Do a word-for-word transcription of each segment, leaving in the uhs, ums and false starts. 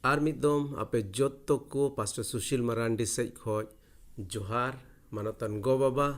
ᱟᱨ ᱢᱤᱫ ᱫᱚᱢ ᱟᱯᱮ ᱡᱚᱛᱚ ᱠᱚ ᱯᱟᱥᱴᱚᱨ ᱥᱩᱥᱤᱞ ᱢᱟᱨᱟᱱᱰᱤ ᱥᱮᱡ ᱠᱷᱚᱡ ᱡᱚᱦᱟᱨ, ᱢᱟᱱᱚᱛᱟᱱ ᱜᱚ ᱵᱟᱵᱟ,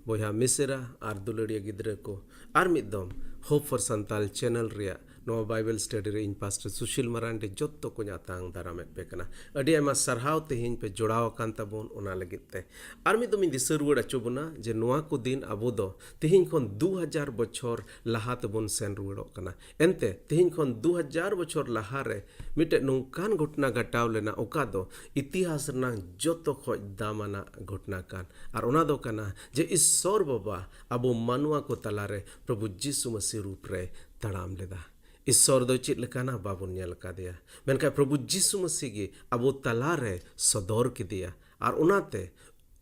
ᱵᱚᱭᱦᱟ ᱢᱤᱥᱮᱨᱟ ᱟᱨ ᱫᱩᱞᱟᱹᱲᱤᱭᱟᱹ ᱜᱤᱫᱽᱨᱟᱹ ᱠᱚ᱾ ᱟᱨ ᱢᱤᱫ ᱫᱚᱢ Hope for Santal channel ᱨᱮᱭᱟᱜ ᱱᱚᱣᱟ ᱵᱟᱭᱵᱮᱞ ᱥᱴᱟᱰᱤ ᱨᱮ ᱤᱧ ᱯᱟᱥᱴᱚᱨ ᱥᱩᱥᱤᱞ ᱢᱟᱨᱟᱱᱰᱤ ᱡᱚᱛᱚ ᱠᱚᱧ ᱟᱛᱟᱝ ᱫᱟᱨᱟᱢᱮᱫ ᱯᱮ ᱠᱟᱱᱟ᱾ ᱟᱹᱰᱤ ᱟᱭᱢᱟ ᱥᱟᱨᱦᱟᱣ ᱛᱮᱦᱮᱧ ᱯᱮ ᱡᱚᱲᱟᱣ ᱟᱠᱟᱱ ᱛᱟᱵᱚᱱ ᱚᱱᱟ ᱞᱟᱹᱜᱤᱫ ᱛᱮ᱾ ᱟᱨ ᱢᱤᱫ ᱫᱚᱢ ᱤᱧ ᱫᱤᱥᱟᱹ ᱨᱩᱣᱟᱹᱲ ᱦᱚᱪᱚ ᱵᱚᱱᱟ ᱡᱮ ᱱᱚᱣᱟ ᱠᱚ ᱫᱤᱱ ᱟᱵᱚ ᱫᱚ ᱛᱮᱦᱮᱧ ᱠᱷᱚᱱ ᱫᱩ ᱦᱟᱡᱟᱨ ᱵᱚᱪᱷᱚᱨ ᱞᱟᱦᱟ ᱛᱮᱵᱚᱱ ᱥᱮᱱ ᱨᱩᱣᱟᱹᱲᱚᱜ ᱠᱟᱱᱟ᱾ ᱮᱱᱛᱮ ᱛᱮᱦᱮᱧ ᱠᱷᱚᱱ ᱫᱩ ᱦᱟᱡᱟᱨ ᱵᱚᱪᱷᱚᱨ ᱞᱟᱦᱟ ᱨᱮ ᱢᱤᱫᱴᱮᱡ ᱱᱚᱝᱠᱟᱱ ᱜᱷᱚᱴᱚᱱᱟ ᱜᱷᱟᱴᱟᱣ ᱞᱮᱱᱟ, ᱚᱠᱟ ᱫᱚ ᱤᱛᱤᱦᱟᱥ ᱨᱮᱱᱟᱜ ᱡᱚᱛᱚ ᱠᱷᱚᱡ ᱫᱟᱢᱟᱱᱟᱜ ᱜᱷᱚᱴᱚᱱᱟ ᱠᱟᱱ᱾ ᱟᱨ ᱚᱱᱟ ᱫᱚ ᱠᱟᱱᱟ ᱡᱮ ᱤᱥᱥᱚᱨ ᱵᱟᱵᱟ ᱟᱵᱚ ᱢᱟᱱᱣᱟ ᱠᱚ ᱛᱟᱞᱟᱨᱮ ᱯᱨᱚᱵᱷᱩ ᱡᱤᱥᱩ ᱢᱟᱹᱥᱤ ᱨᱩᱯ ᱨᱮ ᱛᱟᱲᱟᱢ ᱞᱮᱫᱟ᱾ ᱤᱥᱥᱚᱨ ᱫᱚ ᱪᱮᱫ ᱞᱮᱠᱟᱱᱟ ᱵᱟᱵᱚᱱ ᱧᱮᱞ ᱟᱠᱟᱫᱮᱭᱟ, ᱢᱮᱱᱠᱷᱟᱱ ᱯᱨᱚᱵᱷᱩ ᱡᱤᱥᱩ ᱢᱟᱹᱥᱤ ᱜᱮ ᱟᱵᱚ ᱛᱟᱞᱟᱨᱮ ᱥᱚᱫᱚᱨ ᱠᱮᱫᱮᱭᱟ᱾ ᱟᱨ ᱚᱱᱟᱛᱮ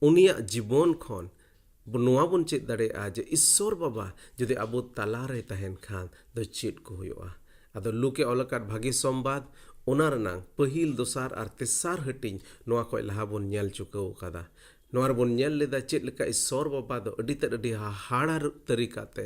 ᱩᱱᱤᱭᱟᱜ ᱡᱤᱵᱚᱱ ᱠᱷᱚᱱ ᱵᱚ-, ᱱᱚᱣᱟ ᱵᱚᱱ ᱪᱮᱫ ᱫᱟᱲᱮᱭᱟᱜᱼᱟ ᱡᱮ ᱤᱥᱥᱚᱨ ᱵᱟᱵᱟ ᱡᱩᱫᱤ ᱟᱵᱚ ᱛᱟᱞᱟᱨᱮ ᱛᱟᱦᱮᱱ ᱠᱷᱟᱱ ᱫᱚ ᱪᱮᱫ ᱠᱚ ᱦᱩᱭᱩᱜᱼᱟ᱾ ᱟᱫᱚ ᱞᱩᱠᱮ ᱚᱞ ᱟᱠᱟᱫ ᱵᱷᱟᱹᱜᱤ ᱥᱚᱢᱵᱟᱫ, ᱚᱱᱟ ᱨᱮᱱᱟᱝ ᱯᱟᱹᱦᱤᱞ, ᱫᱚᱥᱟᱨ ᱟᱨ ᱛᱮᱥᱟᱨ ᱦᱟᱹᱴᱤᱧ ᱱᱚᱣᱟ ᱠᱷᱚᱡ ᱞᱟᱦᱟ ᱵᱚᱱ ᱧᱮᱞ ᱪᱩᱠᱟᱹᱣ ᱟᱠᱟᱫᱟ᱾ ᱱᱚᱣᱟ ᱨᱮᱵᱚᱱ ᱧᱮᱞ ᱞᱮᱫᱟ ᱪᱮᱫ ᱞᱮᱠᱟ ᱤᱥᱥᱚᱨ ᱵᱟᱵᱟ ᱫᱚ ᱟᱹᱰᱤ ᱛᱮᱫ ᱟᱹᱰᱤ ᱦᱟᱦᱟᱲᱟ ᱛᱟᱹᱨᱤᱠᱟᱛᱮ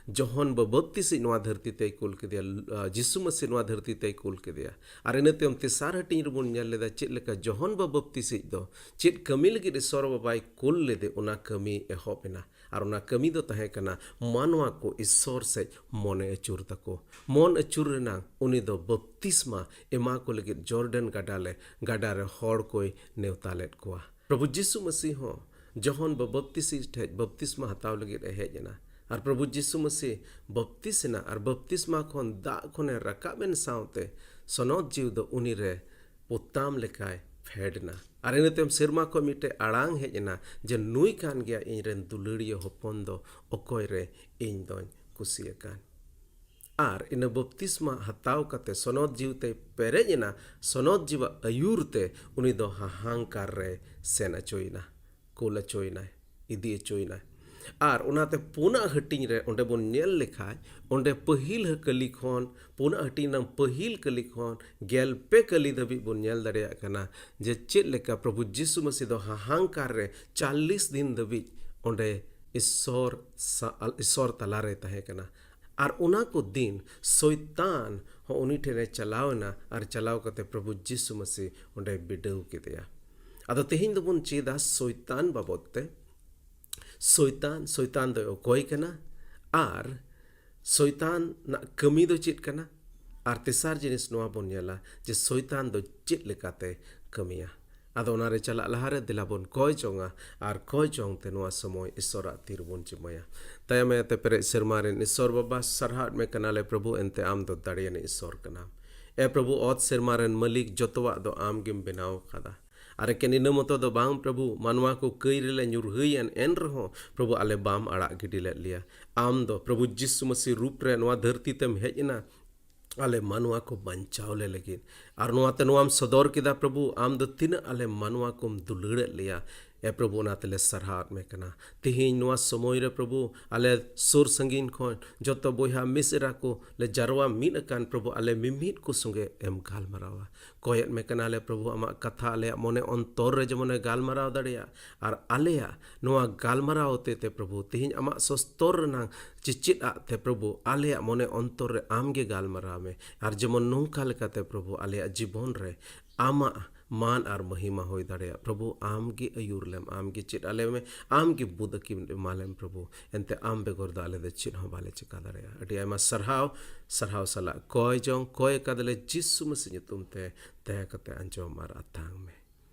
ᱡᱚᱦᱚᱱ ᱵᱟᱯᱛᱤᱥᱤᱡ ᱱᱚᱣᱟ ᱫᱷᱟᱹᱨᱛᱤ ᱛᱮᱭ ᱠᱩᱞ ᱠᱮᱫᱮᱭᱟ, ᱟ, ᱡᱤᱥᱩ ᱢᱟᱹᱥᱤ ᱱᱚᱣᱟ ᱫᱷᱟᱹᱨᱛᱤ ᱛᱮᱭ ᱠᱩᱞ ᱠᱮᱫᱮᱭᱟ᱾ ᱟᱨ ᱤᱱᱟᱹ ᱛᱟᱭᱚᱢ ᱛᱮᱥᱟᱨ ᱦᱟᱹᱴᱤᱧ ᱨᱮᱵᱚᱱ ᱧᱮᱞ ᱞᱮᱫᱟ ᱪᱮᱫ ᱞᱮᱠᱟ ᱡᱚᱦᱚᱱ ᱵᱟᱯᱛᱤᱥᱤᱡ ᱫᱚ ᱪᱮᱫ ᱠᱟᱹᱢᱤ ᱞᱟᱹᱜᱤᱫ ᱤᱥᱥᱚᱨ ᱵᱟᱵᱟᱭ ᱠᱩᱞ ᱞᱮᱫᱮ, ᱚᱱᱟ ᱠᱟᱹᱢᱤ ᱮᱦᱚᱵ ᱮᱱᱟ᱾ ᱟᱨ ᱚᱱᱟ ᱠᱟᱹᱢᱤ ᱫᱚ ᱛᱟᱦᱮᱸ ᱠᱟᱱᱟ ᱢᱟᱱᱣᱟ ᱠᱚ ᱤᱥᱥᱚᱨ ᱥᱮᱡ ᱢᱚᱱᱮ ᱟᱹᱪᱩᱨ ᱛᱟᱠᱚ᱾ ᱢᱚᱱ ᱟᱹᱪᱩᱨ ᱨᱮᱱᱟᱝ ᱩᱱᱤ ᱫᱚ ᱵᱟᱯᱛᱤᱥᱢᱟ ᱮᱢᱟ ᱠᱚ ᱞᱟᱹᱜᱤᱫ ᱡᱚᱨᱰᱟᱱ ᱜᱟᱰᱟ ᱞᱮ, ᱜᱟᱰᱟ ᱨᱮ ᱦᱚᱲ ᱠᱚᱭ ᱱᱮᱣᱛᱟ ᱞᱮᱫ ᱠᱚᱣᱟ᱾ ᱯᱨᱚᱵᱷᱩ ᱡᱤᱥᱩ ᱢᱟᱹᱥᱤ ᱦᱚᱸ ᱡᱚᱦᱚᱱ ᱵᱟᱯᱛᱤᱥᱤ ᱴᱷᱮᱡ ᱵᱟᱯᱛᱤᱥᱢᱟ ᱦᱟᱛᱟᱣ ᱞᱟᱹᱜᱤᱫ ᱮ ᱦᱮᱡ ᱮᱱᱟ᱾ ᱟᱨ ᱯᱨᱚᱵᱷᱩ ᱡᱤᱥᱩ ᱢᱟᱹᱥᱤ ᱵᱟᱯᱛᱤᱥ ᱮᱱᱟ ᱟᱨ ᱵᱟᱯᱛᱤᱥᱢᱟ ᱠᱷᱚᱱ ᱫᱟᱜ ᱠᱷᱚᱱᱮ ᱨᱟᱠᱟᱵ ᱮᱱ ᱥᱟᱶᱛᱮ ᱥᱚᱱᱚᱛ ᱡᱤᱣᱤ ᱫᱚ ᱩᱱᱤ ᱨᱮ ᱯᱚᱛᱟᱢ ᱞᱮᱠᱟᱭ ᱯᱷᱮᱰ ᱮᱱᱟ᱾ ᱟᱨ ᱤᱱᱟᱹ ᱛᱟᱭᱚᱢ ᱥᱮᱨᱢᱟ ᱠᱷᱚᱱ ᱢᱤᱫᱴᱮᱡ ᱟᱲᱟᱝ ᱦᱮᱡ ᱮᱱᱟ ᱡᱮ, "ᱱᱩᱭ ᱠᱟᱱ ᱜᱮᱭᱟ ᱤᱧ ᱨᱮᱱ ᱫᱩᱞᱟᱹᱲᱤᱭᱟᱹ ᱦᱚᱯᱚᱱ ᱫᱚ, ᱚᱠᱚᱭ ᱨᱮ ᱤᱧ ᱫᱚᱧ ᱠᱩᱥᱤᱭᱟᱠᱟᱱ?" ᱟᱨ ᱤᱱᱟᱹ ᱵᱟᱯᱛᱤᱥᱢᱟ ᱦᱟᱛᱟᱣ ᱠᱟᱛᱮ ᱥᱚᱱᱚᱛ ᱡᱤᱣᱤ ᱛᱮᱭ ᱯᱮᱨᱮᱡ ᱮᱱᱟ᱾ ᱥᱚᱱᱚᱛ ᱡᱤᱣᱤ ᱟᱹᱭᱩᱨ ᱛᱮ ᱩᱱᱤ ᱫᱚ ᱦᱟᱦᱟᱝᱠᱟᱨ ᱨᱮ ᱥᱮᱱ ᱚᱪᱚᱭᱮᱱᱟ, ᱠᱩᱞ ᱚᱪᱚᱭᱮᱱᱟᱭ, ᱤᱫᱤ ᱚᱪᱚᱭᱮᱱᱟᱭ᱾ ᱟᱨ ᱚᱱᱟᱛᱮ ᱯᱩᱱᱟᱜ ᱦᱟᱹᱴᱤᱧ ᱨᱮ ᱚᱸᱰᱮ ᱵᱚᱱ ᱧᱮᱞ ᱞᱮᱠᱷᱟᱡ, ᱚᱸᱰᱮ ᱯᱟᱹᱦᱤᱞ ᱠᱟᱹᱞᱤ ᱠᱷᱚᱱ, ᱯᱩᱱᱟᱜ ᱦᱟᱹᱴᱤᱧ ᱨᱮᱱᱟᱜ ᱯᱟᱹᱦᱤᱞ ᱠᱟᱹᱞᱤ ᱠᱷᱚᱱ ᱜᱮᱞ ᱯᱮ ᱠᱟᱹᱞᱤ ᱫᱷᱟᱹᱵᱤᱡ ᱵᱚᱱ ᱧᱮᱞ ᱫᱟᱲᱮᱭᱟᱜ ᱠᱟᱱᱟ ᱡᱮ ᱪᱮᱫ ᱞᱮᱠᱟ ᱯᱨᱚᱵᱷᱩ ᱡᱤᱥᱩ ᱢᱟᱹᱥᱤ ᱫᱚ ᱦᱟᱦᱟᱝᱠᱟᱨ ᱨᱮ ᱪᱟᱞᱞᱤᱥ ᱫᱤᱱ ᱫᱷᱟᱹᱵᱤᱡ ᱚᱸᱰᱮ ᱤᱥᱥᱚᱨ ᱥᱟ-, ᱤᱥᱥᱚᱨ ᱛᱟᱞᱟᱨᱮ ᱛᱟᱦᱮᱸ ᱠᱟᱱᱟ᱾ ᱟᱨ ᱚᱱᱟ ᱠᱚ ᱫᱤᱱ ᱥᱚᱭᱛᱟᱱ ᱦᱚᱸ ᱩᱱᱤ ᱴᱷᱮᱱᱮ ᱪᱟᱞᱟᱣ ᱮᱱᱟ ᱟᱨ ᱪᱟᱞᱟᱣ ᱠᱟᱛᱮ ᱯᱨᱚᱵᱷᱩ ᱡᱤᱥᱩ ᱢᱟᱹᱥᱤ ᱚᱸᱰᱮᱭ ᱵᱤᱰᱟᱹᱣ ᱠᱮᱫᱮᱭᱟ᱾ ᱟᱫᱚ ᱛᱮᱦᱮᱧ ᱫᱚᱵᱚᱱ ᱪᱮᱫᱟ ᱥᱚᱭᱛᱟᱱ ᱵᱟᱵᱚᱫ ᱛᱮ᱾ ᱥᱚᱭᱛᱟᱱ, ᱥᱚᱭᱛᱟᱱ ᱫᱚᱭ ᱚᱠᱚᱭ ᱠᱟᱱᱟ ᱟᱨ ᱥᱚᱭᱛᱟᱱ ᱨᱮᱱᱟᱜ ᱠᱟᱹᱢᱤ ᱫᱚ ᱪᱮᱫ ᱠᱟᱱᱟ? ᱟᱨ ᱛᱮᱥᱟᱨ ᱡᱤᱱᱤᱥ ᱱᱚᱣᱟ ᱵᱚᱱ ᱧᱮᱞᱟ ᱡᱮ ᱥᱚᱭᱛᱟᱱ ᱫᱚ ᱪᱮᱫ ᱞᱮᱠᱟᱛᱮ ᱠᱟᱹᱢᱤᱭᱟ᱾ ᱟᱫᱚ ᱚᱱᱟᱨᱮ ᱪᱟᱞᱟᱜ ᱞᱟᱦᱟᱨᱮ ᱫᱮᱞᱟ ᱵᱚᱱ ᱠᱚᱭ ᱡᱚᱝᱟ ᱟᱨ ᱠᱚᱭ ᱡᱚᱝ ᱛᱮ ᱱᱚᱣᱟ ᱥᱚᱢᱚᱭ ᱤᱥᱚᱨᱟᱜ ᱛᱤ ᱨᱮᱵᱚᱱ ᱡᱤᱢᱟᱹᱭᱟ᱾ ᱫᱟᱭᱟ ᱢᱟᱭᱟ ᱛᱮ ᱯᱮᱨᱮᱡ ᱥᱮᱨᱢᱟ ᱨᱮᱱ ᱤᱥᱚᱨ ᱵᱟᱵᱟ, ᱥᱟᱨᱦᱟᱣᱮᱫ ᱢᱮ ᱠᱟᱱᱟᱞᱮ ᱯᱨᱚᱵᱷᱩ, ᱮᱱᱛᱮ ᱟᱢ ᱫᱚ ᱫᱟᱲᱮᱭᱟᱱ ᱤᱥᱚᱨ ᱠᱟᱱᱟᱢ᱾ ᱮ ᱯᱨᱚᱵᱷᱩ, ᱚᱛ ᱥᱮᱨᱢᱟ ᱨᱮᱱ ᱢᱟᱹᱞᱤᱠ, ᱡᱚᱛᱚᱣᱟᱜ ᱫᱚ ᱟᱢ ᱜᱮᱢ ᱵᱮᱱᱟᱣ ᱟᱠᱟᱫᱟ᱾ ᱟᱨ ᱮᱠᱮᱱ ᱤᱱᱟᱹ ᱢᱚᱛᱚ ᱫᱚ ᱵᱟᱝ ᱯᱨᱚᱵᱷᱩ, ᱢᱟᱱᱣᱟ ᱠᱚ ᱠᱟᱹᱭ ᱨᱮᱞᱮ ᱧᱩᱨᱦᱟᱹᱭᱮᱱ, ᱮᱱ ᱨᱮᱦᱚᱸ ᱯᱨᱚᱵᱷᱩ ᱟᱞᱮ ᱵᱟᱢ ᱟᱲᱟᱜ ᱜᱤᱰᱤ ᱞᱮᱫ ᱞᱮᱭᱟ᱾ ᱟᱢ ᱫᱚ ᱯᱨᱚᱵᱷᱩ ᱡᱤᱥᱩ ᱢᱟᱹᱥᱤ ᱨᱩᱯ ᱨᱮ ᱱᱚᱣᱟ ᱫᱷᱟᱹᱨᱛᱤ ᱛᱮᱢ ᱦᱮᱡ ᱮᱱᱟ ᱟᱞᱮ ᱢᱟᱱᱣᱟ ᱠᱚ ᱵᱟᱧᱪᱟᱣ ᱞᱮ ᱞᱟᱹᱜᱤᱫ᱾ ᱟᱨ ᱱᱚᱣᱟᱛᱮ ᱱᱚᱣᱟᱢ ᱥᱚᱫᱚᱨ ᱠᱮᱫᱟ ᱯᱨᱚᱵᱷᱩ, ᱟᱢ ᱫᱚ ᱛᱤᱱᱟᱹᱜ ᱟᱞᱮ ᱢᱟᱱᱣᱟ ᱠᱚᱢ ᱫᱩᱞᱟᱹᱲᱮᱫ ᱞᱮᱭᱟ᱾ ᱮ ᱯᱨᱚᱵᱷᱩ, ᱚᱱᱟ ᱛᱮᱞᱮ ᱥᱟᱨᱦᱟᱣᱮᱫ ᱢᱮ ᱠᱟᱱᱟ᱾ ᱛᱮᱦᱮᱧ ᱱᱚᱣᱟ ᱥᱚᱢᱚᱭ ᱨᱮ ᱯᱨᱚᱵᱷᱩ, ᱟᱞᱮ ᱥᱩᱨ ᱥᱟᱺᱜᱤᱧ ᱠᱷᱚᱱ ᱡᱚᱛᱚ ᱵᱚᱭᱦᱟ ᱢᱤᱥᱮᱨᱟ ᱠᱚ ᱞᱮ ᱡᱟᱨᱣᱟ ᱢᱤᱫ ᱟᱠᱟᱱ ᱯᱨᱚᱵᱷᱩ, ᱟᱞᱮ ᱢᱤᱢᱤᱫ ᱠᱚ ᱥᱚᱸᱜᱮ ᱮᱢ ᱜᱟᱞᱢᱟᱨᱟᱣᱟ᱾ ᱠᱚᱭᱮᱫ ᱢᱮ ᱠᱟᱱᱟᱞᱮ ᱯᱨᱚᱵᱷᱩ, ᱟᱢᱟᱜ ᱠᱟᱛᱷᱟ ᱟᱞᱮᱭᱟᱜ ᱢᱚᱱᱮ ᱚᱱᱛᱚᱨ ᱨᱮ ᱡᱮᱢᱚᱱᱮ ᱜᱟᱞᱢᱟᱨᱟᱣ ᱫᱟᱲᱮᱭᱟᱜ, ᱟᱨ ᱟᱞᱮᱭᱟᱜ ᱱᱚᱣᱟ ᱜᱟᱞᱢᱟᱨᱟᱣ ᱦᱚᱛᱮ ᱛᱮ ᱯᱨᱚᱵᱷᱩ, ᱛᱮᱦᱮᱧ ᱟᱢᱟᱜ ᱥᱚᱥᱛᱚᱨ ᱨᱮᱱᱟᱝ ᱪᱮᱪᱮᱫ ᱟᱜ ᱛᱮ ᱯᱨᱚᱵᱷᱩ, ᱟᱞᱮᱭᱟᱜ ᱢᱚᱱᱮ ᱚᱱᱛᱚᱨ ᱨᱮ ᱟᱢ ᱜᱮ ᱜᱟᱞᱢᱟᱨᱟᱣ ᱢᱮ᱾ ᱟᱨ ᱡᱮᱢᱚᱱ ᱱᱚᱝᱠᱟ ᱞᱮᱠᱟᱛᱮ ᱯᱨᱚᱵᱷᱩ, ᱟᱞᱮᱭᱟᱜ ᱡᱤᱵᱚᱱ ᱨᱮ ᱟᱢᱟᱜ ᱢᱟᱱ ᱟᱨ ᱢᱚᱦᱤᱢᱟ ᱦᱩᱭ ᱫᱟᱲᱮᱭᱟᱜ᱾ ᱯᱨᱚᱵᱷᱩ, ᱟᱢ ᱜᱮ ᱟᱹᱭᱩᱨ ᱞᱮᱢ, ᱟᱢ ᱜᱮ ᱪᱮᱫ ᱟᱞᱮ ᱢᱮ, ᱟᱢ ᱜᱮ ᱵᱩᱫ ᱟᱹᱠᱤᱞ ᱮᱢᱟ ᱞᱮᱢ ᱯᱨᱚᱵᱷᱩ᱾ ᱮᱱᱛᱮ ᱟᱢ ᱵᱮᱜᱚᱨ ᱫᱚ ᱟᱞᱮ ᱫᱚ ᱪᱮᱫ ᱦᱚᱸ ᱵᱟᱞᱮ ᱪᱮᱠᱟ ᱫᱟᱲᱮᱭᱟᱜᱼᱟ᱾ ᱟᱹᱰᱤ ᱟᱭᱢᱟ ᱥᱟᱨᱦᱟᱣ, ᱥᱟᱨᱦᱟᱣ ᱥᱟᱞᱟᱜ ᱠᱚᱭ ᱡᱚᱝ, ᱠᱚᱭ ᱟᱠᱟᱫᱟᱞᱮ ᱡᱤᱥᱩ ᱢᱟᱹᱥᱤ ᱧᱩᱛᱩᱢ ᱛᱮ, ᱫᱟᱭᱟ ᱠᱟᱛᱮ ᱟᱸᱡᱚᱢ ᱟᱨ ᱟᱛᱟᱝ ᱢᱮ᱾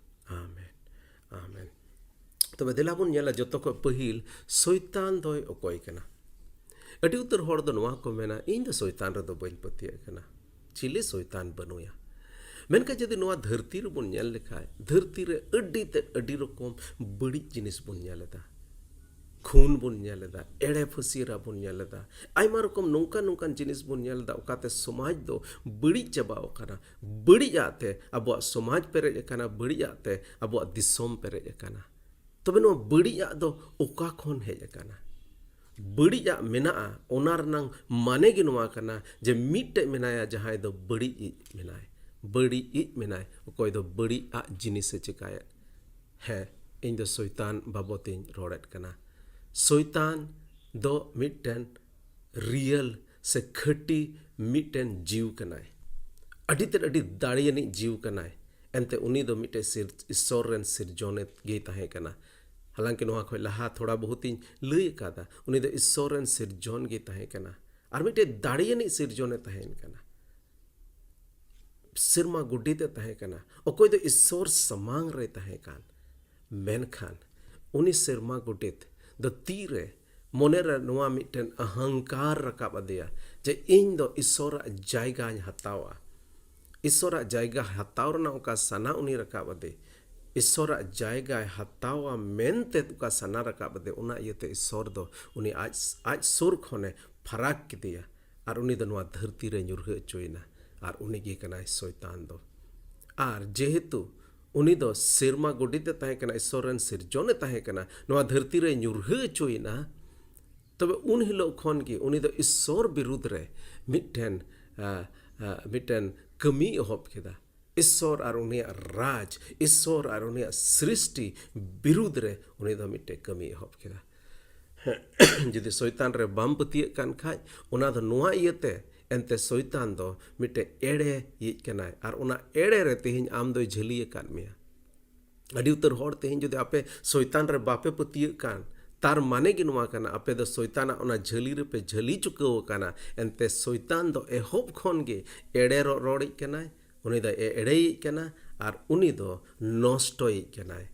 ᱟᱢᱮᱱ, ᱟᱢᱮᱱ᱾ ᱛᱚᱵᱮ ᱫᱮᱞᱟ ᱵᱚᱱ ᱧᱮᱞᱟ ᱡᱚᱛᱚ ᱠᱷᱚᱱ ᱯᱟᱹᱦᱤᱞ ᱥᱚᱭᱛᱟᱱ ᱫᱚᱭ ᱚᱠᱚᱭ ᱠᱟᱱᱟ? ᱟᱹᱰᱤ ᱩᱛᱟᱹᱨ ᱦᱚᱲ ᱫᱚ ᱱᱚᱣᱟ ᱠᱚ ᱢᱮᱱᱟ, "ᱤᱧ ᱫᱚ ᱥᱚᱭᱛᱟᱱ ᱨᱮᱫᱚ ᱵᱟᱹᱧ ᱯᱟᱹᱛᱭᱟᱹᱜ ᱠᱟᱱᱟ, ᱪᱤᱞᱤ ᱥᱚᱭᱛᱟᱱ ᱵᱟᱹᱱᱩᱭᱟ?" ᱢᱮᱱᱠᱷᱟᱱ ᱡᱩᱫᱤ ᱱᱚᱣᱟ ᱫᱷᱟᱹᱨᱛᱤ ᱨᱮᱵᱚᱱ ᱧᱮᱞ ᱞᱮᱠᱷᱟᱱ, ᱫᱷᱟᱹᱨᱛᱤ ᱨᱮ ᱟᱹᱰᱤ ᱛᱮᱫ ᱟᱹᱰᱤ ᱨᱚᱠᱚᱢ ᱵᱟᱹᱲᱤᱡ ᱡᱤᱱᱤᱥ ᱵᱚᱱ ᱧᱮᱞ ᱮᱫᱟ᱾ ᱠᱷᱩᱱ ᱵᱚᱱ ᱧᱮᱞ ᱮᱫᱟ, ᱮᱲᱮ ᱯᱷᱟᱹᱥᱤᱭᱟᱹᱨᱟ ᱵᱚᱱ ᱧᱮᱞ ᱮᱫᱟ, ᱟᱭᱢᱟ ᱨᱚᱠᱚᱢ ᱱᱚᱝᱠᱟᱱ ᱱᱚᱝᱠᱟᱱ ᱡᱤᱱᱤᱥ ᱵᱚᱱ ᱧᱮᱞ ᱮᱫᱟ, ᱚᱠᱟᱛᱮ ᱥᱚᱢᱟᱡᱽ ᱫᱚ ᱵᱟᱹᱲᱤᱡ ᱪᱟᱵᱟᱣ ᱟᱠᱟᱱᱟ᱾ ᱵᱟᱹᱲᱤᱡᱟᱜ ᱛᱮ ᱟᱵᱚᱣᱟᱜ ᱥᱚᱢᱟᱡᱽ ᱯᱮᱨᱮᱡ ᱟᱠᱟᱱᱟ, ᱵᱟᱹᱲᱤᱡᱟᱜ ᱛᱮ ᱟᱵᱚᱣᱟᱜ ᱫᱤᱥᱚᱢ ᱯᱮᱨᱮᱡ ᱟᱠᱟᱱᱟ᱾ ᱛᱚᱵᱮ ᱱᱚᱣᱟ ᱵᱟᱹᱲᱤᱡᱟᱜ ᱫᱚ ᱚᱠᱟ ᱠᱷᱚᱱ ᱦᱮᱡ ᱟᱠᱟᱱᱟ? ᱵᱟᱹᱲᱤᱡᱟᱜ ᱢᱮᱱᱟᱜᱼᱟ, ᱚᱱᱟ ᱨᱮᱱᱟᱝ ᱢᱟᱱᱮ ᱜᱮ ᱱᱚᱣᱟ ᱠᱟᱱᱟ ᱡᱮ ᱢᱤᱫᱴᱮᱡ ᱢᱮᱱᱟᱭᱟ ᱡᱟᱦᱟᱸᱭ ᱫᱚ ᱵᱟᱹᱲᱤᱡ ᱤᱡ ᱢᱮᱱᱟᱭ, ᱵᱟᱹᱲᱤᱡ ᱤᱡ ᱢᱮᱱᱟᱭ, ᱚᱠᱚᱭ ᱫᱚ ᱵᱟᱹᱲᱤᱡ ᱟᱜ ᱡᱤᱱᱤᱥᱮ ᱪᱮᱠᱟᱭᱮᱫ᱾ ᱦᱮᱸ, ᱤᱧ ᱫᱚ ᱥᱚᱭᱛᱟᱱ ᱵᱟᱵᱚᱛᱤᱧ ᱨᱚᱲᱮᱫ ᱠᱟᱱᱟ᱾ ᱥᱚᱭᱛᱟᱱ ᱫᱚ ᱢᱤᱫᱴᱮᱱ ᱨᱤᱭᱮᱞ ᱥᱮ ᱠᱷᱟᱹᱴᱤ ᱢᱤᱫᱴᱮᱱ ᱡᱤᱣ ᱠᱟᱱᱟᱭ᱾ ᱟᱹᱰᱤ ᱛᱮᱫ ᱟᱹᱰᱤ ᱫᱟᱲᱮᱭᱟᱱᱤᱡ ᱡᱤᱣ ᱠᱟᱱᱟᱭ᱾ ᱮᱱᱛᱮ ᱩᱱᱤ ᱫᱚ ᱢᱤᱫᱴᱮᱱ ᱥᱤᱨ-, ᱤᱥᱥᱚᱨ ᱨᱮᱱ ᱥᱤᱨᱡᱚᱱᱤᱡ ᱜᱮᱭ ᱛᱟᱦᱮᱸ ᱠᱟᱱᱟ᱾ ᱦᱟᱞᱟᱝᱠᱤ ᱱᱚᱣᱟ ᱠᱷᱚᱱ ᱞᱟᱦᱟ ᱛᱷᱚᱲᱟ ᱵᱚᱦᱩᱛ ᱤᱧ ᱞᱟᱹᱭ ᱟᱠᱟᱫᱟ, ᱩᱱᱤ ᱫᱚ ᱤᱥᱥᱚᱨ ᱨᱮᱱ ᱥᱤᱨᱡᱚᱱ ᱜᱮᱭ ᱛᱟᱦᱮᱸ ᱠᱟᱱᱟ᱾ ᱟᱨ ᱢᱤᱫᱴᱮᱱ ᱫᱟᱲᱮᱭᱟᱱᱤᱡ ᱥᱤᱨᱡᱚᱱᱮ ᱛᱟᱦᱮᱸ ᱠᱟᱱᱟ᱾ ᱥᱮᱨᱢᱟ ᱜᱚᱰᱮᱛ ᱮ ᱛᱟᱦᱮᱸ ᱠᱟᱱᱟ, ᱚᱠᱚᱭ ᱫᱚ ᱤᱥᱥᱚᱨ ᱥᱟᱢᱟᱝ ᱨᱮ ᱛᱟᱦᱮᱸ ᱠᱟᱱ᱾ ᱢᱮᱱᱠᱷᱟᱱ ᱩᱱᱤ ᱥᱮᱨᱢᱟ ᱜᱚᱰᱮᱛ ᱫᱚ ᱛᱤᱨᱮ ᱢᱚᱱᱮᱨᱮ ᱱᱚᱣᱟ ᱢᱤᱫᱴᱮᱱ ᱟᱦᱟᱝᱠᱟᱨ ᱨᱟᱠᱟᱵ ᱟᱫᱮᱭᱟ ᱡᱮ ᱤᱧ ᱫᱚ ᱤᱥᱥᱚᱨᱟᱜ ᱡᱟᱭᱜᱟᱧ ᱦᱟᱛᱟᱣᱟ, ᱤᱥᱥᱚᱨᱟᱜ ᱡᱟᱭᱜᱟ ᱦᱟᱛᱟᱣ ᱨᱮᱱᱟᱜ ᱚᱱᱠᱟ ᱥᱟᱱᱟ ᱩᱱᱤ ᱨᱟᱠᱟᱵ ᱟᱫᱮ, ᱤᱥᱥᱚᱨᱟᱜ ᱡᱟᱭᱜᱟᱭ ᱦᱟᱛᱟᱣᱟ ᱢᱮᱱᱛᱮ ᱚᱠᱟ ᱥᱟᱱᱟ ᱨᱟᱠᱟᱵ ᱟᱫᱮ, ᱚᱱᱟ ᱤᱭᱟᱹᱛᱮ ᱤᱥᱥᱚᱨ ᱫᱚ ᱩᱱᱤ ᱟᱡ, ᱟᱡ ᱥᱩᱨ ᱠᱷᱚᱱᱮ ᱯᱷᱟᱨᱟᱠ ᱠᱮᱫᱮᱭᱟ᱾ ᱟᱨ ᱩᱱᱤ ᱫᱚ ᱱᱚᱣᱟ ᱫᱷᱟᱹᱨᱛᱤ ᱨᱮ ᱧᱩᱨᱦᱟᱹ ᱦᱚᱪᱚᱭᱮᱱᱟ᱾ ᱟᱨ ᱩᱱᱤ ᱜᱮ ᱠᱟᱱᱟᱭ ᱥᱚᱭᱛᱟᱱ ᱫᱚ᱾ ᱟᱨ ᱡᱮᱦᱮᱛᱩ ᱩᱱᱤ ᱫᱚ ᱥᱮᱨᱢᱟ ᱜᱚᱰᱮᱛ ᱮ ᱛᱟᱦᱮᱸ ᱠᱟᱱᱟ, ᱤᱥᱥᱚᱨ ᱨᱮᱱ ᱥᱤᱨᱡᱚᱱ ᱮ ᱛᱟᱦᱮᱸ ᱠᱟᱱᱟ, ᱱᱚᱣᱟ ᱫᱷᱟᱹᱨᱛᱤ ᱨᱮ ᱧᱩᱨᱦᱟᱹ ᱦᱚᱪᱚᱭᱮᱱᱟ, ᱛᱚᱵᱮ ᱩᱱ ᱦᱤᱞᱳᱜ ᱠᱷᱚᱱ ᱜᱮ ᱩᱱᱤ ᱫᱚ ᱤᱥᱥᱚᱨ ᱵᱤᱨᱩᱫᱽ ᱨᱮ ᱢᱤᱫᱴᱮᱱ, ᱟ, ᱟ, ᱢᱤᱫᱴᱮᱱ ᱠᱟᱹᱢᱤ ᱮᱦᱚᱵ ᱠᱮᱫᱟ᱾ ᱤᱥᱥᱚᱨ ᱟᱨ ᱩᱱᱤᱭᱟᱜ ᱨᱟᱡᱽ, ᱤᱥᱥᱚᱨ ᱟᱨ ᱩᱱᱤᱭᱟᱜ ᱥᱨᱤᱥᱴᱤ ᱵᱤᱨᱩᱫᱽ ᱨᱮ ᱩᱱᱤ ᱫᱚ ᱢᱤᱫᱴᱮᱱ ᱠᱟᱹᱢᱤ ᱮᱦᱚᱵ ᱠᱮᱫᱟ᱾ ᱡᱩᱫᱤ ᱥᱚᱭᱛᱟᱱ ᱨᱮ ᱵᱟᱢ ᱯᱟᱹᱛᱭᱟᱹᱜ ᱠᱟᱱ ᱠᱷᱟᱡ, ᱚᱱᱟ ᱫᱚ ᱱᱚᱣᱟ ᱤᱭᱟᱹᱛᱮ, ᱮᱱᱛᱮ ᱥᱚᱭᱛᱟᱱ ᱫᱚ ᱢᱤᱫᱴᱮᱱ ᱮᱲᱮᱭᱤᱡ ᱠᱟᱱᱟᱭ᱾ ᱟᱨ ᱚᱱᱟ ᱮᱲᱮ ᱨᱮ ᱛᱮᱦᱮᱧ ᱟᱢ ᱫᱚᱭ ᱡᱷᱟᱹᱞᱤ ᱟᱠᱟᱫ ᱢᱮᱭᱟ᱾ ᱟᱹᱰᱤ ᱩᱛᱟᱹᱨ ᱦᱚᱲ ᱛᱮᱦᱮᱧ ᱡᱩᱫᱤ ᱟᱯᱮ ᱥᱚᱭᱛᱟᱱ ᱨᱮ ᱵᱟᱯᱮ ᱯᱟᱹᱛᱭᱟᱹᱜ ᱠᱟᱱ, ᱛᱟᱨ ᱢᱟᱱᱮ ᱜᱮ ᱱᱚᱣᱟ ᱠᱟᱱᱟ, ᱟᱯᱮ ᱫᱚ ᱥᱚᱭᱛᱟᱱᱟᱜ ᱚᱱᱟ ᱡᱷᱟᱹᱞᱤ ᱨᱮᱯᱮ ᱡᱷᱟᱹᱞᱤ ᱪᱩᱠᱟᱹᱣ ᱟᱠᱟᱱᱟ᱾ ᱮᱱᱛᱮ ᱥᱚᱭᱛᱟᱱ ᱫᱚ ᱮᱦᱚᱵ ᱠᱷᱚᱱ ᱜᱮ ᱮᱲᱮ ᱨᱚ-, ᱨᱚᱲᱤᱡ ᱠᱟᱱᱟᱭ, ᱩᱱᱤ ᱫᱚ ᱮ-, ᱮᱲᱮᱭᱤᱡ ᱠᱟᱱᱟ ᱟᱨ ᱩᱱᱤ ᱫᱚ ᱱᱚᱥᱴᱚᱭᱤᱡ ᱠᱟᱱᱟᱭ᱾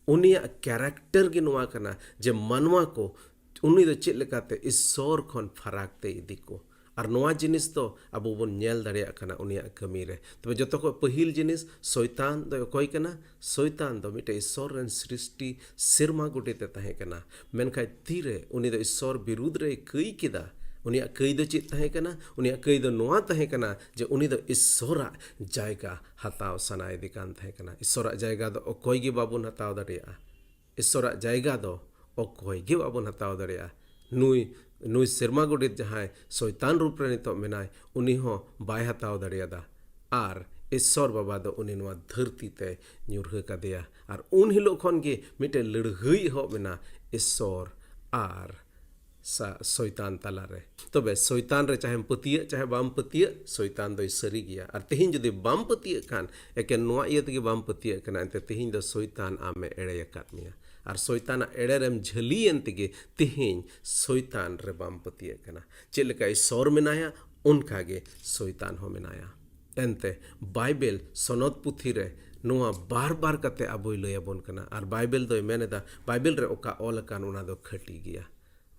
ᱩᱱᱤᱭᱟᱜ ᱠᱮᱨᱮᱠᱴᱟᱨ ᱜᱮ ᱱᱚᱣᱟ ᱠᱟᱱᱟ ᱡᱮ ᱢᱟᱱᱣᱟ ᱠᱚ ᱩᱱᱤ ᱫᱚ ᱪᱮᱫ ᱞᱮᱠᱟᱛᱮ ᱤᱥᱥᱚᱨ ᱠᱷᱚᱱ ᱯᱷᱟᱨᱟᱠ ᱛᱮ ᱤᱫᱤ ᱠᱚ᱾ ᱟᱨ ᱱᱚᱣᱟ ᱡᱤᱱᱤᱥ ᱫᱚ ᱟᱵᱚ ᱵᱚᱱ ᱧᱮᱞ ᱫᱟᱲᱮᱭᱟᱜ ᱠᱟᱱᱟ ᱩᱱᱤᱭᱟᱜ ᱠᱟᱹᱢᱤ ᱨᱮ᱾ ᱛᱚᱵᱮ ᱡᱚᱛᱚ ᱠᱷᱚᱱ ᱯᱟᱹᱦᱤᱞ ᱡᱤᱱᱤᱥ, ᱥᱚᱭᱛᱟᱱ ᱫᱚ ᱚᱠᱚᱭ ᱠᱟᱱᱟ? ᱥᱚᱭᱛᱟᱱ ᱫᱚ ᱢᱤᱫᱴᱮᱡ ᱤᱥᱥᱚᱨ ᱨᱮᱱ ᱥᱨᱤᱥᱴᱤ, ᱥᱮᱨᱢᱟ ᱜᱚᱰᱮᱛ ᱮ ᱛᱟᱦᱮᱸ ᱠᱟᱱᱟ᱾ ᱢᱮᱱᱠᱷᱟᱱ ᱛᱤᱨᱮ ᱩᱱᱤ ᱫᱚ ᱤᱥᱥᱚᱨ ᱵᱤᱨᱩᱫᱽ ᱨᱮᱭ ᱠᱟᱹᱭ ᱠᱮᱫᱟ, ᱩᱱᱤᱭᱟᱜ ᱠᱟᱹᱭ ᱫᱚ ᱪᱮᱫ ᱛᱟᱦᱮᱸ ᱠᱟᱱᱟ? ᱩᱱᱤᱭᱟᱜ ᱠᱟᱹᱭ ᱫᱚ ᱱᱚᱣᱟ ᱛᱟᱦᱮᱸ ᱠᱟᱱᱟ ᱡᱮ ᱩᱱᱤ ᱫᱚ ᱤᱥᱥᱚᱨᱟᱜ ᱡᱟᱭᱜᱟ ᱦᱟᱛᱟᱣ ᱥᱟᱱᱟᱭᱮᱫᱮ ᱠᱟᱱ ᱛᱟᱦᱮᱸ ᱠᱟᱱᱟ᱾ ᱤᱥᱥᱚᱨᱟᱜ ᱡᱟᱭᱜᱟ ᱫᱚ ᱚᱠᱚᱭ ᱜᱮ ᱵᱟᱵᱚᱱ ᱦᱟᱛᱟᱣ ᱫᱟᱲᱮᱭᱟᱜᱼᱟ᱾ ᱤᱥᱥᱚᱨᱟᱜ ᱡᱟᱭᱜᱟ ᱫᱚ ᱚᱠᱚᱭ ᱜᱮ ᱵᱟᱵᱚᱱ ᱦᱟᱛᱟᱣ ᱫᱟᱲᱮᱭᱟᱜᱼᱟ᱾ ᱱᱩᱭ, ᱱᱩᱭ ᱥᱮᱨᱢᱟ ᱜᱚᱰᱮᱛ ᱡᱟᱦᱟᱸᱭ ᱥᱚᱭᱛᱟᱱ ᱨᱩᱯ ᱨᱮ ᱱᱤᱛᱚᱜ ᱢᱮᱱᱟᱭ, ᱩᱱᱤ ᱦᱚᱸ ᱵᱟᱭ ᱦᱟᱛᱟᱣ ᱫᱟᱲᱮᱭᱟᱫᱟ᱾ ᱟᱨ ᱤᱥᱥᱚᱨ ᱵᱟᱵᱟ ᱫᱚ ᱩᱱᱤ ᱱᱚᱣᱟ ᱫᱷᱟᱹᱨᱛᱤ ᱛᱮ ᱧᱩᱨᱦᱟᱹ ᱠᱟᱫᱮᱭᱟ᱾ ᱟᱨ ᱩᱱ ᱦᱤᱞᱳᱜ ᱠᱷᱚᱱ ᱜᱮ ᱢᱤᱫᱴᱮᱱ ᱞᱟᱹᱲᱦᱟᱹᱭ ᱮᱦᱚᱵ ᱮᱱᱟ ᱤᱥᱥᱚᱨ ᱟᱨ ᱥᱟ-, ᱥᱚᱭᱛᱟᱱ ᱛᱟᱞᱟᱨᱮ᱾ ᱛᱚᱵᱮ ᱥᱚᱭᱛᱟᱱ ᱨᱮ ᱪᱟᱦᱮᱢ ᱯᱟᱹᱛᱭᱟᱹᱜ ᱪᱟᱦᱮ ᱵᱟᱢ ᱯᱟᱹᱛᱭᱟᱹᱜ, ᱥᱚᱭᱛᱟᱱ ᱫᱚᱭ ᱥᱟᱹᱨᱤ ᱜᱮᱭᱟ᱾ ᱟᱨ ᱛᱮᱦᱮᱧ ᱡᱩᱫᱤ ᱵᱟᱢ ᱯᱟᱹᱛᱭᱟᱹᱜ ᱠᱷᱟᱱ, ᱮᱠᱮᱱ ᱱᱚᱣᱟ ᱤᱭᱟᱹ ᱛᱮᱜᱮ ᱵᱟᱢ ᱯᱟᱹᱛᱭᱟᱹᱜ ᱠᱟᱱᱟ, ᱮᱱᱛᱮ ᱛᱮᱦᱮᱧ ᱫᱚ ᱥᱚᱭᱛᱟᱱ ᱟᱢᱮ ᱮᱲᱮ ᱟᱠᱟᱫ ᱢᱮᱭᱟ᱾ ᱟᱨ ᱥᱚᱭᱛᱟᱱᱟᱜ ᱮᱲᱮ ᱨᱮᱢ ᱡᱷᱟᱹᱞᱤᱭᱮᱱ ᱛᱮᱜᱮ ᱛᱮᱦᱮᱧ ᱥᱚᱭᱛᱟᱱ ᱨᱮ ᱵᱟᱢ ᱯᱟᱹᱛᱭᱟᱹᱜ ᱠᱟᱱᱟ᱾ ᱪᱮᱫ ᱞᱮᱠᱟ ᱤᱥᱚᱨ ᱢᱮᱱᱟᱭᱟ, ᱚᱱᱠᱟ ᱜᱮ ᱥᱚᱭᱛᱟᱱ ᱦᱚᱸ ᱢᱮᱱᱟᱭᱟ᱾ ᱮᱱᱛᱮ ᱵᱟᱭᱵᱮᱞ ᱥᱚᱱᱚᱛ ᱯᱩᱛᱷᱤ ᱨᱮ ᱱᱚᱣᱟ ᱵᱟᱨ ᱵᱟᱨ ᱠᱟᱛᱮ ᱟᱵᱚᱭ ᱞᱟᱹᱭ ᱟᱵᱚᱱ ᱠᱟᱱᱟ᱾ ᱟᱨ ᱵᱟᱭᱵᱮᱞ ᱫᱚᱭ ᱢᱮᱱ ᱮᱫᱟ, ᱵᱟᱭᱵᱮᱞ ᱨᱮ ᱚᱠᱟ ᱚᱞ ᱟᱠᱟᱱ, ᱚᱱᱟ ᱫᱚ ᱠᱷᱟᱹᱴᱤ ᱜᱮᱭᱟ᱾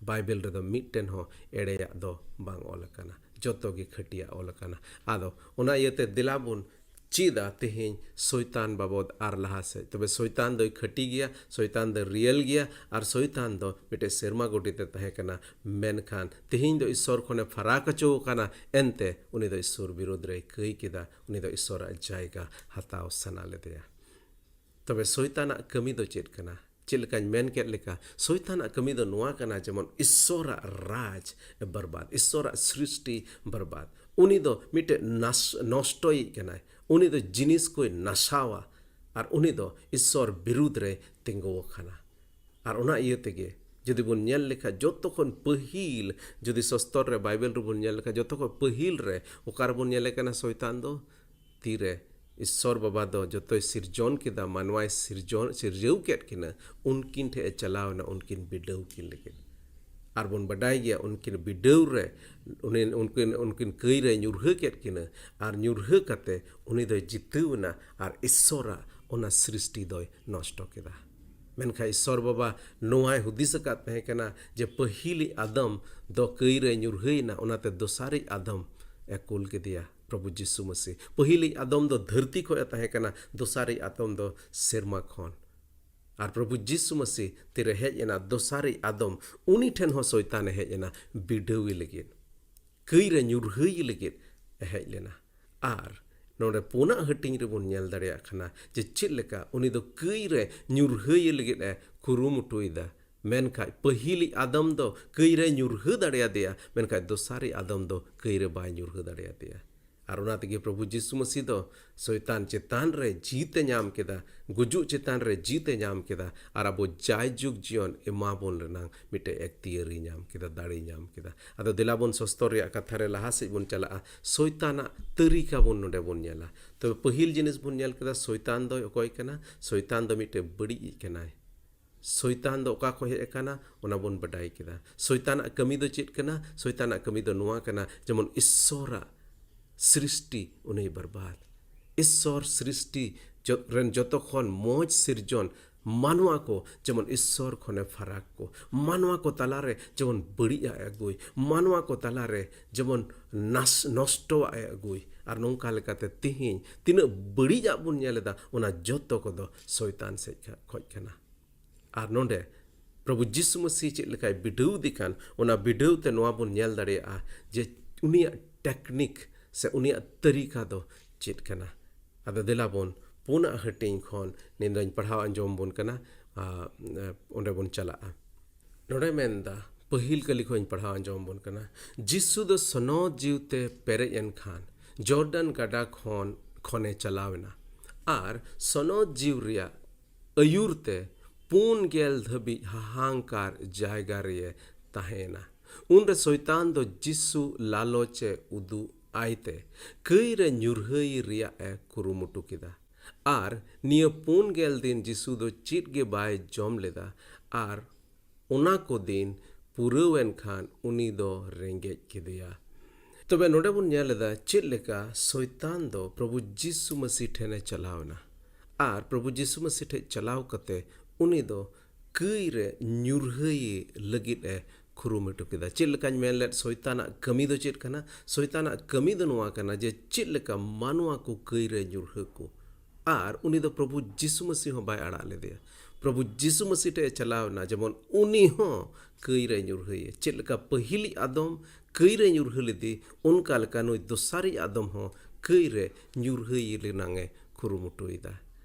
ᱵᱟᱭᱵᱮᱞ ᱨᱮᱫᱚ ᱢᱤᱫᱴᱮᱱ ᱦᱚᱸ ᱮᱲᱮᱭᱟᱜ ᱫᱚ ᱵᱟᱝ ᱚᱞ ᱟᱠᱟᱱᱟ, ᱡᱚᱛᱚ ᱜᱮ ᱠᱷᱟᱹᱴᱤᱭᱟᱜ ᱚᱞ ᱟᱠᱟᱱᱟ᱾ ᱟᱫᱚ ᱚᱱᱟ ᱤᱭᱟᱹᱛᱮ ᱫᱮᱞᱟ ᱵᱚᱱ ᱪᱮᱫᱟ ᱛᱮᱦᱮᱧ ᱥᱚᱭᱛᱟᱱ ᱵᱟᱵᱚᱫ ᱟᱨ ᱞᱟᱦᱟ ᱥᱮᱫ᱾ ᱛᱚᱵᱮ ᱥᱚᱭᱛᱟᱱ ᱫᱚᱭ ᱠᱷᱟᱹᱴᱤ ᱜᱮᱭᱟ, ᱥᱚᱭᱛᱟᱱ ᱫᱚ ᱨᱤᱭᱮᱞ ᱜᱮᱭᱟ, ᱟᱨ ᱥᱚᱭᱛᱟᱱ ᱫᱚ ᱢᱤᱫᱴᱮᱡ ᱥᱮᱨᱢᱟ ᱜᱚᱴᱤ ᱛᱮ ᱛᱟᱦᱮᱸ ᱠᱟᱱᱟ, ᱢᱮᱱᱠᱷᱟᱱ ᱛᱮᱦᱮᱧ ᱫᱚ ᱤᱥᱥᱚᱨ ᱠᱷᱚᱱᱮ ᱯᱷᱟᱨᱟᱠ ᱦᱚᱪᱚ ᱟᱠᱟᱱᱟ, ᱮᱱᱛᱮ ᱩᱱᱤ ᱫᱚ ᱤᱥᱥᱚᱨ ᱵᱤᱨᱩᱫᱽ ᱨᱮᱭ ᱠᱟᱹᱭ ᱠᱮᱫᱟ, ᱩᱱᱤ ᱫᱚ ᱤᱥᱥᱚᱨᱟᱜ ᱡᱟᱭᱜᱟ ᱦᱟᱛᱟᱣ ᱥᱟᱱᱟ ᱞᱮᱫᱮᱭᱟ᱾ ᱛᱚᱵᱮ ᱥᱚᱭᱛᱟᱱᱟᱜ ᱠᱟᱹᱢᱤ ᱫᱚ ᱪᱮᱫ ᱠᱟᱱᱟ? ᱪᱮᱫ ᱞᱮᱠᱟᱧ ᱢᱮᱱ ᱠᱮᱫ ᱞᱮᱠᱟ, ᱥᱚᱭᱛᱟᱱᱟᱜ ᱠᱟᱹᱢᱤ ᱫᱚ ᱱᱚᱣᱟ ᱠᱟᱱᱟ, ᱡᱮᱢᱚᱱ ᱤᱥᱥᱚᱨᱟᱜ ᱨᱟᱡᱽ ᱵᱟᱨᱵᱟᱫ, ᱤᱥᱥᱚᱨᱟᱜ ᱥᱨᱤᱥᱴᱤ ᱵᱟᱨᱵᱟᱫ᱾ ᱩᱱᱤ ᱫᱚ ᱢᱤᱫᱴᱮᱡ ᱱᱟᱥ-, ᱱᱚᱥᱴᱚᱭᱤᱡ ᱠᱟᱱᱟᱭ᱾ ᱩᱱᱤ ᱫᱚ ᱡᱤᱱᱤᱥ ᱠᱚᱭ ᱱᱟᱥᱟᱣᱟ, ᱟᱨ ᱩᱱᱤ ᱫᱚ ᱤᱥᱥᱚᱨ ᱵᱤᱨᱩᱫᱽ ᱨᱮ ᱛᱤᱸᱜᱩ ᱟᱠᱟᱱᱟ᱾ ᱟᱨ ᱚᱱᱟ ᱤᱭᱟᱹ ᱛᱮᱜᱮ ᱡᱩᱫᱤ ᱵᱚᱱ ᱧᱮᱞ ᱞᱮᱠᱷᱟᱱ, ᱡᱚᱛᱚ ᱠᱷᱚᱱ ᱯᱟᱹᱦᱤᱞ, ᱡᱩᱫᱤ ᱥᱚᱥᱛᱚᱨ ᱨᱮ ᱵᱟᱭᱵᱮᱞ ᱨᱮᱵᱚᱱ ᱧᱮᱞ ᱞᱮᱠᱷᱟᱱ, ᱡᱚᱛᱚ ᱠᱷᱚᱱ ᱯᱟᱹᱦᱤᱞ ᱨᱮ ᱚᱠᱟ ᱨᱮᱵᱚᱱ ᱧᱮᱞᱮ ᱠᱟᱱᱟ ᱥᱚᱭᱛᱟᱱ ᱫᱚ? ᱛᱤᱨᱮ ᱤᱥᱥᱚᱨ ᱵᱟᱵᱟ ᱫᱚ ᱡᱚᱛᱚᱭ ᱥᱤᱨᱡᱚᱱ ᱠᱮᱫᱟ, ᱢᱟᱱᱣᱟᱭ ᱥᱤᱨᱡᱚᱱ, ᱥᱤᱨᱡᱟᱹᱣ ᱠᱮᱫ ᱠᱤᱱᱟᱹ, ᱩᱱᱠᱤᱱ ᱴᱷᱮᱡ ᱮ ᱪᱟᱞᱟᱣ ᱮᱱᱟ ᱩᱱᱠᱤᱱ ᱵᱤᱰᱟᱹᱣ ᱠᱤᱱ ᱞᱟᱹᱜᱤᱫ᱾ ᱟᱨ ᱵᱚᱱ ᱵᱟᱰᱟᱭ ᱜᱮᱭᱟ, ᱩᱱᱠᱤᱱ ᱵᱤᱰᱟᱹᱣ ᱨᱮ ᱩᱱᱤ, ᱩᱱᱠᱤᱱ, ᱩᱱᱠᱤᱱ ᱠᱟᱹᱭ ᱨᱮ ᱧᱩᱨᱦᱟᱹ ᱠᱮᱫ ᱠᱤᱱᱟᱹ, ᱟᱨ ᱧᱩᱨᱦᱟᱹ ᱠᱟᱛᱮ ᱩᱱᱤ ᱫᱚᱭ ᱡᱤᱛᱟᱹᱣ ᱮᱱᱟ, ᱟᱨ ᱤᱥᱥᱚᱨᱟᱜ ᱚᱱᱟ ᱥᱨᱤᱥᱴᱤ ᱫᱚᱭ ᱱᱚᱥᱴᱚ ᱠᱮᱫᱟ᱾ ᱢᱮᱱᱠᱷᱟᱱ ᱤᱥᱥᱚᱨ ᱵᱟᱵᱟ ᱱᱚᱣᱟᱭ ᱦᱩᱫᱤᱥ ᱟᱠᱟᱫ ᱛᱟᱦᱮᱸ ᱠᱟᱱᱟ ᱡᱮ ᱯᱟᱹᱦᱤᱞᱤᱡ ᱟᱫᱚᱢ ᱫᱚ ᱠᱟᱹᱭ ᱨᱮ ᱧᱩᱨᱦᱟᱹᱭᱮᱱᱟ, ᱚᱱᱟᱛᱮ ᱫᱚᱥᱟᱨᱤᱡ ᱟᱫᱚᱢ ᱮ ᱠᱩᱞ ᱠᱮᱫᱮᱭᱟ, ᱯᱨᱚᱵᱷᱩ ᱡᱤᱥᱩ ᱢᱟᱹᱥᱤ᱾ ᱯᱟᱹᱦᱤᱞᱤᱡ ᱟᱫᱚᱢ ᱫᱚ ᱫᱷᱟᱹᱨᱛᱤ ᱠᱷᱚᱱ ᱮ ᱛᱟᱦᱮᱸ ᱠᱟᱱᱟ, ᱫᱚᱥᱟᱨᱤᱡ ᱟᱫᱚᱢ ᱫᱚ ᱥᱮᱨᱢᱟ ᱠᱷᱚᱱ᱾ ᱟᱨ ᱯᱨᱚᱵᱷᱩ ᱡᱤᱥᱩ ᱢᱟᱹᱥᱤ ᱛᱤᱨᱮ ᱦᱮᱡ ᱮᱱᱟ, ᱫᱚᱥᱟᱨᱤᱡ ᱟᱫᱚᱢ, ᱩᱱᱤ ᱴᱷᱮᱱ ᱦᱚᱸ ᱥᱚᱭᱛᱟᱱᱮ ᱦᱮᱡ ᱮᱱᱟ ᱵᱤᱰᱟᱹᱣᱤ ᱞᱟᱹᱜᱤᱫ, ᱠᱟᱹᱭ ᱨᱮ ᱧᱩᱨᱦᱟᱹᱭᱤ ᱞᱟᱹᱜᱤᱫ ᱮ ᱦᱮᱡ ᱞᱮᱱᱟ᱾ ᱟᱨ ᱱᱚᱰᱮ ᱯᱩᱱᱟᱜ ᱦᱟᱹᱴᱤᱧ ᱨᱮᱵᱚᱱ ᱧᱮᱞ ᱫᱟᱲᱮᱭᱟᱜ ᱠᱟᱱᱟ ᱡᱮ ᱪᱮᱫ ᱞᱮᱠᱟ ᱩᱱᱤ ᱫᱚ ᱠᱟᱹᱭ ᱨᱮ ᱧᱩᱨᱦᱟᱹᱭᱤ ᱞᱟᱹᱜᱤᱫ ᱮ ᱠᱩᱨᱩᱢᱩᱴᱩᱭᱮᱫᱟ᱾ ᱢᱮᱱᱠᱷᱟᱡ ᱯᱟᱹᱦᱤᱞᱤᱡ ᱟᱫᱚᱢ ᱫᱚ ᱠᱟᱹᱭ ᱨᱮ ᱧᱩᱨᱦᱟᱹ ᱫᱟᱲᱮᱭᱟᱫᱮᱭᱟ, ᱢᱮᱱᱠᱷᱟᱡ ᱫᱚᱥᱟᱨᱤᱡ ᱟᱫᱚᱢ ᱫᱚ ᱠᱟᱹᱭ ᱨᱮ ᱵᱟᱭ ᱧᱩᱨᱦᱟᱹ ᱫᱟᱲᱮᱭᱟᱫᱮᱭᱟ᱾ ᱟᱨ ᱚᱱᱟ ᱛᱮᱜᱮ ᱯᱨᱚᱵᱷᱩ ᱡᱤᱥᱩ ᱢᱟᱹᱥᱤ ᱫᱚ ᱥᱚᱭᱛᱟᱱ ᱪᱮᱛᱟᱱ ᱨᱮ ᱡᱤᱛ ᱮ ᱧᱟᱢ ᱠᱮᱫᱟ, ᱜᱩᱡᱩᱜ ᱪᱮᱛᱟᱱ ᱨᱮ ᱡᱤᱛ ᱮ ᱧᱟᱢ ᱠᱮᱫᱟ, ᱟᱨ ᱟᱵᱚ ᱡᱟᱭᱡᱩᱜᱽ ᱡᱤᱭᱚᱱ ᱮᱢᱟ ᱵᱚᱱ ᱨᱮᱱᱟᱝ ᱢᱤᱫᱴᱮᱡ ᱮᱠᱛᱤᱭᱟᱹᱨᱤ ᱧᱟᱢ ᱠᱮᱫᱟ, ᱫᱟᱲᱮ ᱧᱟᱢ ᱠᱮᱫᱟ᱾ ᱟᱫᱚ ᱫᱮᱞᱟ ᱵᱚᱱ ᱥᱚᱥᱛᱚᱨ ᱨᱮᱭᱟᱜ ᱠᱟᱛᱷᱟ ᱨᱮ ᱞᱟᱦᱟ ᱥᱮᱫ ᱵᱚᱱ ᱪᱟᱞᱟᱜᱼᱟ᱾ ᱥᱚᱭᱛᱟᱱᱟᱜ ᱛᱟᱹᱨᱤᱠᱟ ᱵᱚᱱ ᱱᱚᱰᱮ ᱵᱚᱱ ᱧᱮᱞᱟ᱾ ᱛᱚᱵᱮ ᱯᱟᱹᱦᱤᱞ ᱡᱤᱱᱤᱥ ᱵᱚᱱ ᱧᱮᱞ ᱠᱮᱫᱟ, ᱥᱚᱭᱛᱟᱱ ᱫᱚᱭ ᱚᱠᱚᱭ ᱠᱟᱱᱟ? ᱥᱚᱭᱛᱟᱱ ᱫᱚ ᱢᱤᱫᱴᱮᱡ ᱵᱟᱹᱲᱤᱡ ᱤᱡ ᱠᱟᱱᱟᱭ᱾ ᱥᱚᱭᱛᱟᱱ ᱫᱚ ᱚᱠᱟ ᱠᱷᱚᱱ ᱦᱮᱡ ᱟᱠᱟᱱᱟ, ᱚᱱᱟ ᱵᱚᱱ ᱵᱟᱰᱟᱭ ᱠᱮᱫᱟ᱾ ᱥᱚᱭᱛᱟᱱᱟᱜ ᱠᱟᱹᱢᱤ ᱫᱚ ᱪᱮᱫ ᱠᱟᱱᱟ? ᱥᱚᱭᱛᱟᱱᱟᱜ ᱠᱟᱹᱢᱤ ᱫᱚ ᱱᱚᱣᱟ ᱠᱟᱱᱟ, ᱡᱮᱢᱚᱱ ᱤᱥᱥᱚᱨᱟᱜ ᱥᱨᱤᱥᱴᱤ ᱩᱱᱤ ᱵᱟᱨᱵᱟᱫ᱾ ᱤᱥᱥᱚᱨ ᱥᱨᱤᱥᱴᱤ ᱡᱚ-, ᱨᱮᱱ ᱡᱚᱛᱚ ᱠᱷᱚᱱ ᱢᱚᱡᱽ ᱥᱤᱨᱡᱚᱱ ᱢᱟᱱᱣᱟ ᱠᱚ ᱡᱮᱢᱚᱱ ᱤᱥᱥᱚᱨ ᱠᱷᱚᱱᱮ ᱯᱷᱟᱨᱟᱠ ᱠᱚ, ᱢᱟᱱᱣᱟ ᱠᱚ ᱛᱟᱞᱟᱨᱮ ᱡᱮᱢᱚᱱ ᱵᱟᱹᱲᱤᱡᱟᱜ ᱮ ᱟᱹᱜᱩᱭ, ᱢᱟᱱᱣᱟ ᱠᱚ ᱛᱟᱞᱟᱨᱮ ᱡᱮᱢᱚᱱ ᱱᱟᱥ-, ᱱᱚᱥᱴᱚᱣᱟᱜ ᱮ ᱟᱹᱜᱩᱭ᱾ ᱟᱨ ᱱᱚᱝᱠᱟ ᱞᱮᱠᱟᱛᱮ ᱛᱤᱦᱤᱧ ᱛᱤᱱᱟᱹᱜ ᱵᱟᱹᱲᱤᱡᱟᱜ ᱵᱚᱱ ᱧᱮᱞ ᱮᱫᱟ, ᱚᱱᱟ ᱡᱚᱛᱚ ᱠᱚᱫᱚ ᱥᱚᱭᱛᱟᱱ ᱥᱮᱡ ᱠᱷᱟ-, ᱠᱷᱚᱡ ᱠᱟᱱᱟ᱾ ᱟᱨ ᱱᱚᱰᱮ ᱯᱨᱚᱵᱷᱩ ᱡᱤᱥᱩ ᱢᱟᱹᱥᱤ ᱪᱮᱫ ᱞᱮᱠᱟᱭ ᱵᱤᱰᱟᱹᱣ ᱫᱮ ᱠᱟᱱ, ᱚᱱᱟ ᱵᱤᱰᱟᱹᱣ ᱛᱮ ᱱᱚᱣᱟ ᱵᱚᱱ ᱧᱮᱞ ᱫᱟᱲᱮᱭᱟᱜᱼᱟ ᱡᱮ ᱩᱱᱤᱭᱟᱜ ᱴᱮᱠᱱᱤᱠ ᱥᱮ ᱩᱱᱤᱭᱟᱜ ᱛᱟᱹᱨᱤᱠᱟ ᱫᱚ ᱪᱮᱫ ᱠᱟᱱᱟ᱾ ᱟᱫᱚ ᱫᱮᱞᱟ ᱵᱚᱱ ᱯᱩᱱᱟᱜ ᱦᱟᱹᱴᱤᱧ ᱠᱷᱚᱱ ᱱᱤᱭᱟᱹ ᱫᱚᱧ ᱯᱟᱲᱦᱟᱣ ᱟᱸᱡᱚᱢ ᱵᱚᱱ ᱠᱟᱱᱟ᱾ ᱟ, ᱚᱸᱰᱮ ᱵᱚᱱ ᱪᱟᱞᱟᱜᱼᱟ᱾ ᱱᱚᱰᱮ ᱢᱮᱱᱫᱟ, ᱯᱟᱹᱦᱤᱞ ᱠᱟᱹᱞᱤ ᱠᱷᱚᱱ ᱤᱧ ᱯᱟᱲᱦᱟᱣ ᱟᱸᱡᱚᱢ ᱟᱵᱚᱱ ᱠᱟᱱᱟ᱾ ᱡᱤᱥᱩ ᱫᱚ ᱥᱚᱱᱚᱛ ᱡᱤᱣᱤ ᱛᱮ ᱯᱮᱨᱮᱡ ᱮᱱ ᱠᱷᱟᱱ ᱡᱚᱨᱰᱟᱱ ᱜᱟᱰᱟ ᱠᱷᱚᱱ, ᱠᱷᱚᱱᱮ ᱪᱟᱞᱟᱣ ᱮᱱᱟ᱾ ᱟᱨ ᱥᱚᱱᱚᱛ ᱡᱤᱣᱤ ᱨᱮᱭᱟᱜ ᱟᱹᱭᱩᱨ ᱛᱮ ᱯᱩᱱ ᱜᱮᱞ ᱫᱷᱟᱹᱵᱤᱡ ᱦᱟᱦᱟᱝᱠᱟᱨ ᱡᱟᱭᱜᱟ ᱨᱮᱭᱮ ᱛᱟᱦᱮᱸ ᱮᱱᱟ᱾ ᱩᱱᱨᱮ ᱥᱚᱭᱛᱟᱱ ᱫᱚ ᱡᱤᱥᱩ ᱞᱟᱞᱚᱪ ᱮ ᱩᱫᱩᱜ ᱟᱭ ᱛᱮ ᱠᱟᱹᱭ ᱨᱮ ᱧᱩᱨᱦᱟᱹᱭ ᱨᱮᱭᱟᱜ ᱮ ᱠᱩᱨᱩᱢᱩᱴᱩ ᱠᱮᱫᱟ᱾ ᱟᱨ ᱱᱤᱭᱟᱹ ᱯᱩᱱ ᱜᱮᱞ ᱫᱤᱱ ᱡᱤᱥᱩ ᱫᱚ ᱪᱮᱫ ᱜᱮ ᱵᱟᱭ ᱡᱚᱢ ᱞᱮᱫᱟ᱾ ᱟᱨ ᱚᱱᱟ ᱠᱚ ᱫᱤᱱ ᱯᱩᱨᱟᱹᱣ ᱮᱱ ᱠᱷᱟᱱ ᱩᱱᱤ ᱫᱚ ᱨᱮᱸᱜᱮᱡ ᱠᱮᱫᱮᱭᱟ᱾ ᱛᱚᱵᱮ ᱱᱚᱰᱮ ᱵᱚᱱ ᱧᱮᱞ ᱮᱫᱟ ᱪᱮᱫ ᱞᱮᱠᱟ ᱥᱚᱭᱛᱟᱱ ᱫᱚ ᱯᱨᱚᱵᱷᱩ ᱡᱤᱥᱩ ᱢᱟᱹᱥᱤ ᱴᱷᱮᱱ ᱮ ᱪᱟᱞᱟᱣ ᱮᱱᱟ᱾ ᱟᱨ ᱯᱨᱚᱵᱷᱩ ᱡᱤᱥᱩ ᱢᱟᱹᱥᱤ ᱴᱷᱮᱱ ᱪᱟᱞᱟᱣ ᱠᱟᱛᱮ ᱩᱱᱤ ᱫᱚ ᱠᱟᱹᱭ ᱨᱮ ᱧᱩᱨᱦᱟᱹᱭᱮ ᱞᱟᱹᱜᱤᱫ ᱮ ᱠᱩᱨᱩᱢᱩᱴᱩ ᱠᱮᱫᱟ᱾ ᱪᱮᱫ ᱞᱮᱠᱟᱧ ᱢᱮᱱ ᱞᱮᱫ, ᱥᱚᱭᱛᱟᱱᱟᱜ ᱠᱟᱹᱢᱤ ᱫᱚ ᱪᱮᱫ ᱠᱟᱱᱟ? ᱥᱚᱭᱛᱟᱱᱟᱜ ᱠᱟᱹᱢᱤ ᱫᱚ ᱱᱚᱣᱟ ᱠᱟᱱᱟ ᱡᱮ ᱪᱮᱫ ᱞᱮᱠᱟ ᱢᱟᱱᱣᱟ ᱠᱚ ᱠᱟᱹᱭ ᱨᱮ ᱧᱩᱨᱦᱟᱹ ᱠᱚ᱾ ᱟᱨ ᱩᱱᱤ ᱫᱚ ᱯᱨᱚᱵᱷᱩ ᱡᱤᱥᱩ ᱢᱟᱹᱥᱤ ᱦᱚᱸ ᱵᱟᱭ ᱟᱲᱟᱜ ᱞᱮᱫᱮᱭᱟ᱾ ᱯᱨᱚᱵᱷᱩ ᱡᱤᱥᱩ ᱢᱟᱹᱥᱤ ᱴᱷᱮᱱ ᱮ ᱪᱟᱞᱟᱣ ᱮᱱᱟ, ᱡᱮᱢᱚᱱ ᱩᱱᱤ ᱦᱚᱸ ᱠᱟᱹᱭ ᱨᱮ ᱧᱩᱨᱦᱟᱹᱭᱮ᱾ ᱪᱮᱫ ᱞᱮᱠᱟ ᱯᱟᱹᱦᱤᱞᱤᱡ ᱟᱫᱚᱢ ᱠᱟᱹᱭ ᱨᱮ ᱧᱩᱨᱦᱟᱹ ᱞᱮᱫᱮ, ᱚᱱᱠᱟ ᱞᱮᱠᱟ ᱱᱩᱭ ᱫᱚᱥᱟᱨᱤᱡ ᱟᱫᱚᱢ ᱦᱚᱸ ᱠᱟᱹᱭ ᱨᱮ ᱧᱩᱨᱦᱟᱹᱭᱮ ᱨᱮᱱᱟᱝ ᱮ ᱠᱩᱨᱩᱢᱩᱴᱩᱭᱮᱫᱟ᱾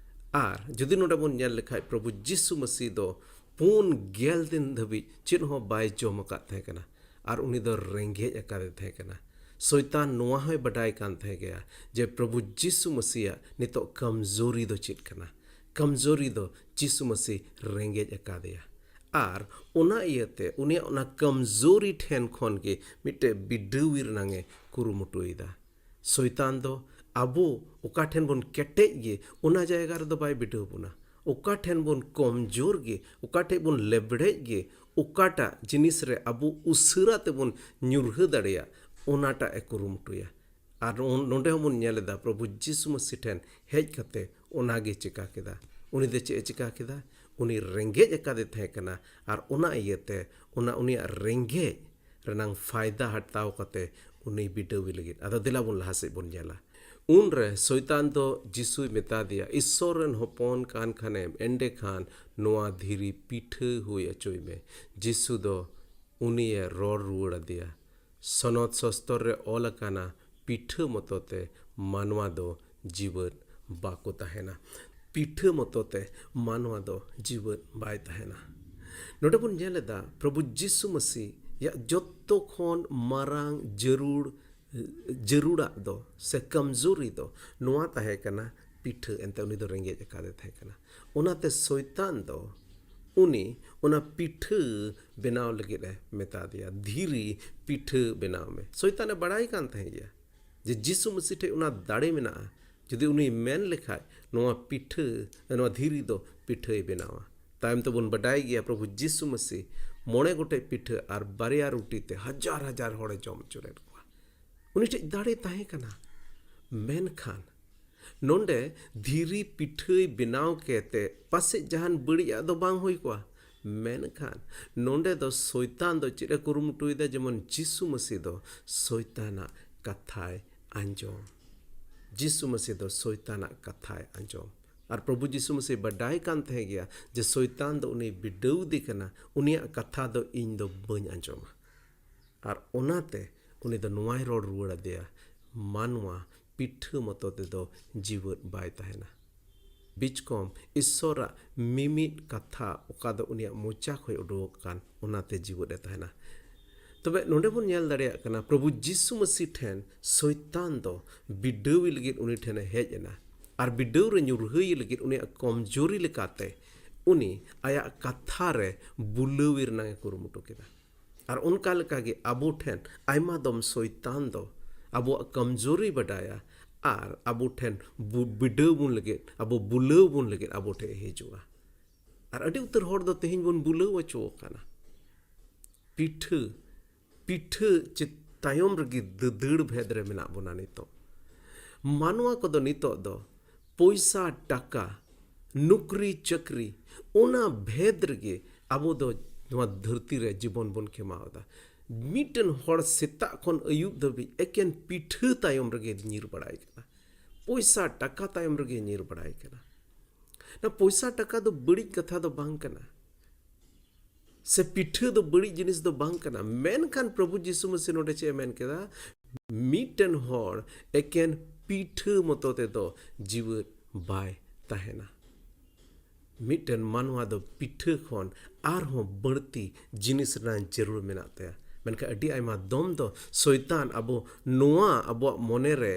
ᱟᱨ ᱡᱩᱫᱤ ᱱᱚᱰᱮ ᱵᱚᱱ ᱧᱮᱞ ᱞᱮᱠᱷᱟᱡ, ᱯᱨᱚᱵᱷᱩ ᱡᱤᱥᱩ ᱢᱟᱹᱥᱤ ᱫᱚ ᱯᱩᱱ ᱜᱮᱞ ᱫᱤᱱ ᱫᱷᱟᱹᱵᱤᱡ ᱪᱮᱫ ᱦᱚᱸ ᱵᱟᱭ ᱡᱚᱢ ᱟᱠᱟᱫ ᱛᱟᱦᱮᱸ ᱠᱟᱱᱟ᱾ ᱟᱨ ᱩᱱᱤ ᱫᱚ ᱨᱮᱸᱜᱮᱡ ᱟᱠᱟᱫᱮ ᱛᱟᱦᱮᱸ ᱠᱟᱱᱟ᱾ ᱥᱚᱭᱛᱟᱱ ᱱᱚᱣᱟ ᱦᱚᱸᱭ ᱵᱟᱰᱟᱭ ᱠᱟᱱ ᱛᱟᱦᱮᱸ ᱜᱮᱭᱟ ᱡᱮ ᱯᱨᱚᱵᱷᱩ ᱡᱤᱥᱩ ᱢᱟᱹᱥᱤᱭᱟᱜ ᱱᱤᱛᱚᱜ ᱠᱚᱢᱡᱳᱨᱤ ᱫᱚ ᱪᱮᱫ ᱠᱟᱱᱟ᱾ ᱠᱚᱢᱡᱳᱨᱤ ᱫᱚ ᱡᱤᱥᱩ ᱢᱟᱹᱥᱤ ᱨᱮᱸᱜᱮᱡ ᱟᱠᱟᱫᱮᱭᱟ᱾ ᱟᱨ ᱚᱱᱟ ᱤᱭᱟᱹᱛᱮ ᱩᱱᱤᱭᱟᱜ ᱚᱱᱟ ᱠᱚᱢᱡᱳᱨᱤ ᱴᱷᱮᱱ ᱠᱷᱚᱱ ᱜᱮ ᱢᱤᱫᱴᱮᱡ ᱵᱤᱰᱟᱹᱣᱤ ᱨᱮᱱᱟᱝ ᱮ ᱠᱩᱨᱩᱢᱩᱴᱩᱭᱮᱫᱟ᱾ ᱥᱚᱭᱛᱟᱱ ᱫᱚ ᱟᱵᱚ ᱚᱠᱟ ᱴᱷᱮᱱ ᱵᱚᱱ ᱠᱮᱴᱮᱡ ᱜᱮ, ᱚᱱᱟ ᱡᱟᱭᱜᱟ ᱨᱮᱫᱚ ᱵᱟᱭ ᱵᱤᱰᱟᱹᱣ ᱵᱚᱱᱟ᱾ ᱚᱠᱟ ᱴᱷᱮᱱ ᱵᱚᱱ ᱠᱚᱢᱡᱳᱨ ᱜᱮ, ᱚᱠᱟ ᱴᱷᱮᱱ ᱵᱚᱱ ᱞᱮᱵᱲᱮᱡ ᱜᱮ, ᱚᱠᱟᱴᱟᱜ ᱡᱤᱱᱤᱥ ᱨᱮ ᱟᱵᱚ ᱩᱥᱟᱹᱨᱟ ᱛᱮᱵᱚᱱ ᱧᱩᱨᱦᱟᱹ ᱫᱟᱲᱮᱭᱟᱜ, ᱚᱱᱟᱴᱟᱜ ᱮ ᱠᱩᱨᱩᱢᱩᱴᱩᱭᱟ᱾ ᱟᱨ ᱱᱚ-, ᱱᱚᱰᱮ ᱦᱚᱸᱵᱚᱱ ᱧᱮᱞ ᱮᱫᱟ, ᱯᱨᱚᱵᱷᱩ ᱡᱤᱥᱩ ᱢᱟᱹᱥᱤ ᱴᱷᱮᱱ ᱦᱮᱡ ᱠᱟᱛᱮ ᱚᱱᱟᱜᱮ ᱪᱮᱠᱟ ᱠᱮᱫᱟ᱾ ᱩᱱᱤ ᱫᱚ ᱪᱮᱫ ᱮ ᱪᱮᱠᱟ ᱠᱮᱫᱟ? ᱩᱱᱤ ᱨᱮᱸᱜᱮᱡ ᱟᱠᱟᱫᱮ ᱛᱟᱦᱮᱸ ᱠᱟᱱᱟ, ᱟᱨ ᱚᱱᱟ ᱤᱭᱟᱹᱛᱮ ᱚᱱᱟ ᱩᱱᱤᱭᱟᱜ ᱨᱮᱸᱜᱮᱡ ᱨᱮᱱᱟᱝ ᱯᱷᱟᱭᱫᱟ ᱦᱟᱛᱟᱣ ᱠᱟᱛᱮ ᱩᱱᱤ ᱵᱤᱰᱟᱹᱣᱤ ᱞᱟᱹᱜᱤᱫ᱾ ᱟᱫᱚ ᱫᱮᱞᱟ ᱵᱚᱱ ᱞᱟᱦᱟ ᱥᱮᱫ ᱵᱚᱱ ᱧᱮᱞᱟ᱾ ᱩᱱᱨᱮ ᱥᱚᱭᱛᱟᱱ ᱫᱚ ᱡᱤᱥᱩᱭ ᱢᱮᱛᱟ ᱫᱮᱭᱟ, "ᱤᱥᱥᱚᱨ ᱨᱮᱱ ᱦᱚᱯᱚᱱ ᱠᱟᱱ ᱠᱷᱟᱱᱮᱢ, ᱮᱸᱰᱮᱠᱷᱟᱱ ᱱᱚᱣᱟ ᱫᱷᱤᱨᱤ ᱯᱤᱴᱷᱟᱹ ᱦᱩᱭ ᱚᱪᱚᱭ ᱢᱮ᱾" ᱡᱤᱥᱩ ᱫᱚ ᱩᱱᱤᱭᱮ ᱨᱚᱲ ᱨᱩᱣᱟᱹᱲ ᱟᱫᱮᱭᱟ, "ᱥᱚᱱᱚᱛ ᱥᱚᱥᱛᱚᱨ ᱨᱮ ᱚᱞ ᱟᱠᱟᱱᱟ, ᱯᱤᱴᱷᱟᱹ ᱢᱚᱛᱚ ᱛᱮ ᱢᱟᱱᱣᱟ ᱫᱚ ᱡᱤᱣᱮᱫ ᱵᱟᱠᱚ ᱛᱟᱦᱮᱱᱟ᱾" ᱯᱤᱴᱷᱟᱹ ᱢᱚᱛᱚ ᱛᱮ ᱢᱟᱱᱣᱟ ᱫᱚ ᱡᱤᱣᱮᱫ ᱵᱟᱭ ᱛᱟᱦᱮᱱᱟ᱾ ᱱᱚᱰᱮ ᱵᱚᱱ ᱧᱮᱞ ᱮᱫᱟ, ᱯᱨᱚᱵᱷᱩ ᱡᱤᱥᱩ ᱢᱟᱹᱥᱤᱭᱟᱜ ᱡᱚᱛᱚ ᱠᱷᱚᱱ ᱢᱟᱨᱟᱝ ᱡᱟᱹᱨᱩᱲ, ᱡᱟᱹᱨᱩᱲᱟᱜ ᱫᱚ ᱥᱮ ᱠᱚᱢᱡᱳᱨᱤ ᱫᱚ ᱱᱚᱣᱟ ᱛᱟᱦᱮᱸ ᱠᱟᱱᱟ, ᱯᱤᱴᱷᱟᱹ᱾ ᱮᱱᱛᱮ ᱩᱱᱤ ᱫᱚ ᱨᱮᱸᱜᱮᱡ ᱟᱠᱟᱫᱮ ᱛᱟᱦᱮᱸ ᱠᱟᱱᱟ᱾ ᱚᱱᱟᱛᱮ ᱥᱚᱭᱛᱟᱱ ᱫᱚ ᱩᱱᱤ ᱚᱱᱟ ᱯᱤᱴᱷᱟᱹ ᱵᱮᱱᱟᱣ ᱞᱟᱹᱜᱤᱫ ᱮ ᱢᱮᱛᱟ ᱫᱮᱭᱟ, "ᱫᱷᱤᱨᱤ ᱯᱤᱴᱷᱟᱹ ᱵᱮᱱᱟᱣ ᱢᱮ᱾" ᱥᱚᱭᱛᱟᱱ ᱮ ᱵᱟᱲᱟᱭ ᱠᱟᱱ ᱛᱟᱦᱮᱸ ᱜᱮᱭᱟ ᱡᱮ ᱡᱤᱥᱩ ᱢᱟᱹᱥᱤ ᱴᱷᱮᱱ ᱚᱱᱟ ᱫᱟᱲᱮ ᱢᱮᱱᱟᱜᱼᱟ, ᱡᱩᱫᱤ ᱩᱱᱤ ᱢᱮᱱ ᱞᱮᱠᱷᱟᱡ ᱱᱚᱣᱟ ᱯᱤᱴᱷᱟᱹ, ᱱᱚᱣᱟ ᱫᱷᱤᱨᱤ ᱫᱚ ᱯᱤᱴᱷᱟᱹᱭ ᱵᱮᱱᱟᱣᱟ᱾ ᱛᱟᱭᱚᱢ ᱛᱮᱵᱚᱱ ᱵᱟᱰᱟᱭ ᱜᱮᱭᱟ, ᱯᱨᱚᱵᱷᱩ ᱡᱤᱥᱩ ᱢᱟᱹᱥᱤ ᱢᱚᱬᱮ ᱜᱚᱴᱮᱡ ᱯᱤᱴᱷᱟᱹ ᱟᱨ ᱵᱟᱨᱭᱟ ᱨᱩᱴᱤ ᱛᱮ ᱦᱟᱡᱟᱨ ᱦᱟᱡᱟᱨ ᱦᱚᱲᱮ ᱡᱚᱢ ᱦᱚᱪᱚ ᱞᱮᱫ ᱠᱚᱣᱟ᱾ ᱩᱱᱤ ᱴᱷᱮᱡ ᱫᱟᱲᱮ ᱛᱟᱦᱮᱸ ᱠᱟᱱᱟ᱾ ᱢᱮᱱᱠᱷᱟᱱ ᱱᱚᱰᱮ ᱫᱷᱤᱨᱤ ᱯᱤᱴᱷᱟᱹᱭ ᱵᱮᱱᱟᱣ ᱠᱮᱛᱮ ᱯᱟᱥᱮᱡ ᱡᱟᱦᱟᱱ ᱵᱟᱹᱲᱤᱡᱟᱜ ᱫᱚ ᱵᱟᱝ ᱦᱩᱭ ᱠᱚᱜᱼᱟ᱾ ᱢᱮᱱᱠᱷᱟᱱ ᱱᱚᱰᱮ ᱫᱚ ᱥᱚᱭᱛᱟᱱ ᱫᱚ ᱪᱮᱫ ᱮ ᱠᱩᱨᱩᱢᱩᱴᱩᱭᱮᱫᱟ? ᱡᱮᱢᱚᱱ ᱡᱤᱥᱩ ᱢᱟᱹᱥᱤ ᱫᱚ ᱥᱚᱭᱛᱟᱱᱟᱜ ᱠᱟᱛᱷᱟᱭ ᱟᱸᱡᱚᱢ᱾ ᱡᱤᱥᱩ ᱢᱟᱹᱥᱤ ᱫᱚ ᱥᱚᱭᱛᱟᱱᱟᱜ ᱠᱟᱛᱷᱟᱭ ᱟᱸᱡᱚᱢ᱾ ᱟᱨ ᱯᱨᱚᱵᱷᱩ ᱡᱤᱥᱩ ᱢᱟᱹᱥᱤ ᱵᱟᱰᱟᱭ ᱠᱟᱱ ᱛᱟᱦᱮᱸ ᱜᱮᱭᱟ ᱡᱮ ᱥᱚᱭᱛᱟᱱ ᱫᱚ ᱩᱱᱤ ᱵᱤᱰᱟᱹᱣ ᱫᱮ ᱠᱟᱱᱟ, ᱩᱱᱤᱭᱟᱜ ᱠᱟᱛᱷᱟ ᱫᱚ ᱤᱧ ᱫᱚ ᱵᱟᱹᱧ ᱟᱸᱡᱚᱢᱟ᱾ ᱟᱨ ᱚᱱᱟᱛᱮ ᱩᱱᱤ ᱫᱚ ᱱᱚᱣᱟᱭ ᱨᱚᱲ ᱨᱩᱣᱟᱹᱲ ᱟᱫᱮᱭᱟ, "ᱢᱟᱱᱣᱟ ᱯᱤᱴᱷᱟᱹ ᱢᱚᱛᱚ ᱛᱮᱫᱚ ᱡᱤᱣᱮᱫ ᱵᱟᱭ ᱛᱟᱦᱮᱱᱟ᱾" ᱵᱤᱪᱠᱚᱢ ᱤᱥᱥᱚᱨᱟᱜ ᱢᱤᱢᱤᱫ ᱠᱟᱛᱷᱟ ᱚᱠᱟ ᱫᱚ ᱩᱱᱤᱭᱟᱜ ᱢᱚᱪᱟ ᱠᱷᱚᱱ ᱩᱰᱩᱠᱚᱜ ᱠᱟᱱ, ᱚᱱᱟᱛᱮ ᱡᱤᱣᱮᱫ ᱮ ᱛᱟᱦᱮᱱᱟ᱾ ᱛᱚᱵᱮ ᱱᱚᱰᱮ ᱵᱚᱱ ᱧᱮᱞ ᱫᱟᱲᱮᱭᱟᱜ ᱠᱟᱱᱟ, ᱯᱨᱚᱵᱷᱩ ᱡᱤᱥᱩ ᱢᱟᱹᱥᱤ ᱴᱷᱮᱱ ᱥᱚᱭᱛᱟᱱ ᱫᱚ ᱵᱤᱰᱟᱹᱣᱤ ᱞᱟᱹᱜᱤᱫ ᱩᱱᱤ ᱴᱷᱮᱱᱮ ᱦᱮᱡ ᱮᱱᱟ᱾ ᱟᱨ ᱵᱤᱰᱟᱹᱣ ᱨᱮ ᱧᱩᱨᱦᱟᱹᱭᱮ ᱞᱟᱹᱜᱤᱫ ᱩᱱᱤᱭᱟᱜ ᱠᱚᱢᱡᱳᱨᱤ ᱞᱮᱠᱟᱛᱮ ᱩᱱᱤ ᱟᱭᱟᱜ ᱠᱟᱛᱷᱟ ᱨᱮ ᱵᱩᱞᱟᱹᱣᱤ ᱨᱮᱱᱟᱜ ᱮ ᱠᱩᱨᱩᱢᱩᱴᱩ ᱠᱮᱫᱟ᱾ ᱟᱨ ᱚᱱᱠᱟ ᱞᱮᱠᱟᱜᱮ ᱟᱵᱚ ᱴᱷᱮᱱ ᱟᱭᱢᱟ ᱫᱚᱢ ᱥᱚᱭᱛᱟᱱ ᱫᱚ ᱟᱵᱚᱣᱟᱜ ᱠᱚᱢᱡᱳᱨᱤ ᱵᱟᱰᱟᱭᱟ ᱟᱨ ᱟᱵᱚ ᱴᱷᱮᱱ ᱵᱩ-, ᱵᱤᱰᱟᱹᱣ ᱵᱚᱱ ᱞᱟᱹᱜᱤᱫ, ᱟᱵᱚ ᱵᱩᱞᱟᱹᱣ ᱵᱚᱱ ᱞᱟᱹᱜᱤᱫ ᱟᱵᱚ ᱴᱷᱮᱱ ᱮ ᱦᱤᱡᱩᱜᱼᱟ᱾ ᱟᱨ ᱟᱹᱰᱤ ᱩᱛᱟᱹᱨ ᱦᱚᱲ ᱫᱚ ᱛᱮᱦᱮᱧ ᱵᱚᱱ ᱵᱩᱞᱟᱹᱣ ᱦᱚᱪᱚ ᱟᱠᱟᱱᱟ᱾ ᱯᱤᱴᱷᱟᱹ, ᱯᱤᱴᱷᱟᱹ ᱪᱮ-, ᱛᱟᱭᱚᱢ ᱨᱮᱜᱮ ᱫᱟᱹᱫᱟᱹᱲ ᱵᱷᱮᱫ ᱨᱮ ᱢᱮᱱᱟᱜ ᱵᱚᱱᱟ ᱱᱤᱛᱚᱜ᱾ ᱢᱟᱱᱣᱟ ᱠᱚᱫᱚ ᱱᱤᱛᱚᱜ ᱫᱚ ᱯᱚᱭᱥᱟ, ᱴᱟᱠᱟ, ᱱᱩᱠᱨᱤ, ᱪᱟᱹᱠᱨᱤ, ᱚᱱᱟ ᱵᱷᱮᱫ ᱨᱮᱜᱮ ᱟᱵᱚ ᱫᱚ ᱱᱚᱣᱟ ᱫᱷᱟᱹᱨᱛᱤ ᱨᱮ ᱡᱤᱵᱚᱱ ᱵᱚᱱ ᱠᱷᱮᱢᱟᱣ ᱮᱫᱟ᱾ ᱢᱤᱫᱴᱮᱱ ᱦᱚᱲ ᱥᱮᱛᱟᱜ ᱠᱷᱚᱱ ᱟᱹᱭᱩᱵ ᱫᱷᱟᱹᱵᱤᱡ ᱮᱠᱮᱱ ᱯᱤᱴᱷᱟᱹ ᱛᱟᱭᱚᱢ ᱨᱮᱜᱮ ᱧᱤᱨ ᱵᱟᱲᱟᱭ ᱠᱟᱱᱟ, ᱯᱚᱭᱥᱟ ᱴᱟᱠᱟ ᱛᱟᱭᱚᱢ ᱨᱮᱜᱮ ᱧᱤᱨ ᱵᱟᱲᱟᱭ ᱠᱟᱱᱟ᱾ ᱱᱟ, ᱯᱚᱭᱥᱟ ᱴᱟᱠᱟ ᱫᱚ ᱵᱟᱹᱲᱤᱡ ᱠᱟᱛᱷᱟ ᱫᱚ ᱵᱟᱝ ᱠᱟᱱᱟ, ᱥᱮ ᱯᱤᱴᱷᱟᱹ ᱫᱚ ᱵᱟᱹᱲᱤᱡ ᱡᱤᱱᱤᱥ ᱫᱚ ᱵᱟᱝ ᱠᱟᱱᱟ, ᱢᱮᱱᱠᱷᱟᱱ ᱯᱨᱚᱵᱷᱩ ᱡᱤᱥᱩ ᱢᱟᱹᱥᱤ ᱱᱚᱰᱮ ᱪᱮᱫ ᱮ ᱢᱮᱱ ᱠᱮᱫᱟ? ᱢᱤᱫᱴᱮᱱ ᱦᱚᱲ ᱮᱠᱮᱱ ᱯᱤᱴᱷᱟᱹ ᱢᱚᱛᱚ ᱛᱮᱫᱚ ᱡᱤᱣᱮᱫ ᱵᱟᱭ ᱛᱟᱦᱮᱱᱟ᱾ ᱢᱤᱫᱴᱮᱱ ᱢᱟᱱᱣᱟ ᱫᱚ ᱯᱤᱴᱷᱟᱹ ᱠᱷᱚᱱ ᱟᱨᱦᱚᱸ ᱵᱟᱹᱲᱛᱤ ᱡᱤᱱᱤᱥ ᱨᱮᱱᱟᱜ ᱡᱟᱹᱨᱩᱲ ᱢᱮᱱᱟᱜ ᱛᱟᱭᱟ᱾ ᱢᱮᱱᱠᱷᱟᱱ ᱟᱹᱰᱤ ᱟᱭᱢᱟ ᱫᱚᱢ ᱫᱚ ᱥᱚᱭᱛᱟᱱ ᱟᱵᱚ ᱱᱚᱣᱟ ᱟᱵᱚᱣᱟᱜ ᱢᱚᱱᱮ ᱨᱮ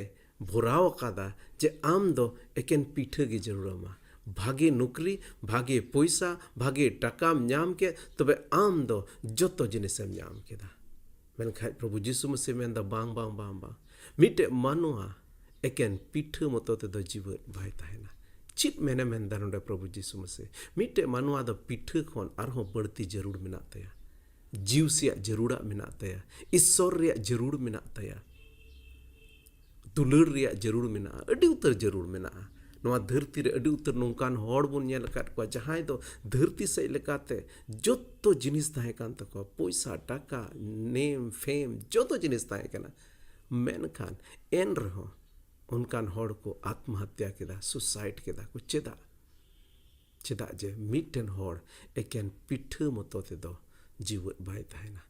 ᱵᱷᱚᱨᱟᱣ ᱟᱠᱟᱫᱟ ᱡᱮ ᱟᱢ ᱫᱚ ᱮᱠᱮᱱ ᱯᱤᱴᱷᱟᱹ ᱜᱮ ᱡᱟᱹᱨᱩᱲ ᱟᱢᱟ᱾ ᱵᱷᱟᱜᱮ ᱱᱩᱠᱨᱤ, ᱵᱷᱟᱜᱮ ᱯᱚᱭᱥᱟ, ᱵᱷᱟᱜᱮ ᱴᱟᱠᱟᱢ ᱧᱟᱢ ᱠᱮᱫ, ᱛᱚᱵᱮ ᱟᱢ ᱫᱚ ᱡᱚᱛᱚ ᱡᱤᱱᱤᱥᱮᱢ ᱧᱟᱢ ᱠᱮᱫᱟ᱾ ᱢᱮᱱᱠᱷᱟᱡ ᱯᱨᱚᱵᱷᱩ ᱡᱤᱥᱩ ᱢᱟᱹᱥᱤ ᱢᱮᱱᱫᱟ, "ᱵᱟᱝ, ᱵᱟᱝ, ᱵᱟᱝ, ᱵᱟᱝ᱾ ᱢᱤᱫᱴᱮᱡ ᱢᱟᱱᱣᱟ ᱮᱠᱮᱱ ᱯᱤᱴᱷᱟᱹ ᱢᱚᱛᱚ ᱛᱮᱫᱚ ᱡᱤᱣᱮᱫ ᱵᱟᱭ ᱛᱟᱦᱮᱱᱟ᱾" ᱪᱮᱫ ᱢᱮᱱᱮ ᱢᱮᱱᱫᱟ ᱱᱚᱰᱮ ᱯᱨᱚᱵᱷᱩ ᱡᱤᱥᱩ ᱢᱟᱹᱥᱤ? ᱢᱤᱫᱴᱮᱡ ᱢᱟᱱᱣᱟ ᱫᱚ ᱯᱤᱴᱷᱟᱹ ᱠᱷᱚᱱ ᱟᱨᱦᱚᱸ ᱵᱟᱹᱲᱛᱤ ᱡᱟᱹᱨᱩᱲ ᱢᱮᱱᱟᱜ ᱛᱟᱭᱟ᱾ ᱡᱤᱣᱥᱤᱭᱟᱜ ᱡᱟᱹᱨᱩᱲᱟᱜ ᱢᱮᱱᱟᱜ ᱛᱟᱭᱟ᱾ ᱤᱥᱥᱚᱨ ᱨᱮᱭᱟᱜ ᱡᱟᱹᱨᱩᱲ ᱢᱮᱱᱟᱜ ᱛᱟᱭᱟ᱾ ᱫᱩᱞᱟᱹᱲ ᱨᱮᱭᱟᱜ ᱡᱟᱹᱨᱩᱲ ᱢᱮᱱᱟᱜᱼᱟ, ᱟᱹᱰᱤ ᱩᱛᱟᱹᱨ ᱡᱟᱹᱨᱩᱲ ᱢᱮᱱᱟᱜᱼᱟ᱾ ᱱᱚᱣᱟ ᱫᱷᱟᱹᱨᱛᱤ ᱨᱮ ᱟᱹᱰᱤ ᱩᱛᱟᱹᱨ ᱱᱚᱝᱠᱟᱱ ᱦᱚᱲ ᱵᱚᱱ ᱧᱮᱞ ᱟᱠᱟᱫ ᱠᱚᱣᱟ, ᱡᱟᱦᱟᱸᱭ ᱫᱚ ᱫᱷᱟᱹᱨᱛᱤ ᱥᱮᱫ ᱞᱮᱠᱟᱛᱮ ᱡᱚᱛᱚ ᱡᱤᱱᱤᱥ ᱛᱟᱦᱮᱸ ᱠᱟᱱ ᱛᱟᱠᱚᱣᱟ, ᱯᱚᱭᱥᱟ, ᱴᱟᱠᱟ, ᱱᱮᱢ, ᱯᱷᱮᱢ, ᱡᱚᱛᱚ ᱡᱤᱱᱤᱥ ᱛᱟᱦᱮᱸ ᱠᱟᱱᱟ᱾ ᱢᱮᱱᱠᱷᱟᱱ ᱮᱱ ᱨᱮᱦᱚᱸ ᱚᱱᱠᱟᱱ ᱦᱚᱲ ᱠᱚ ᱟᱛᱢᱚᱦᱚᱛᱛᱟ ᱠᱮᱫᱟ, ᱥᱩᱥᱟᱭᱤᱰ ᱠᱮᱫᱟ ᱠᱚ᱾ ᱪᱮᱫᱟᱜ? ᱪᱮᱫᱟᱜ ᱡᱮ ᱢᱤᱫᱴᱮᱱ ᱦᱚᱲ ᱮᱠᱮᱱ ᱯᱤᱴᱷᱟᱹ ᱢᱚᱛᱚ ᱛᱮᱫᱚ ᱡᱤᱣᱮᱫ ᱵᱟᱭ ᱛᱟᱦᱮᱱᱟ᱾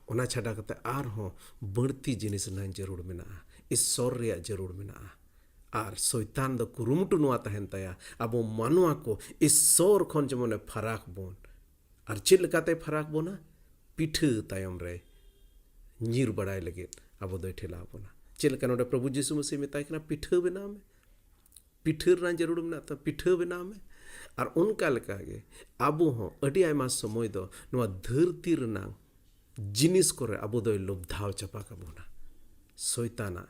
ᱚᱱᱟ ᱪᱷᱟᱰᱟ ᱠᱟᱛᱮ ᱟᱨᱦᱚᱸ ᱵᱟᱹᱲᱛᱤ ᱡᱤᱱᱤᱥ ᱨᱮᱱᱟᱜ ᱡᱟᱹᱨᱩᱲ ᱢᱮᱱᱟᱜᱼᱟ, ᱤᱥᱥᱚᱨ ᱨᱮᱭᱟᱜ ᱡᱟᱹᱨᱩᱲ ᱢᱮᱱᱟᱜᱼᱟ᱾ ᱟᱨ ᱥᱚᱭᱛᱟᱱ ᱫᱚ ᱠᱩᱨᱩᱢᱩᱴᱩ ᱱᱚᱣᱟ ᱛᱟᱦᱮᱱ ᱛᱟᱭᱟ, ᱟᱵᱚ ᱢᱟᱱᱣᱟ ᱠᱚ ᱤᱥᱥᱚᱨ ᱠᱷᱚᱱ ᱡᱮᱢᱚᱱᱮ ᱯᱷᱟᱨᱟᱠ ᱵᱚᱱ᱾ ᱟᱨ ᱪᱮᱫ ᱞᱮᱠᱟᱛᱮ ᱯᱷᱟᱨᱟᱠ ᱵᱚᱱᱟ? ᱯᱤᱴᱷᱟᱹ ᱛᱟᱭᱚᱢ ᱨᱮ ᱧᱤᱨ ᱵᱟᱲᱟᱭ ᱞᱟᱹᱜᱤᱫ ᱟᱵᱚ ᱫᱚᱭ ᱴᱷᱮᱞᱟᱣ ᱵᱚᱱᱟ᱾ ᱪᱮᱫ ᱞᱮᱠᱟ ᱱᱚᱰᱮ ᱯᱨᱚᱵᱷᱩ ᱡᱤᱥᱩ ᱢᱟᱹᱥᱤ ᱢᱮᱛᱟᱭ ᱠᱟᱱᱟ, "ᱯᱤᱴᱷᱟᱹ ᱵᱮᱱᱟᱣ ᱢᱮ, ᱯᱤᱴᱷᱟᱹ ᱨᱮᱱᱟᱜ ᱡᱟᱹᱨᱩᱲ ᱢᱮᱱᱟᱜ ᱛᱟᱢᱟ, ᱯᱤᱴᱷᱟᱹ ᱵᱮᱱᱟᱣ ᱢᱮ", ᱟᱨ ᱚᱱᱠᱟ ᱞᱮᱠᱟᱜᱮ ᱟᱵᱚ ᱦᱚᱸ ᱟᱹᱰᱤ ᱟᱭᱢᱟ ᱥᱚᱢᱚᱭ ᱫᱚ ᱱᱚᱣᱟ ᱫᱷᱟᱹᱨᱛᱤ ᱨᱮᱱᱟᱜ ᱡᱤᱱᱤᱥ ᱠᱚᱨᱮ ᱟᱵᱚ ᱫᱚᱭ ᱞᱚᱵᱫᱷᱟᱣ ᱪᱟᱯᱟ ᱠᱟᱵᱚᱱᱟ᱾ ᱥᱚᱭᱛᱟᱱᱟᱜ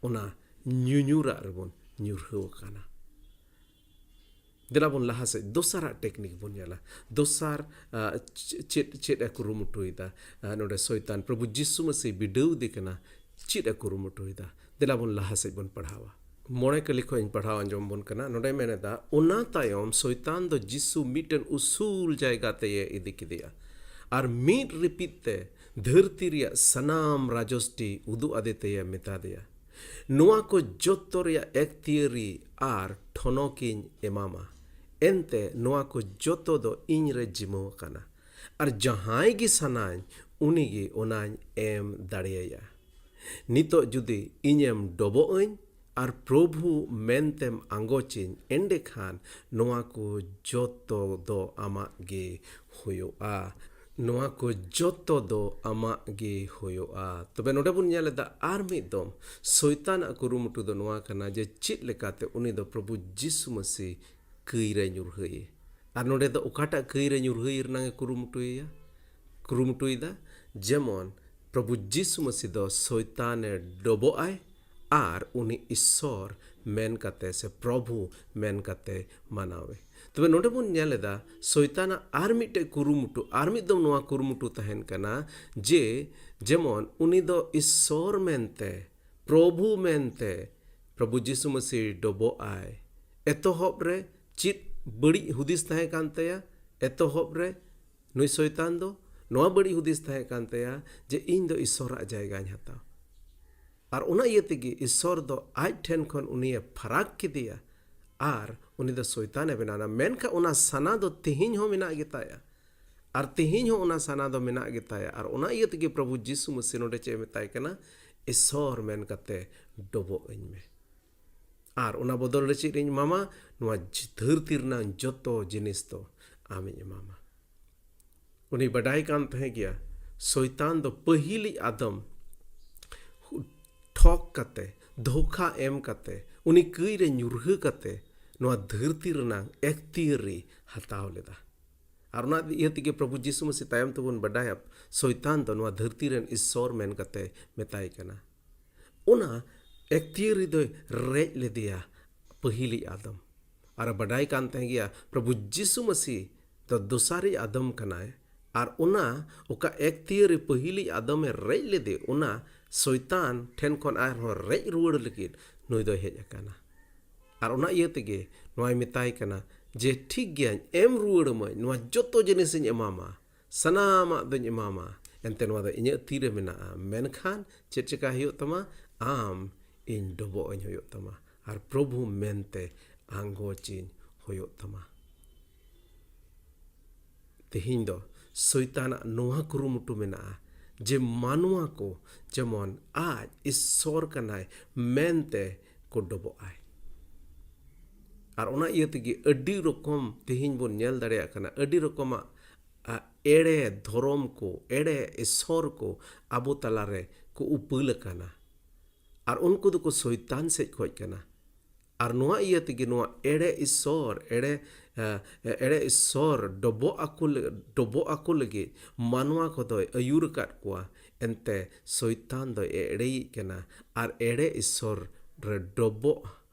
ᱚᱱᱟ ᱧᱩᱧᱩᱨᱟᱜ ᱨᱮᱵᱚᱱ ᱧᱩᱨᱦᱟᱹᱣ ᱟᱠᱟᱱᱟ᱾ ᱫᱮᱞᱟ ᱵᱚᱱ ᱞᱟᱦᱟ ᱥᱮᱫ ᱫᱚᱥᱟᱨᱟᱜ ᱴᱮᱠᱱᱤᱠ ᱵᱚᱱ ᱧᱮᱞᱟ᱾ ᱫᱚᱥᱟᱨ, ᱟ, ᱪᱮ-, ᱪᱮᱫ, ᱪᱮᱫ ᱮ ᱠᱩᱨᱩᱢᱩᱴᱩᱭᱮᱫᱟ? ᱟ, ᱱᱚᱰᱮ ᱥᱚᱭᱛᱟᱱ ᱯᱨᱚᱵᱷᱩ ᱡᱤᱥᱩ ᱢᱟᱹᱥᱤ ᱵᱤᱰᱟᱹᱣ ᱫᱮ ᱠᱟᱱᱟ, ᱪᱮᱫ ᱮ ᱠᱩᱨᱩᱢᱩᱴᱩᱭᱮᱫᱟ? ᱫᱮᱞᱟ ᱵᱚᱱ ᱞᱟᱦᱟ ᱥᱮᱫ ᱵᱚᱱ ᱯᱟᱲᱦᱟᱣᱟ᱾ ᱢᱚᱬᱮ ᱠᱟᱹᱞᱤ ᱠᱷᱚᱱ ᱤᱧ ᱯᱟᱲᱦᱟᱣ ᱟᱸᱡᱚᱢ ᱵᱚᱱ ᱠᱟᱱᱟ᱾ ᱱᱚᱰᱮ ᱢᱮᱱᱮᱫᱟ, ᱚᱱᱟ ᱛᱟᱭᱚᱢ ᱥᱚᱭᱛᱟᱱ ᱫᱚ ᱡᱤᱥᱩ ᱢᱤᱫᱴᱮᱱ ᱩᱥᱩᱞ ᱡᱟᱭᱜᱟ ᱛᱮᱭᱮ ᱤᱫᱤ ᱠᱮᱫᱮᱭᱟ ᱟᱨ ᱢᱤᱫ ᱨᱤᱯᱤᱫ ᱛᱮ ᱫᱷᱟᱹᱨᱛᱤ ᱨᱮᱭᱟᱜ ᱥᱟᱱᱟᱢ ᱨᱟᱡᱚᱥᱴᱤ ᱩᱫᱩᱜ ᱟᱫᱮ ᱛᱮᱭᱮ ᱢᱮᱛᱟ ᱫᱮᱭᱟ, "ᱱᱚᱣᱟ ᱠᱚ ᱡᱚᱛᱚ ᱨᱮᱭᱟᱜ ᱮᱠᱛᱤᱭᱟᱹᱨᱤ ᱟᱨ ᱴᱷᱚᱱᱚᱠᱤᱧ ᱮᱢᱟᱢᱟ, ᱮᱱᱛᱮ ᱱᱚᱣᱟ ᱠᱚ ᱡᱚᱛᱚ ᱫᱚ ᱤᱧ ᱨᱮ ᱡᱤᱢᱟᱹᱣ ᱟᱠᱟᱱᱟ, ᱟᱨ ᱡᱟᱦᱟᱸᱭ ᱜᱮ ᱥᱟᱱᱟᱧ ᱩᱱᱤ ᱜᱮ ᱚᱱᱟᱧ ᱮᱢ ᱫᱟᱲᱮᱭᱟᱭᱟ᱾ ᱱᱤᱛᱚᱜ ᱡᱩᱫᱤ ᱤᱧᱮᱢ ᱰᱚᱵᱚᱜ ᱟᱹᱧ ᱟᱨ ᱯᱨᱚᱵᱷᱩ ᱢᱮᱱᱛᱮᱢ ᱟᱸᱜᱚᱪᱤᱧ, ᱮᱸᱰᱮᱠᱷᱟᱱ ᱱᱚᱣᱟ ᱠᱚ ᱡᱚᱛᱚ ᱫᱚ ᱟᱢᱟᱜ ᱜᱮ ᱦᱩᱭᱩᱜᱼᱟ, ᱱᱚᱣᱟ ᱠᱚ ᱡᱚᱛᱚ ᱫᱚ ᱟᱢᱟᱜ ᱜᱮ ᱦᱩᱭᱩᱜᱼᱟ᱾" ᱛᱚᱵᱮ ᱱᱚᱰᱮ ᱵᱚᱱ ᱧᱮᱞ ᱮᱫᱟ ᱟᱨ ᱢᱤᱫ ᱫᱚᱢ ᱥᱚᱭᱛᱟᱱᱟᱜ ᱠᱩᱨᱩᱢᱩᱴᱩ ᱫᱚ ᱱᱚᱣᱟ ᱠᱟᱱᱟ ᱡᱮ ᱪᱮᱫ ᱞᱮᱠᱟᱛᱮ ᱩᱱᱤ ᱫᱚ ᱯᱨᱚᱵᱷᱩ ᱡᱤᱥᱩ ᱢᱟᱹᱥᱤ ᱠᱟᱹᱭ ᱨᱮ ᱧᱩᱨᱦᱟᱹᱭᱮ᱾ ᱟᱨ ᱱᱚᱰᱮ ᱫᱚ ᱚᱠᱟᱴᱟᱜ ᱠᱟᱹᱭ ᱨᱮ ᱧᱩᱨᱦᱟᱹᱭ ᱨᱮᱱᱟᱜ ᱮ ᱠᱩᱨᱩᱢᱩᱴᱩᱭᱮᱭᱟ? ᱠᱩᱨᱩᱢᱩᱴᱩᱭᱮᱫᱟ᱾ ᱡᱮᱢᱚᱱ ᱯᱨᱚᱵᱷᱩ ᱡᱤᱥᱩ ᱢᱟᱹᱥᱤ ᱫᱚ ᱥᱚᱭᱛᱟᱱᱮ ᱰᱚᱵᱚᱜ ᱟᱭ ᱟᱨ ᱩᱱᱤ ᱤᱥᱥᱚᱨ ᱢᱮᱱ ᱠᱟᱛᱮ ᱥᱮ ᱯᱨᱚᱵᱷᱩ ᱢᱮᱱ ᱠᱟᱛᱮ ᱢᱟᱱᱟᱣᱮ᱾ ᱛᱚᱵᱮ ᱱᱚᱰᱮ ᱵᱚᱱ ᱧᱮᱞ ᱮᱫᱟ ᱥᱚᱭᱛᱟᱱᱟᱜ ᱟᱨ ᱢᱤᱫᱴᱮᱡ ᱠᱩᱨᱩᱢᱩᱴᱩ, ᱟᱨ ᱢᱤᱫ ᱫᱚᱢ ᱱᱚᱣᱟ ᱠᱩᱨᱩᱢᱩᱴᱩ ᱛᱟᱦᱮᱱ ᱠᱟᱱᱟ ᱡᱮ ᱡᱮᱢᱚᱱ ᱩᱱᱤ ᱫᱚ ᱤᱥᱥᱚᱨ ᱢᱮᱱᱛᱮ, ᱯᱨᱚᱵᱷᱩ ᱢᱮᱱᱛᱮ, ᱯᱨᱚᱵᱷᱩ ᱡᱤᱥᱩ ᱢᱟᱹᱥᱤ ᱰᱚᱵᱚᱜ ᱟᱭ᱾ ᱮᱛᱚᱦᱚᱵ ᱨᱮ ᱪᱮᱫ ᱵᱟᱹᱲᱤᱡ ᱦᱩᱫᱤᱥ ᱛᱟᱦᱮᱸ ᱠᱟᱱ ᱛᱟᱭᱟ? ᱮᱛᱚᱦᱚᱵ ᱨᱮ ᱱᱩᱭ ᱥᱚᱭᱛᱟᱱ ᱫᱚ ᱱᱚᱣᱟ ᱵᱟᱹᱲᱤᱡ ᱦᱩᱫᱤᱥ ᱛᱟᱦᱮᱸ ᱠᱟᱱ ᱛᱟᱭᱟ ᱡᱮ ᱤᱧ ᱫᱚ ᱤᱥᱥᱚᱨᱟᱜ ᱡᱟᱭᱜᱟᱧ ᱦᱟᱛᱟᱣ᱾ ᱟᱨ ᱚᱱᱟ ᱤᱭᱟᱹ ᱛᱮᱜᱮ ᱤᱥᱥᱚᱨ ᱫᱚ ᱟᱡ ᱴᱷᱮᱱ ᱠᱷᱚᱱ ᱩᱱᱤᱭᱮ ᱯᱷᱟᱨᱟᱠ ᱠᱮᱫᱮᱭᱟ ᱟᱨ ᱩᱱᱤ ᱫᱚ ᱥᱚᱭᱛᱟᱱᱮ ᱵᱮᱱᱟᱣ ᱮᱱᱟ᱾ ᱢᱮᱱᱠᱷᱟᱱ ᱚᱱᱟ ᱥᱟᱱᱟ ᱫᱚ ᱛᱮᱦᱮᱧ ᱦᱚᱸ ᱢᱮᱱᱟᱜ ᱜᱮᱛᱟᱭᱟ᱾ ᱟᱨ ᱛᱮᱦᱮᱧ ᱦᱚᱸ ᱚᱱᱟ ᱥᱟᱱᱟ ᱫᱚ ᱢᱮᱱᱟᱜ ᱜᱮᱛᱟᱭᱟ᱾ ᱟᱨ ᱚᱱᱟ ᱤᱭᱟᱹ ᱛᱮᱜᱮ ᱯᱨᱚᱵᱷᱩ ᱡᱤᱥᱩ ᱢᱟᱹᱥᱤ ᱱᱚᱰᱮ ᱪᱮᱫ ᱮ ᱢᱮᱛᱟᱭ ᱠᱟᱱᱟ? ᱤᱥᱥᱚᱨ ᱢᱮᱱ ᱠᱟᱛᱮ ᱰᱚᱵᱚᱜ ᱟᱹᱧ ᱢᱮ᱾ ᱟᱨ ᱚᱱᱟ ᱵᱚᱫᱚᱞ ᱨᱮ ᱪᱮᱫ ᱤᱧ ᱮᱢᱟᱢᱟ? ᱱᱚᱣᱟ ᱡᱤ-, ᱫᱷᱟᱹᱨᱛᱤ ᱨᱮᱱᱟᱜ ᱡᱚᱛᱚ ᱡᱤᱱᱤᱥ ᱫᱚ ᱟᱢᱤᱧ ᱮᱢᱟᱢᱟ᱾ ᱩᱱᱤ ᱵᱟᱰᱟᱭ ᱠᱟᱱ ᱛᱟᱦᱮᱸ ᱜᱮᱭᱟ ᱥᱚᱭᱛᱟᱱ ᱫᱚ ᱯᱟᱹᱦᱤᱞᱤᱡ ᱟᱫᱚᱢ ᱴᱷᱚᱠ ᱠᱟᱛᱮ, ᱫᱷᱳᱠᱟ ᱮᱢ ᱠᱟᱛᱮ, ᱩᱱᱤ ᱠᱟᱹᱭ ᱨᱮ ᱧᱩᱨᱦᱟᱹ ᱠᱟᱛᱮ ᱱᱚᱣᱟ ᱫᱷᱟᱹᱨᱛᱤ ᱨᱮᱱᱟᱜ ᱮᱠᱛᱤᱭᱟᱹᱨᱤ ᱦᱟᱛᱟᱣ ᱞᱮᱫᱟ᱾ ᱟᱨ ᱚᱱᱟ ᱤᱭᱟᱹ ᱛᱮᱜᱮ ᱯᱨᱚᱵᱷᱩ ᱡᱤᱥᱩ ᱢᱟᱹᱥᱤ ᱛᱟᱭᱚᱢ ᱛᱮᱵᱚᱱ ᱵᱟᱰᱟᱭᱟ, ᱥᱚᱭᱛᱟᱱ ᱫᱚ ᱱᱚᱣᱟ ᱫᱷᱟᱹᱨᱛᱤ ᱨᱮᱱ ᱤᱥᱥᱚᱨ ᱢᱮᱱ ᱠᱟᱛᱮ ᱢᱮᱛᱟᱭ ᱠᱟᱱᱟ᱾ ᱚᱱᱟ ᱮᱠᱛᱤᱭᱟᱹᱨᱤ ᱫᱚᱭ ᱨᱮᱡ ᱞᱮᱫᱮᱭᱟ ᱯᱟᱹᱦᱤᱞᱤᱡ ᱟᱫᱚᱢ᱾ ᱟᱨ ᱵᱟᱰᱟᱭ ᱠᱟᱱ ᱛᱟᱦᱮᱸ ᱜᱮᱭᱟ, ᱯᱨᱚᱵᱷᱩ ᱡᱤᱥᱩ ᱢᱟᱹᱥᱤ ᱫᱚ ᱫᱚᱥᱟᱨᱤᱡ ᱟᱫᱚᱢ ᱠᱟᱱᱟᱭ᱾ ᱟᱨ ᱚᱱᱟ ᱚᱠᱟ ᱮᱠᱛᱤᱭᱟᱹᱨᱤ ᱯᱟᱹᱦᱤᱞᱤᱡ ᱟᱫᱚᱢᱮ ᱨᱮᱡ ᱞᱮᱫᱮ, ᱚᱱᱟ ᱥᱚᱭᱛᱟᱱ ᱴᱷᱮᱱ ᱠᱷᱚᱱ ᱟᱨᱦᱚᱸ ᱨᱮᱡ ᱨᱩᱣᱟᱹᱲ ᱞᱟᱹᱜᱤᱫ ᱱᱩᱭ ᱫᱚᱭ ᱦᱮᱡ ᱟᱠᱟᱱᱟ᱾ ᱟᱨ ᱚᱱᱟ ᱤᱭᱟᱹ ᱛᱮᱜᱮ ᱱᱚᱣᱟᱭ ᱢᱮᱛᱟᱭ ᱠᱟᱱᱟ ᱡᱮ, "ᱴᱷᱤᱠ ᱜᱮᱭᱟᱧ, ᱮᱢ ᱨᱩᱣᱟᱹᱲ ᱟᱹᱢᱟᱹᱧ, ᱱᱚᱣᱟ ᱡᱚᱛᱚ ᱡᱤᱱᱤᱥᱤᱧ ᱮᱢᱟᱢᱟ, ᱥᱟᱱᱟᱢᱟᱜ ᱫᱚᱧ ᱮᱢᱟᱢᱟ, ᱮᱱᱛᱮ ᱱᱚᱣᱟ ᱫᱚ ᱤᱧᱟᱹᱜ ᱛᱤᱨᱮ ᱢᱮᱱᱟᱜᱼᱟ, ᱢᱮᱱᱠᱷᱟᱱ ᱪᱮᱫ ᱪᱮᱠᱟ ᱦᱩᱭᱩᱜ ᱛᱟᱢᱟ? ᱟᱢ ᱤᱧ ᱰᱚᱵᱚᱜ ᱟᱹᱧ ᱦᱩᱭᱩᱜ ᱛᱟᱢᱟ, ᱟᱨ ᱯᱨᱚᱵᱷᱩ ᱢᱮᱱᱛᱮ ᱟᱸᱜᱚᱪᱤᱧ ᱦᱩᱭᱩᱜ ᱛᱟᱢᱟ᱾" ᱛᱮᱦᱮᱧ ᱫᱚ ᱥᱚᱭᱛᱟᱱᱟᱜ ᱱᱚᱣᱟ ᱠᱩᱨᱩᱢᱩᱴᱩ ᱢᱮᱱᱟᱜᱼᱟ ᱡᱮ ᱢᱟᱱᱣᱟ ᱠᱚ ᱡᱮᱢᱚᱱ ᱟᱡ ᱤᱥᱥᱚᱨ ᱠᱟᱱᱟᱭ ᱢᱮᱱᱛᱮ ᱠᱚ ᱰᱚᱵᱚᱜ ᱟᱭ᱾ ᱟᱨ ᱚᱱᱟ ᱤᱭᱟᱹ ᱛᱮᱜᱮ ᱟᱹᱰᱤ ᱨᱚᱠᱚᱢ ᱛᱮᱦᱮᱧ ᱵᱚᱱ ᱧᱮᱞ ᱫᱟᱲᱮᱭᱟᱜ ᱠᱟᱱᱟ, ᱟᱹᱰᱤ ᱨᱚᱠᱚᱢᱟᱜ, ᱟ, ᱮᱲᱮ ᱫᱷᱚᱨᱚᱢ ᱠᱚ, ᱮᱲᱮ ᱤᱥᱥᱚᱨ ᱠᱚ ᱟᱵᱚ ᱛᱟᱞᱟᱨᱮ ᱠᱚ ᱩᱯᱟᱹᱞ ᱟᱠᱟᱱᱟ᱾ ᱟᱨ ᱩᱱᱠᱩ ᱫᱚᱠᱚ ᱥᱚᱭᱛᱟᱱ ᱥᱮᱫ ᱠᱷᱚᱡ ᱠᱟᱱᱟ᱾ ᱟᱨ ᱱᱚᱣᱟ ᱤᱭᱟᱹ ᱛᱮᱜᱮ ᱱᱚᱣᱟ ᱮᱲᱮ ᱤᱥᱥᱚᱨ, ᱮᱲᱮ, ᱮ, ᱮᱲᱮ ᱤᱥᱥᱚᱨ ᱰᱚᱵᱚᱜ ᱟᱠᱚ ᱞᱟᱹᱜᱤᱫ, ᱰᱚᱵᱚᱜ ᱟᱠᱚ ᱞᱟᱹᱜᱤᱫ ᱢᱟᱱᱣᱟ ᱠᱚᱫᱚᱭ ᱟᱹᱭᱩᱨ ᱟᱠᱟᱫ ᱠᱚᱣᱟ᱾ ᱮᱱᱛᱮ ᱥᱚᱭᱛᱟᱱ ᱫᱚᱭ ᱮᱲᱮᱭᱤᱡ ᱠᱟᱱᱟ ᱟᱨ ᱮᱲᱮ ᱤᱥᱥᱚᱨ ᱨᱮ ᱰᱚᱵᱚᱜ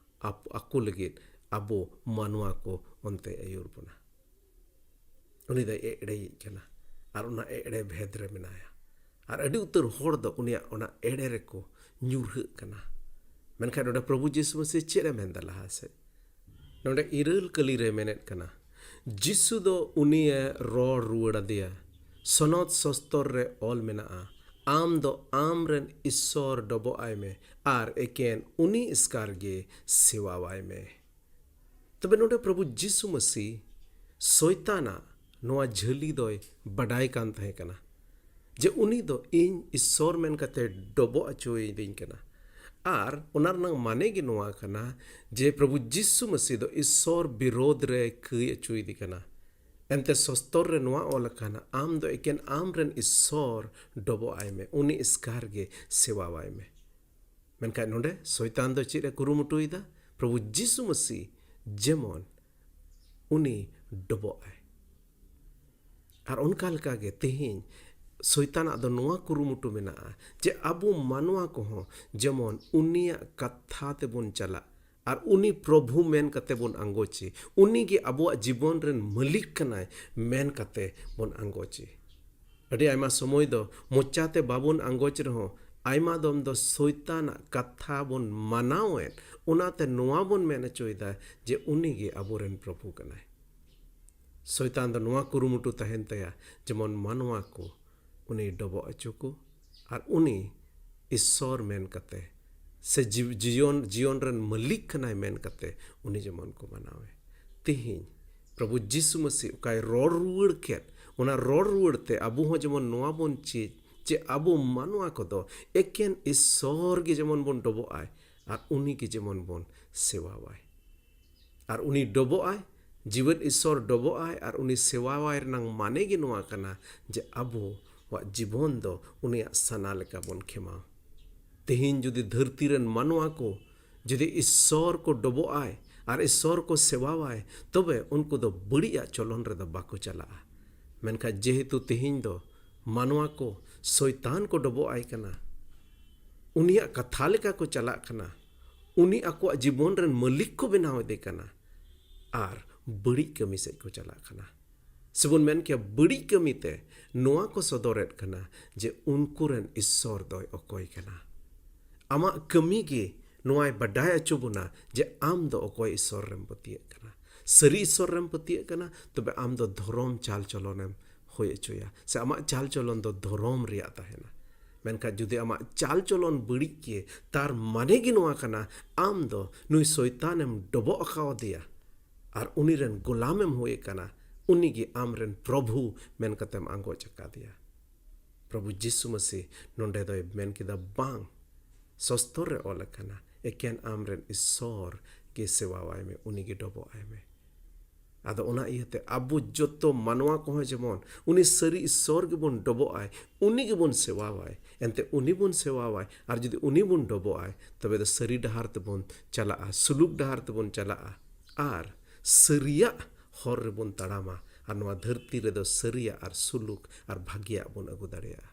ᱟᱯ-, ᱟᱠᱚ ᱞᱟᱹᱜᱤᱫ ᱟᱵᱚ ᱢᱟᱱᱣᱟ ᱠᱚ ᱚᱱᱛᱮ ᱟᱹᱭᱩᱨ ᱵᱚᱱᱟ᱾ ᱩᱱᱤ ᱫᱚᱭ ᱮᱲᱮᱭᱤᱡ ᱠᱟᱱᱟ ᱟᱨ ᱚᱱᱟ ᱮᱲᱮ ᱵᱷᱮᱫ ᱨᱮ ᱢᱮᱱᱟᱭᱟ᱾ ᱟᱨ ᱟᱹᱰᱤ ᱩᱛᱟᱹᱨ ᱦᱚᱲ ᱫᱚ ᱩᱱᱤᱭᱟᱜ ᱚᱱᱟ ᱮᱲᱮ ᱨᱮᱠᱚ ᱧᱩᱨᱦᱟᱹᱜ ᱠᱟᱱᱟ᱾ ᱢᱮᱱᱠᱷᱟᱱ ᱱᱚᱰᱮ ᱯᱨᱚᱵᱷᱩ ᱡᱤᱥᱩ ᱢᱟᱹᱥᱤ ᱪᱮᱫ ᱮ ᱢᱮᱱᱫᱟ ᱞᱟᱦᱟ ᱥᱮᱫ? ᱱᱚᱰᱮ ᱤᱨᱟᱹᱞ ᱠᱟᱹᱞᱤ ᱨᱮ ᱢᱮᱱᱮᱫ ᱠᱟᱱᱟ, ᱡᱤᱥᱩ ᱫᱚ ᱩᱱᱤᱭᱮ ᱨᱚᱲ ᱨᱩᱣᱟᱹᱲ ᱟᱫᱮᱭᱟ, ᱥᱚᱱᱚᱛ ᱥᱚᱥᱛᱚᱨ ᱨᱮ ᱚᱞ ᱢᱮᱱᱟᱜᱼᱟ, "ᱟᱢ ᱫᱚ ᱟᱢ ᱨᱮᱱ ᱤᱥᱥᱚᱨ ᱰᱚᱵᱚᱜ ᱟᱭ ᱢᱮ ᱟᱨ ᱮᱠᱮᱱ ᱩᱱᱤ ᱮᱥᱠᱟᱨ ᱜᱮ ᱥᱮᱣᱟᱣᱟᱭ ᱢᱮ᱾" ᱛᱚᱵᱮ ᱱᱚᱰᱮ ᱯᱨᱚᱵᱷᱩ ᱡᱤᱥᱩ ᱢᱟᱹᱥᱤ ᱥᱚᱭᱛᱟᱱᱟᱜ ᱱᱚᱣᱟ ᱡᱷᱟᱹᱞᱤ ᱫᱚᱭ ᱵᱟᱰᱟᱭ ᱠᱟᱱ ᱛᱟᱦᱮᱸ ᱠᱟᱱᱟ ᱡᱮ ᱩᱱᱤ ᱫᱚ ᱤᱧ ᱤᱥᱥᱚᱨ ᱢᱮᱱ ᱠᱟᱛᱮ ᱰᱚᱵᱚᱜ ᱦᱚᱪᱚᱭᱤᱫᱤᱧ ᱠᱟᱱᱟ᱾ ᱟᱨ ᱚᱱᱟ ᱨᱮᱱᱟᱜ ᱢᱟᱱᱮ ᱜᱮ ᱱᱚᱣᱟ ᱠᱟᱱᱟ ᱡᱮ ᱯᱨᱚᱵᱷᱩ ᱡᱤᱥᱩ ᱢᱟᱹᱥᱤ ᱫᱚ ᱤᱥᱥᱚᱨ ᱵᱤᱨᱳᱫᱷ ᱨᱮ ᱠᱟᱹᱭ ᱦᱚᱪᱚᱭᱤᱫᱤ ᱠᱟᱱᱟ᱾ ᱮᱱᱛᱮ ᱥᱚᱥᱛᱚᱨ ᱨᱮ ᱱᱚᱣᱟ ᱚᱞ ᱟᱠᱟᱱᱟ, "ᱟᱢ ᱫᱚ ᱮᱠᱮᱱ ᱟᱢ ᱨᱮᱱ ᱤᱥᱥᱚᱨ ᱰᱚᱵᱚᱜ ᱟᱭ ᱢᱮ, ᱩᱱᱤ ᱮᱥᱠᱟᱨ ᱜᱮ ᱥᱮᱣᱟᱣᱟᱭ ᱢᱮ᱾" ᱢᱮᱱᱠᱷᱟᱱ ᱱᱚᱰᱮ ᱥᱚᱭᱛᱟᱱ ᱫᱚ ᱪᱮᱫ ᱮ ᱠᱩᱨᱩᱢᱩᱴᱩᱭᱮᱫᱟ? ᱯᱨᱚᱵᱷᱩ ᱡᱤᱥᱩ ᱢᱟᱹᱥᱤ ᱡᱮᱢᱚᱱ ᱩᱱᱤ ᱰᱚᱵᱚᱜ ᱟᱭ᱾ ᱟᱨ ᱚᱱᱠᱟ ᱞᱮᱠᱟᱜᱮ ᱛᱮᱦᱮᱧ ᱥᱚᱭᱛᱟᱱᱟᱜ ᱫᱚ ᱱᱚᱣᱟ ᱠᱩᱨᱩᱢᱩᱴᱩ ᱢᱮᱱᱟᱜᱼᱟ ᱡᱮ ᱟᱵᱚ ᱢᱟᱱᱣᱟ ᱠᱚᱦᱚᱸ ᱡᱮᱢᱚᱱ ᱩᱱᱤᱭᱟᱜ ᱠᱟᱛᱷᱟ ᱛᱮᱵᱚᱱ ᱪᱟᱞᱟᱜ ᱟᱨ ᱩᱱᱤ ᱯᱨᱚᱵᱷᱩ ᱢᱮᱱ ᱠᱟᱛᱮ ᱵᱚᱱ ᱟᱸᱜᱚᱪᱮ, ᱩᱱᱤ ᱜᱮ ᱟᱵᱚᱣᱟᱜ ᱡᱤᱵᱚᱱ ᱨᱮᱱ ᱢᱟᱹᱞᱤᱠ ᱠᱟᱱᱟᱭ ᱢᱮᱱ ᱠᱟᱛᱮ ᱵᱚᱱ ᱟᱸᱜᱚᱪᱮ᱾ ᱟᱹᱰᱤ ᱟᱭᱢᱟ ᱥᱚᱢᱚᱭ ᱫᱚ ᱢᱚᱪᱟᱛᱮ ᱵᱟᱵᱚᱱ ᱟᱸᱜᱚᱪ ᱨᱮᱦᱚᱸ, ᱟᱭᱢᱟ ᱫᱚᱢ ᱫᱚ ᱥᱚᱭᱛᱟᱱᱟᱜ ᱠᱟᱛᱷᱟ ᱵᱚᱱ ᱢᱟᱱᱟᱣᱮᱫ, ᱚᱱᱟᱛᱮ ᱱᱚᱣᱟ ᱵᱚᱱ ᱢᱮᱱ ᱦᱚᱪᱚᱭᱮᱫᱟ ᱡᱮ ᱩᱱᱤ ᱜᱮ ᱟᱵᱚᱨᱮᱱ ᱯᱨᱚᱵᱷᱩ ᱠᱟᱱᱟᱭ᱾ ᱥᱚᱭᱛᱟᱱ ᱫᱚ ᱱᱚᱣᱟ ᱠᱩᱨᱩᱢᱩᱴᱩ ᱛᱟᱦᱮᱱ ᱛᱟᱭᱟ, ᱡᱮᱢᱚᱱ ᱢᱟᱱᱣᱟ ᱠᱚ ᱩᱱᱤ ᱰᱚᱵᱚᱜ ᱦᱚᱪᱚ ᱠᱚ ᱟᱨ ᱩᱱᱤ ᱤᱥᱥᱚᱨ ᱢᱮᱱ ᱠᱟᱛᱮ ᱥᱮ ᱡᱤ-, ᱡᱤᱭᱚᱱ, ᱡᱤᱭᱚᱱ ᱨᱮᱱ ᱢᱟᱹᱞᱤᱠ ᱠᱟᱱᱟᱭ ᱢᱮᱱ ᱠᱟᱛᱮ ᱩᱱᱤ ᱡᱮᱢᱚᱱ ᱠᱚ ᱢᱟᱱᱟᱣᱮ᱾ ᱛᱮᱦᱮᱧ ᱯᱨᱚᱵᱷᱩ ᱡᱤᱥᱩ ᱢᱟᱹᱥᱤ ᱚᱠᱟᱭ ᱨᱚᱲ ᱨᱩᱣᱟᱹᱲ ᱠᱮᱫ, ᱚᱱᱟ ᱨᱚᱲ ᱨᱩᱣᱟᱹᱲ ᱛᱮ ᱟᱵᱚ ᱦᱚᱸ ᱡᱮᱢᱚᱱ ᱱᱚᱣᱟ ᱵᱚᱱ ᱪᱮᱫ ᱡᱮ ᱟᱵᱚ ᱢᱟᱱᱣᱟ ᱠᱚᱫᱚ ᱮᱠᱮᱱ ᱤᱥᱥᱚᱨ ᱜᱮ ᱡᱮᱢᱚᱱ ᱵᱚᱱ ᱰᱚᱵᱚᱜ ᱟᱭ ᱟᱨ ᱩᱱᱤ ᱜᱮ ᱡᱮᱢᱚᱱ ᱵᱚᱱ ᱥᱮᱣᱟᱣᱟᱭ᱾ ᱟᱨ ᱩᱱᱤ ᱰᱚᱵᱚᱜ ᱟᱭ, ᱡᱤᱣᱮᱫ ᱤᱥᱥᱚᱨ ᱰᱚᱵᱚᱜ ᱟᱭ ᱟᱨ ᱩᱱᱤ ᱥᱮᱣᱟᱣᱟᱭ ᱨᱮᱱᱟᱝ ᱢᱟᱱᱮ ᱜᱮ ᱱᱚᱣᱟ ᱠᱟᱱᱟ ᱡᱮ ᱟᱵᱚᱣᱟᱜ ᱡᱤᱵᱚᱱ ᱫᱚ ᱩᱱᱤᱭᱟᱜ ᱥᱟᱱᱟ ᱞᱮᱠᱟ ᱵᱚᱱ ᱠᱷᱮᱢᱟᱣ᱾ ᱛᱮᱦᱮᱧ ᱡᱩᱫᱤ ᱫᱷᱟᱹᱨᱛᱤ ᱨᱮᱱ ᱢᱟᱱᱣᱟ ᱠᱚ ᱡᱩᱫᱤ ᱤᱥᱥᱚᱨ ᱠᱚ ᱰᱚᱵᱚᱜ ᱟᱭ ᱟᱨ ᱤᱥᱥᱚᱨ ᱠᱚ ᱥᱮᱣᱟᱣᱟᱭ, ᱛᱚᱵᱮ ᱩᱱᱠᱩ ᱫᱚ ᱵᱟᱹᱲᱤᱡᱟᱜ ᱪᱚᱞᱚᱱ ᱨᱮᱫᱚ ᱵᱟᱠᱚ ᱪᱟᱞᱟᱜᱼᱟ᱾ ᱢᱮᱱᱠᱷᱟᱱ ᱡᱮᱦᱮᱛᱩ ᱛᱮᱦᱮᱧ ᱫᱚ ᱢᱟᱱᱣᱟ ᱠᱚ ᱥᱚᱭᱛᱟᱱ ᱠᱚ ᱰᱚᱵᱚᱜ ᱟᱭ ᱠᱟᱱᱟ, ᱩᱱᱤᱭᱟᱜ ᱠᱟᱛᱷᱟ ᱞᱮᱠᱟ ᱠᱚ ᱪᱟᱞᱟᱜ ᱠᱟᱱᱟ, ᱩᱱᱤ ᱟᱠᱚᱣᱟᱜ ᱡᱤᱵᱚᱱ ᱨᱮᱱ ᱢᱟᱹᱞᱤᱠ ᱠᱚ ᱵᱮᱱᱟᱣ ᱮᱫᱮ ᱠᱟᱱᱟ ᱟᱨ ᱵᱟᱹᱲᱤᱡ ᱠᱟᱹᱢᱤ ᱥᱮᱫ ᱠᱚ ᱪᱟᱞᱟᱜ ᱠᱟᱱᱟ᱾ ᱥᱮᱵᱚᱱ ᱢᱮᱱ ᱠᱮᱭᱟ, ᱵᱟᱹᱲᱤᱡ ᱠᱟᱹᱢᱤᱛᱮ ᱱᱚᱣᱟ ᱠᱚ ᱥᱚᱫᱚᱨᱮᱫ ᱠᱟᱱᱟ ᱡᱮ ᱩᱱᱠᱩ ᱨᱮᱱ ᱤᱥᱥᱚᱨ ᱫᱚᱭ ᱚᱠᱚᱭ ᱠᱟᱱᱟ᱾ ᱟᱢᱟᱜ ᱠᱟᱹᱢᱤ ᱜᱮ ᱱᱚᱣᱟᱭ ᱵᱟᱰᱟᱭ ᱦᱚᱪᱚ ᱵᱚᱱᱟ ᱡᱮ ᱟᱢ ᱫᱚ ᱚᱠᱚᱭ ᱤᱥᱥᱚᱨ ᱨᱮᱢ ᱯᱟᱹᱛᱭᱟᱹᱜ ᱠᱟᱱᱟ᱾ ᱥᱟᱹᱨᱤ ᱤᱥᱥᱚᱨ ᱨᱮᱢ ᱯᱟᱹᱛᱭᱟᱹᱜ ᱠᱟᱱᱟ, ᱛᱚᱵᱮ ᱟᱢ ᱫᱚ ᱫᱷᱚᱨᱚᱢ ᱪᱟᱞ ᱪᱚᱞᱚᱱᱮᱢ ᱦᱩᱭ ᱦᱚᱪᱚᱭᱟ, ᱥᱮ ᱟᱢᱟᱜ ᱪᱟᱞ ᱪᱚᱞᱚᱱ ᱫᱚ ᱫᱷᱚᱨᱚᱢ ᱨᱮᱭᱟᱜ ᱛᱟᱦᱮᱱᱟ᱾ ᱢᱮᱱᱠᱷᱟᱱ ᱡᱩᱫᱤ ᱟᱢᱟᱜ ᱪᱟᱞ ᱪᱚᱞᱚᱱ ᱵᱟᱹᱲᱤᱡ ᱜᱮ, ᱛᱟᱨ ᱢᱟᱱᱮ ᱜᱮ ᱱᱚᱣᱟ ᱠᱟᱱᱟ, ᱟᱢ ᱫᱚ ᱱᱩᱭ ᱥᱚᱭᱛᱟᱱᱮᱢ ᱰᱚᱵᱚᱜ ᱟᱠᱟᱣᱟᱫᱮᱭᱟ ᱟᱨ ᱩᱱᱤ ᱨᱮᱱ ᱜᱳᱞᱟᱢᱮᱢ ᱦᱩᱭ ᱟᱠᱟᱱᱟ, ᱩᱱᱤ ᱜᱮ ᱟᱢ ᱨᱮᱱ ᱯᱨᱚᱵᱷᱩ ᱢᱮᱱ ᱠᱟᱛᱮᱢ ᱟᱸᱜᱚᱪ ᱟᱠᱟᱫᱮᱭᱟ᱾ ᱯᱨᱚᱵᱷᱩ ᱡᱤᱥᱩ ᱢᱟᱹᱥᱤ ᱱᱚᱰᱮ ᱫᱚᱭ ᱢᱮᱱ ᱠᱮᱫᱟ, ᱵᱟᱝ, ᱥᱚᱥᱛᱚᱨ ᱨᱮ ᱚᱞ ᱟᱠᱟᱱᱟ, ᱮᱠᱮᱱ ᱟᱢ ᱨᱮᱱ ᱤᱥᱥᱚᱨ ᱜᱮ ᱥᱮᱣᱟᱣᱟᱭ ᱢᱮ, ᱩᱱᱤ ᱜᱮ ᱰᱚᱵᱚᱜ ᱟᱭ ᱢᱮ᱾ ᱟᱫᱚ ᱚᱱᱟ ᱤᱭᱟᱹᱛᱮ ᱟᱵᱚ ᱡᱚᱛᱚ ᱢᱟᱱᱣᱟ ᱠᱚᱦᱚᱸ ᱡᱮᱢᱚᱱ ᱩᱱᱤ ᱥᱟᱹᱨᱤ ᱤᱥᱥᱚᱨ ᱜᱮᱵᱚᱱ ᱰᱚᱵᱚᱜ ᱟᱭ, ᱩᱱᱤ ᱜᱮᱵᱚᱱ ᱥᱮᱵᱟᱣᱟᱭ᱾ ᱮᱱᱛᱮ ᱩᱱᱤ ᱵᱚᱱ ᱥᱮᱵᱟᱣᱟᱭ, ᱟᱨ ᱡᱩᱫᱤ ᱩᱱᱤ ᱵᱚᱱ ᱰᱚᱵᱚᱜ ᱟᱭ, ᱛᱚᱵᱮ ᱫᱚ ᱥᱟᱹᱨᱤ ᱰᱟᱦᱟᱨ ᱛᱮᱵᱚᱱ ᱪᱟᱞᱟᱜᱼᱟ, ᱥᱩᱞᱩᱠ ᱰᱟᱦᱟᱨ ᱛᱮᱵᱚᱱ ᱪᱟᱞᱟᱜᱼᱟ, ᱟᱨ ᱥᱟᱹᱨᱤᱭᱟᱜ ᱦᱚᱨ ᱨᱮᱵᱚᱱ ᱛᱟᱲᱟᱢᱟ, ᱟᱨ ᱱᱚᱣᱟ ᱫᱷᱟᱹᱨᱛᱤ ᱨᱮᱫᱚ ᱥᱟᱹᱨᱤᱭᱟᱜ ᱟᱨ ᱥᱩᱞᱩᱠ ᱟᱨ ᱵᱷᱟᱹᱜᱤᱭᱟᱜ ᱵᱚᱱ ᱟᱹᱜᱩ ᱫᱟᱲᱮᱭᱟᱜᱼᱟ᱾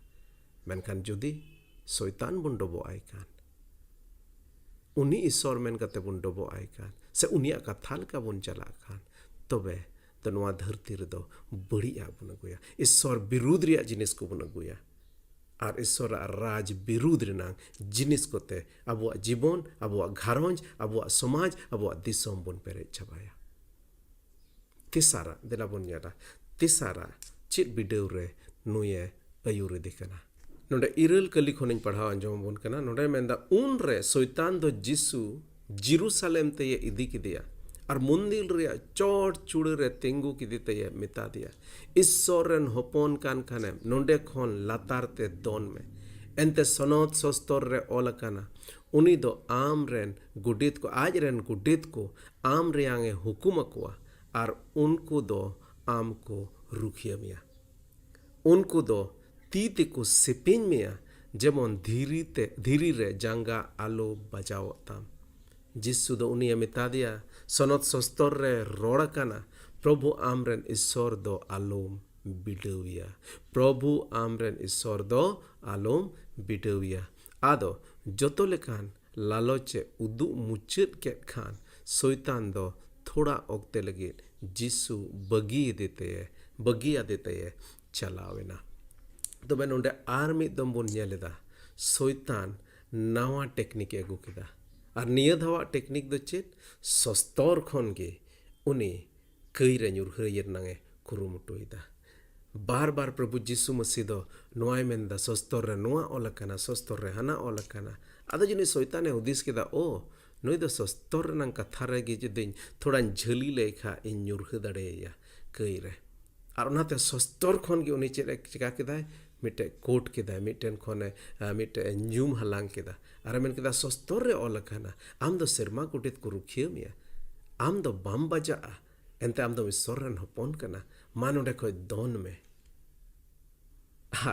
ᱢᱮᱱᱠᱷᱟᱱ ᱡᱩᱫᱤ ᱥᱚᱭᱛᱟᱱ ᱵᱚᱱ ᱰᱚᱵᱚᱜ ᱟᱭ ᱠᱷᱟᱱ, ᱩᱱᱤ ᱤᱥᱥᱚᱨ ᱢᱮᱱ ᱠᱟᱛᱮ ᱵᱚᱱ ᱰᱚᱵᱚᱜ ᱟᱭ ᱠᱷᱟᱱ, ᱥᱮ ᱩᱱᱤᱭᱟᱜ ᱠᱟᱛᱷᱟ ᱞᱮᱠᱟ ᱵᱚᱱ ᱪᱟᱞᱟᱜ ᱠᱷᱟᱱ, ᱛᱚᱵᱮ ᱫᱚ ᱱᱚᱣᱟ ᱫᱷᱟᱹᱨᱛᱤ ᱨᱮᱫᱚ ᱵᱟᱹᱲᱤᱡ ᱟᱜ ᱵᱚᱱ ᱟᱹᱜᱩᱭᱟ, ᱤᱥᱥᱚᱨ ᱵᱤᱨᱩᱫᱽ ᱨᱮᱭᱟᱜ ᱡᱤᱱᱤᱥ ᱠᱚᱵᱚᱱ ᱟᱹᱜᱩᱭᱟ᱾ ᱟᱨ ᱤᱥᱥᱚᱨᱟᱜ ᱨᱟᱡᱽ ᱵᱤᱨᱩᱫᱽ ᱨᱮᱱᱟᱝ ᱡᱤᱱᱤᱥ ᱠᱚᱛᱮ ᱟᱵᱚᱣᱟᱜ ᱡᱤᱵᱚᱱ, ᱟᱵᱚᱣᱟᱜ ᱜᱷᱟᱨᱚᱸᱡᱽ, ᱟᱵᱚᱣᱟᱜ ᱥᱚᱢᱟᱡᱽ, ᱟᱵᱚᱣᱟᱜ ᱫᱤᱥᱚᱢ ᱵᱚᱱ ᱯᱮᱨᱮᱡ ᱪᱟᱵᱟᱭᱟ᱾ ᱛᱮᱥᱟᱨᱟᱜ, ᱫᱮᱞᱟ ᱵᱚᱱ ᱧᱮᱞᱟ, ᱛᱮᱥᱟᱨᱟᱜ ᱪᱮᱫ ᱵᱤᱰᱟᱹᱣ ᱨᱮ ᱱᱩᱭᱮ ᱟᱹᱭᱩᱨ ᱤᱫᱤ ᱠᱟᱱᱟ? ᱱᱚᱰᱮ ᱤᱨᱟᱹᱞ ᱠᱟᱹᱞᱤ ᱠᱷᱚᱱᱤᱧ ᱯᱟᱲᱦᱟᱣ ᱟᱸᱡᱚᱢ ᱟᱵᱚᱱ ᱠᱟᱱᱟ᱾ ᱱᱚᱰᱮ ᱢᱮᱱᱫᱟ, ᱩᱱᱨᱮ ᱥᱚᱭᱛᱟᱱ ᱫᱚ ᱡᱤᱥᱩ ᱡᱮᱨᱩᱥᱟᱞᱮᱢ ᱛᱮᱭᱮ ᱤᱫᱤ ᱠᱮᱫᱮᱭᱟ ᱟᱨ ᱢᱚᱱᱫᱤᱨ ᱨᱮᱭᱟᱜ ᱪᱚᱴ ᱪᱩᱲᱟᱹ ᱨᱮ ᱛᱤᱸᱜᱩ ᱠᱮᱫᱮ ᱛᱮᱭᱮ ᱢᱮᱛᱟ ᱫᱮᱭᱟ, "ᱤᱥᱥᱚᱨ ᱨᱮᱱ ᱦᱚᱯᱚᱱ ᱠᱟᱱ ᱠᱷᱟᱱᱮᱢ, ᱱᱚᱰᱮ ᱠᱷᱚᱱ ᱞᱟᱛᱟᱨ ᱛᱮ ᱫᱚᱱ ᱢᱮ᱾ ᱮᱱᱛᱮ ᱥᱚᱱᱚᱛ ᱥᱚᱥᱛᱚᱨ ᱨᱮ ᱚᱞ ᱟᱠᱟᱱᱟ, 'ᱩᱱᱤ ᱫᱚ ᱟᱢ ᱨᱮᱱ ᱜᱚᱰᱮᱛ ᱠᱚ, ᱟᱡ ᱨᱮᱱ ᱜᱚᱰᱮᱛ ᱠᱚ ᱟᱢ ᱨᱮᱭᱟᱝ ᱮ ᱦᱩᱠᱩᱢ ᱟᱠᱚᱣᱟ, ᱟᱨ ᱩᱱᱠᱩ ᱫᱚ ᱟᱢ ᱠᱚ ᱨᱩᱠᱷᱤᱭᱟᱹ ᱢᱮᱭᱟ᱾ ᱩᱱᱠᱩ ᱫᱚ ᱛᱤ ᱛᱮᱠᱚ ᱥᱮᱯᱮᱧ ᱢᱮᱭᱟ, ᱡᱮᱢᱚᱱ ᱫᱷᱤᱨᱤ ᱛᱮ, ᱫᱷᱤᱨᱤ ᱨᱮ ᱡᱟᱸᱜᱟ ᱟᱞᱚ ᱵᱟᱡᱟᱣᱚᱜ ᱛᱟᱢ᱾'" ᱡᱤᱥᱩ ᱫᱚ ᱩᱱᱤᱭᱮ ᱢᱮᱛᱟ ᱫᱮᱭᱟ, ᱥᱚᱱᱚᱛ ᱥᱚᱥᱛᱚᱨ ᱨᱮ ᱨᱚᱲ ᱟᱠᱟᱱᱟ, "ᱯᱨᱚᱵᱷᱩ ᱟᱢ ᱨᱮᱱ ᱤᱥᱥᱚᱨ ᱫᱚ ᱟᱞᱚᱢ ᱵᱤᱰᱟᱹᱣᱮᱭᱟ, ᱯᱨᱚᱵᱷᱩ ᱟᱢ ᱨᱮᱱ ᱤᱥᱥᱚᱨ ᱫᱚ ᱟᱞᱚᱢ ᱵᱤᱰᱟᱹᱣᱮᱭᱟ᱾" ᱟᱫᱚ ᱡᱚᱛᱚ ᱞᱮᱠᱟᱱ ᱞᱟᱞᱚᱪ ᱮ ᱩᱫᱩᱜ ᱢᱩᱪᱟᱹᱫ ᱠᱮᱫ ᱠᱷᱟᱱ, ᱥᱚᱭᱛᱟᱱ ᱫᱚ ᱛᱷᱚᱲᱟ ᱚᱠᱛᱮ ᱞᱟᱹᱜᱤᱫ ᱡᱤᱥᱩ ᱵᱟᱹᱜᱤᱭᱟᱫᱮ ᱛᱮ, ᱵᱟᱹᱜᱤᱭᱟᱫᱮ ᱛᱮᱭᱮ ᱪᱟᱞᱟᱣ ᱮᱱᱟ᱾ ᱛᱚᱵᱮ ᱱᱚᱰᱮ ᱟᱨ ᱢᱤᱫ ᱫᱚᱢ ᱵᱚᱱ ᱧᱮᱞ ᱮᱫᱟ, ᱥᱚᱭᱛᱟᱱ ᱱᱟᱣᱟ ᱴᱮᱠᱱᱤᱠ ᱮ ᱟᱹᱜᱩ ᱠᱮᱫᱟ᱾ ᱟᱨ ᱱᱤᱭᱟᱹ ᱫᱷᱟᱣᱟᱜ ᱴᱮᱠᱱᱤᱠ ᱫᱚ ᱪᱮᱫ? ᱥᱚᱥᱛᱚᱨ ᱠᱷᱚᱱ ᱜᱮ ᱩᱱᱤ ᱠᱟᱹᱭ ᱨᱮ ᱧᱩᱨᱦᱟᱹᱭᱮ ᱨᱮᱱᱟᱝ ᱮ ᱠᱩᱨᱩᱢᱩᱴᱩᱭᱮᱫᱟ᱾ ᱵᱟᱨ ᱵᱟᱨ ᱯᱨᱚᱵᱷᱩ ᱡᱤᱥᱩ ᱢᱟᱹᱥᱤ ᱫᱚ ᱱᱚᱣᱟᱭ ᱢᱮᱱᱫᱟ, "ᱥᱚᱥᱛᱚᱨ ᱨᱮ ᱱᱚᱣᱟ ᱚᱞ ᱟᱠᱟᱱᱟ, ᱥᱚᱥᱛᱚᱨ ᱨᱮ ᱦᱟᱱᱟ ᱚᱞ ᱟᱠᱟᱱᱟ᱾" ᱟᱫᱚ ᱡᱟᱹᱱᱤᱡ ᱥᱚᱭᱛᱟᱱᱮ ᱦᱩᱫᱤᱥ ᱠᱮᱫᱟ, "ᱳ, ᱱᱩᱭ ᱫᱚ ᱥᱚᱥᱛᱚᱨ ᱨᱮᱱᱟᱝ ᱠᱟᱛᱷᱟ ᱨᱮᱜᱮ ᱡᱩᱫᱤᱧ ᱛᱷᱚᱲᱟᱧ ᱡᱷᱟᱹᱞᱤ ᱞᱮᱭ ᱠᱷᱟᱡ ᱤᱧ ᱧᱩᱨᱦᱟᱹ ᱫᱟᱲᱮᱭᱟᱭᱟ ᱠᱟᱹᱭ ᱨᱮ᱾" ᱟᱨ ᱚᱱᱟᱛᱮ ᱥᱚᱥᱛᱚᱨ ᱠᱷᱚᱱ ᱜᱮ ᱩᱱᱤ ᱪᱮᱫ ᱮ ᱪᱮᱠᱟ ᱠᱮᱫᱟᱭ? ᱢᱤᱫᱴᱮᱡ ᱠᱳᱴ ᱠᱮᱫᱟᱭ, ᱢᱤᱫᱴᱮᱱ ᱠᱷᱚᱱᱮ, ᱟ, ᱢᱤᱫᱴᱮᱡ ᱮ ᱧᱩᱢ ᱦᱟᱞᱟᱝ ᱠᱮᱫᱟ᱾ ᱟᱨᱮ ᱢᱮᱱ ᱠᱮᱫᱟ, "ᱥᱚᱥᱛᱚᱨ ᱨᱮ ᱚᱞ ᱟᱠᱟᱱᱟ, ᱟᱢ ᱫᱚ ᱥᱮᱨᱢᱟ ᱜᱚᱰᱮᱛ ᱠᱚ ᱨᱩᱠᱷᱤᱭᱟᱹ ᱢᱮᱭᱟ, ᱟᱢ ᱫᱚ ᱵᱟᱢ ᱵᱟᱡᱟᱜᱼᱟ, ᱮᱱᱛᱮ ᱟᱢ ᱫᱚᱢ ᱤᱥᱥᱚᱨ ᱨᱮᱱ ᱦᱚᱯᱚᱱ ᱠᱟᱱᱟ, ᱢᱟ ᱱᱚᱰᱮ ᱠᱷᱚᱡ ᱫᱚᱱ ᱢᱮ᱾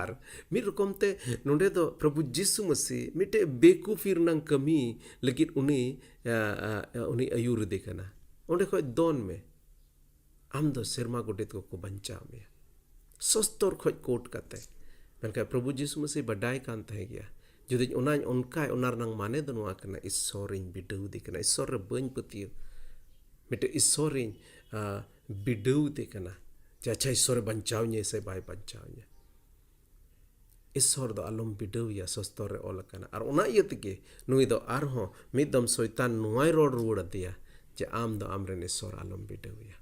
ᱟᱨ ᱢᱤᱫ ᱨᱚᱠᱚᱢ ᱛᱮ ᱱᱚᱰᱮ ᱫᱚ ᱯᱨᱚᱵᱷᱩ ᱡᱤᱥᱩ ᱢᱟᱹᱥᱤ ᱢᱤᱫᱴᱮᱡ ᱵᱮᱠᱩᱯᱷᱤ ᱨᱮᱱᱟᱝ ᱠᱟᱹᱢᱤ ᱞᱟᱹᱜᱤᱫ ᱩᱱᱤ, ᱟ, ᱟ, ᱩᱱᱤ ᱟᱹᱭᱩᱨ ᱮᱫᱮ ᱠᱟᱱᱟ, ᱚᱸᱰᱮ ᱠᱷᱚᱡ ᱫᱚᱱ ᱢᱮ, ᱟᱢ ᱫᱚ ᱥᱮᱨᱢᱟ ᱜᱚᱰᱮᱛ ᱠᱚᱠᱚ ᱵᱟᱧᱪᱟᱣ ᱢᱮᱭᱟ᱾ ᱥᱚᱥᱛᱚᱨ ᱠᱷᱚᱡ ᱠᱳᱴ ᱠᱟᱛᱮ᱾ ᱢᱮᱱᱠᱷᱟᱱ ᱯᱨᱚᱵᱷᱩ ᱡᱤᱥᱩ ᱢᱟᱹᱥᱤ ᱵᱟᱰᱟᱭ ᱠᱟᱱ ᱛᱟᱦᱮᱸ ᱜᱮᱭᱟ, ᱡᱩᱫᱤ ᱚᱱᱟᱧ ᱚᱱᱠᱟᱭ, ᱚᱱᱟ ᱨᱮᱱᱟᱝ ᱢᱟᱱᱮ ᱫᱚ ᱱᱚᱣᱟ ᱠᱟᱱᱟ, ᱤᱥᱥᱚᱨᱤᱧ ᱵᱤᱰᱟᱹᱣ ᱫᱮ ᱠᱟᱱᱟ, ᱤᱥᱥᱚᱨ ᱨᱮ ᱵᱟᱹᱧ ᱯᱟᱹᱛᱭᱟᱹᱣ, ᱢᱤᱫᱴᱮᱡ ᱤᱥᱥᱚᱨᱤᱧ, ᱟ, ᱵᱤᱰᱟᱹᱣ ᱫᱮ ᱠᱟᱱᱟ ᱡᱮ ᱟᱪᱪᱷᱟ, ᱤᱥᱥᱚᱨᱮ ᱵᱟᱧᱪᱟᱣ ᱤᱧᱟᱹ ᱥᱮ ᱵᱟᱭ ᱵᱟᱧᱪᱟᱣ ᱤᱧᱟᱹ᱾ ᱤᱥᱥᱚᱨ ᱫᱚ ᱟᱞᱚᱢ ᱵᱤᱰᱟᱹᱣ ᱮᱭᱟ, ᱥᱚᱥᱛᱚᱨ ᱨᱮ ᱚᱞ ᱟᱠᱟᱱᱟ᱾ ᱟᱨ ᱚᱱᱟ ᱤᱭᱟᱹ ᱛᱮᱜᱮ ᱱᱩᱭ ᱫᱚ ᱟᱨᱦᱚᱸ ᱢᱤᱫ ᱫᱚᱢ ᱥᱚᱭᱛᱟᱱ ᱱᱚᱣᱟᱭ ᱨᱚᱲ ᱨᱩᱣᱟᱹᱲ ᱟᱫᱮᱭᱟ ᱡᱮ ᱟᱢ ᱫᱚ ᱟᱢᱨᱮᱱ ᱤᱥᱥᱚᱨ ᱟᱞᱚᱢ ᱵᱤᱰᱟᱹᱣ ᱮᱭᱟ᱾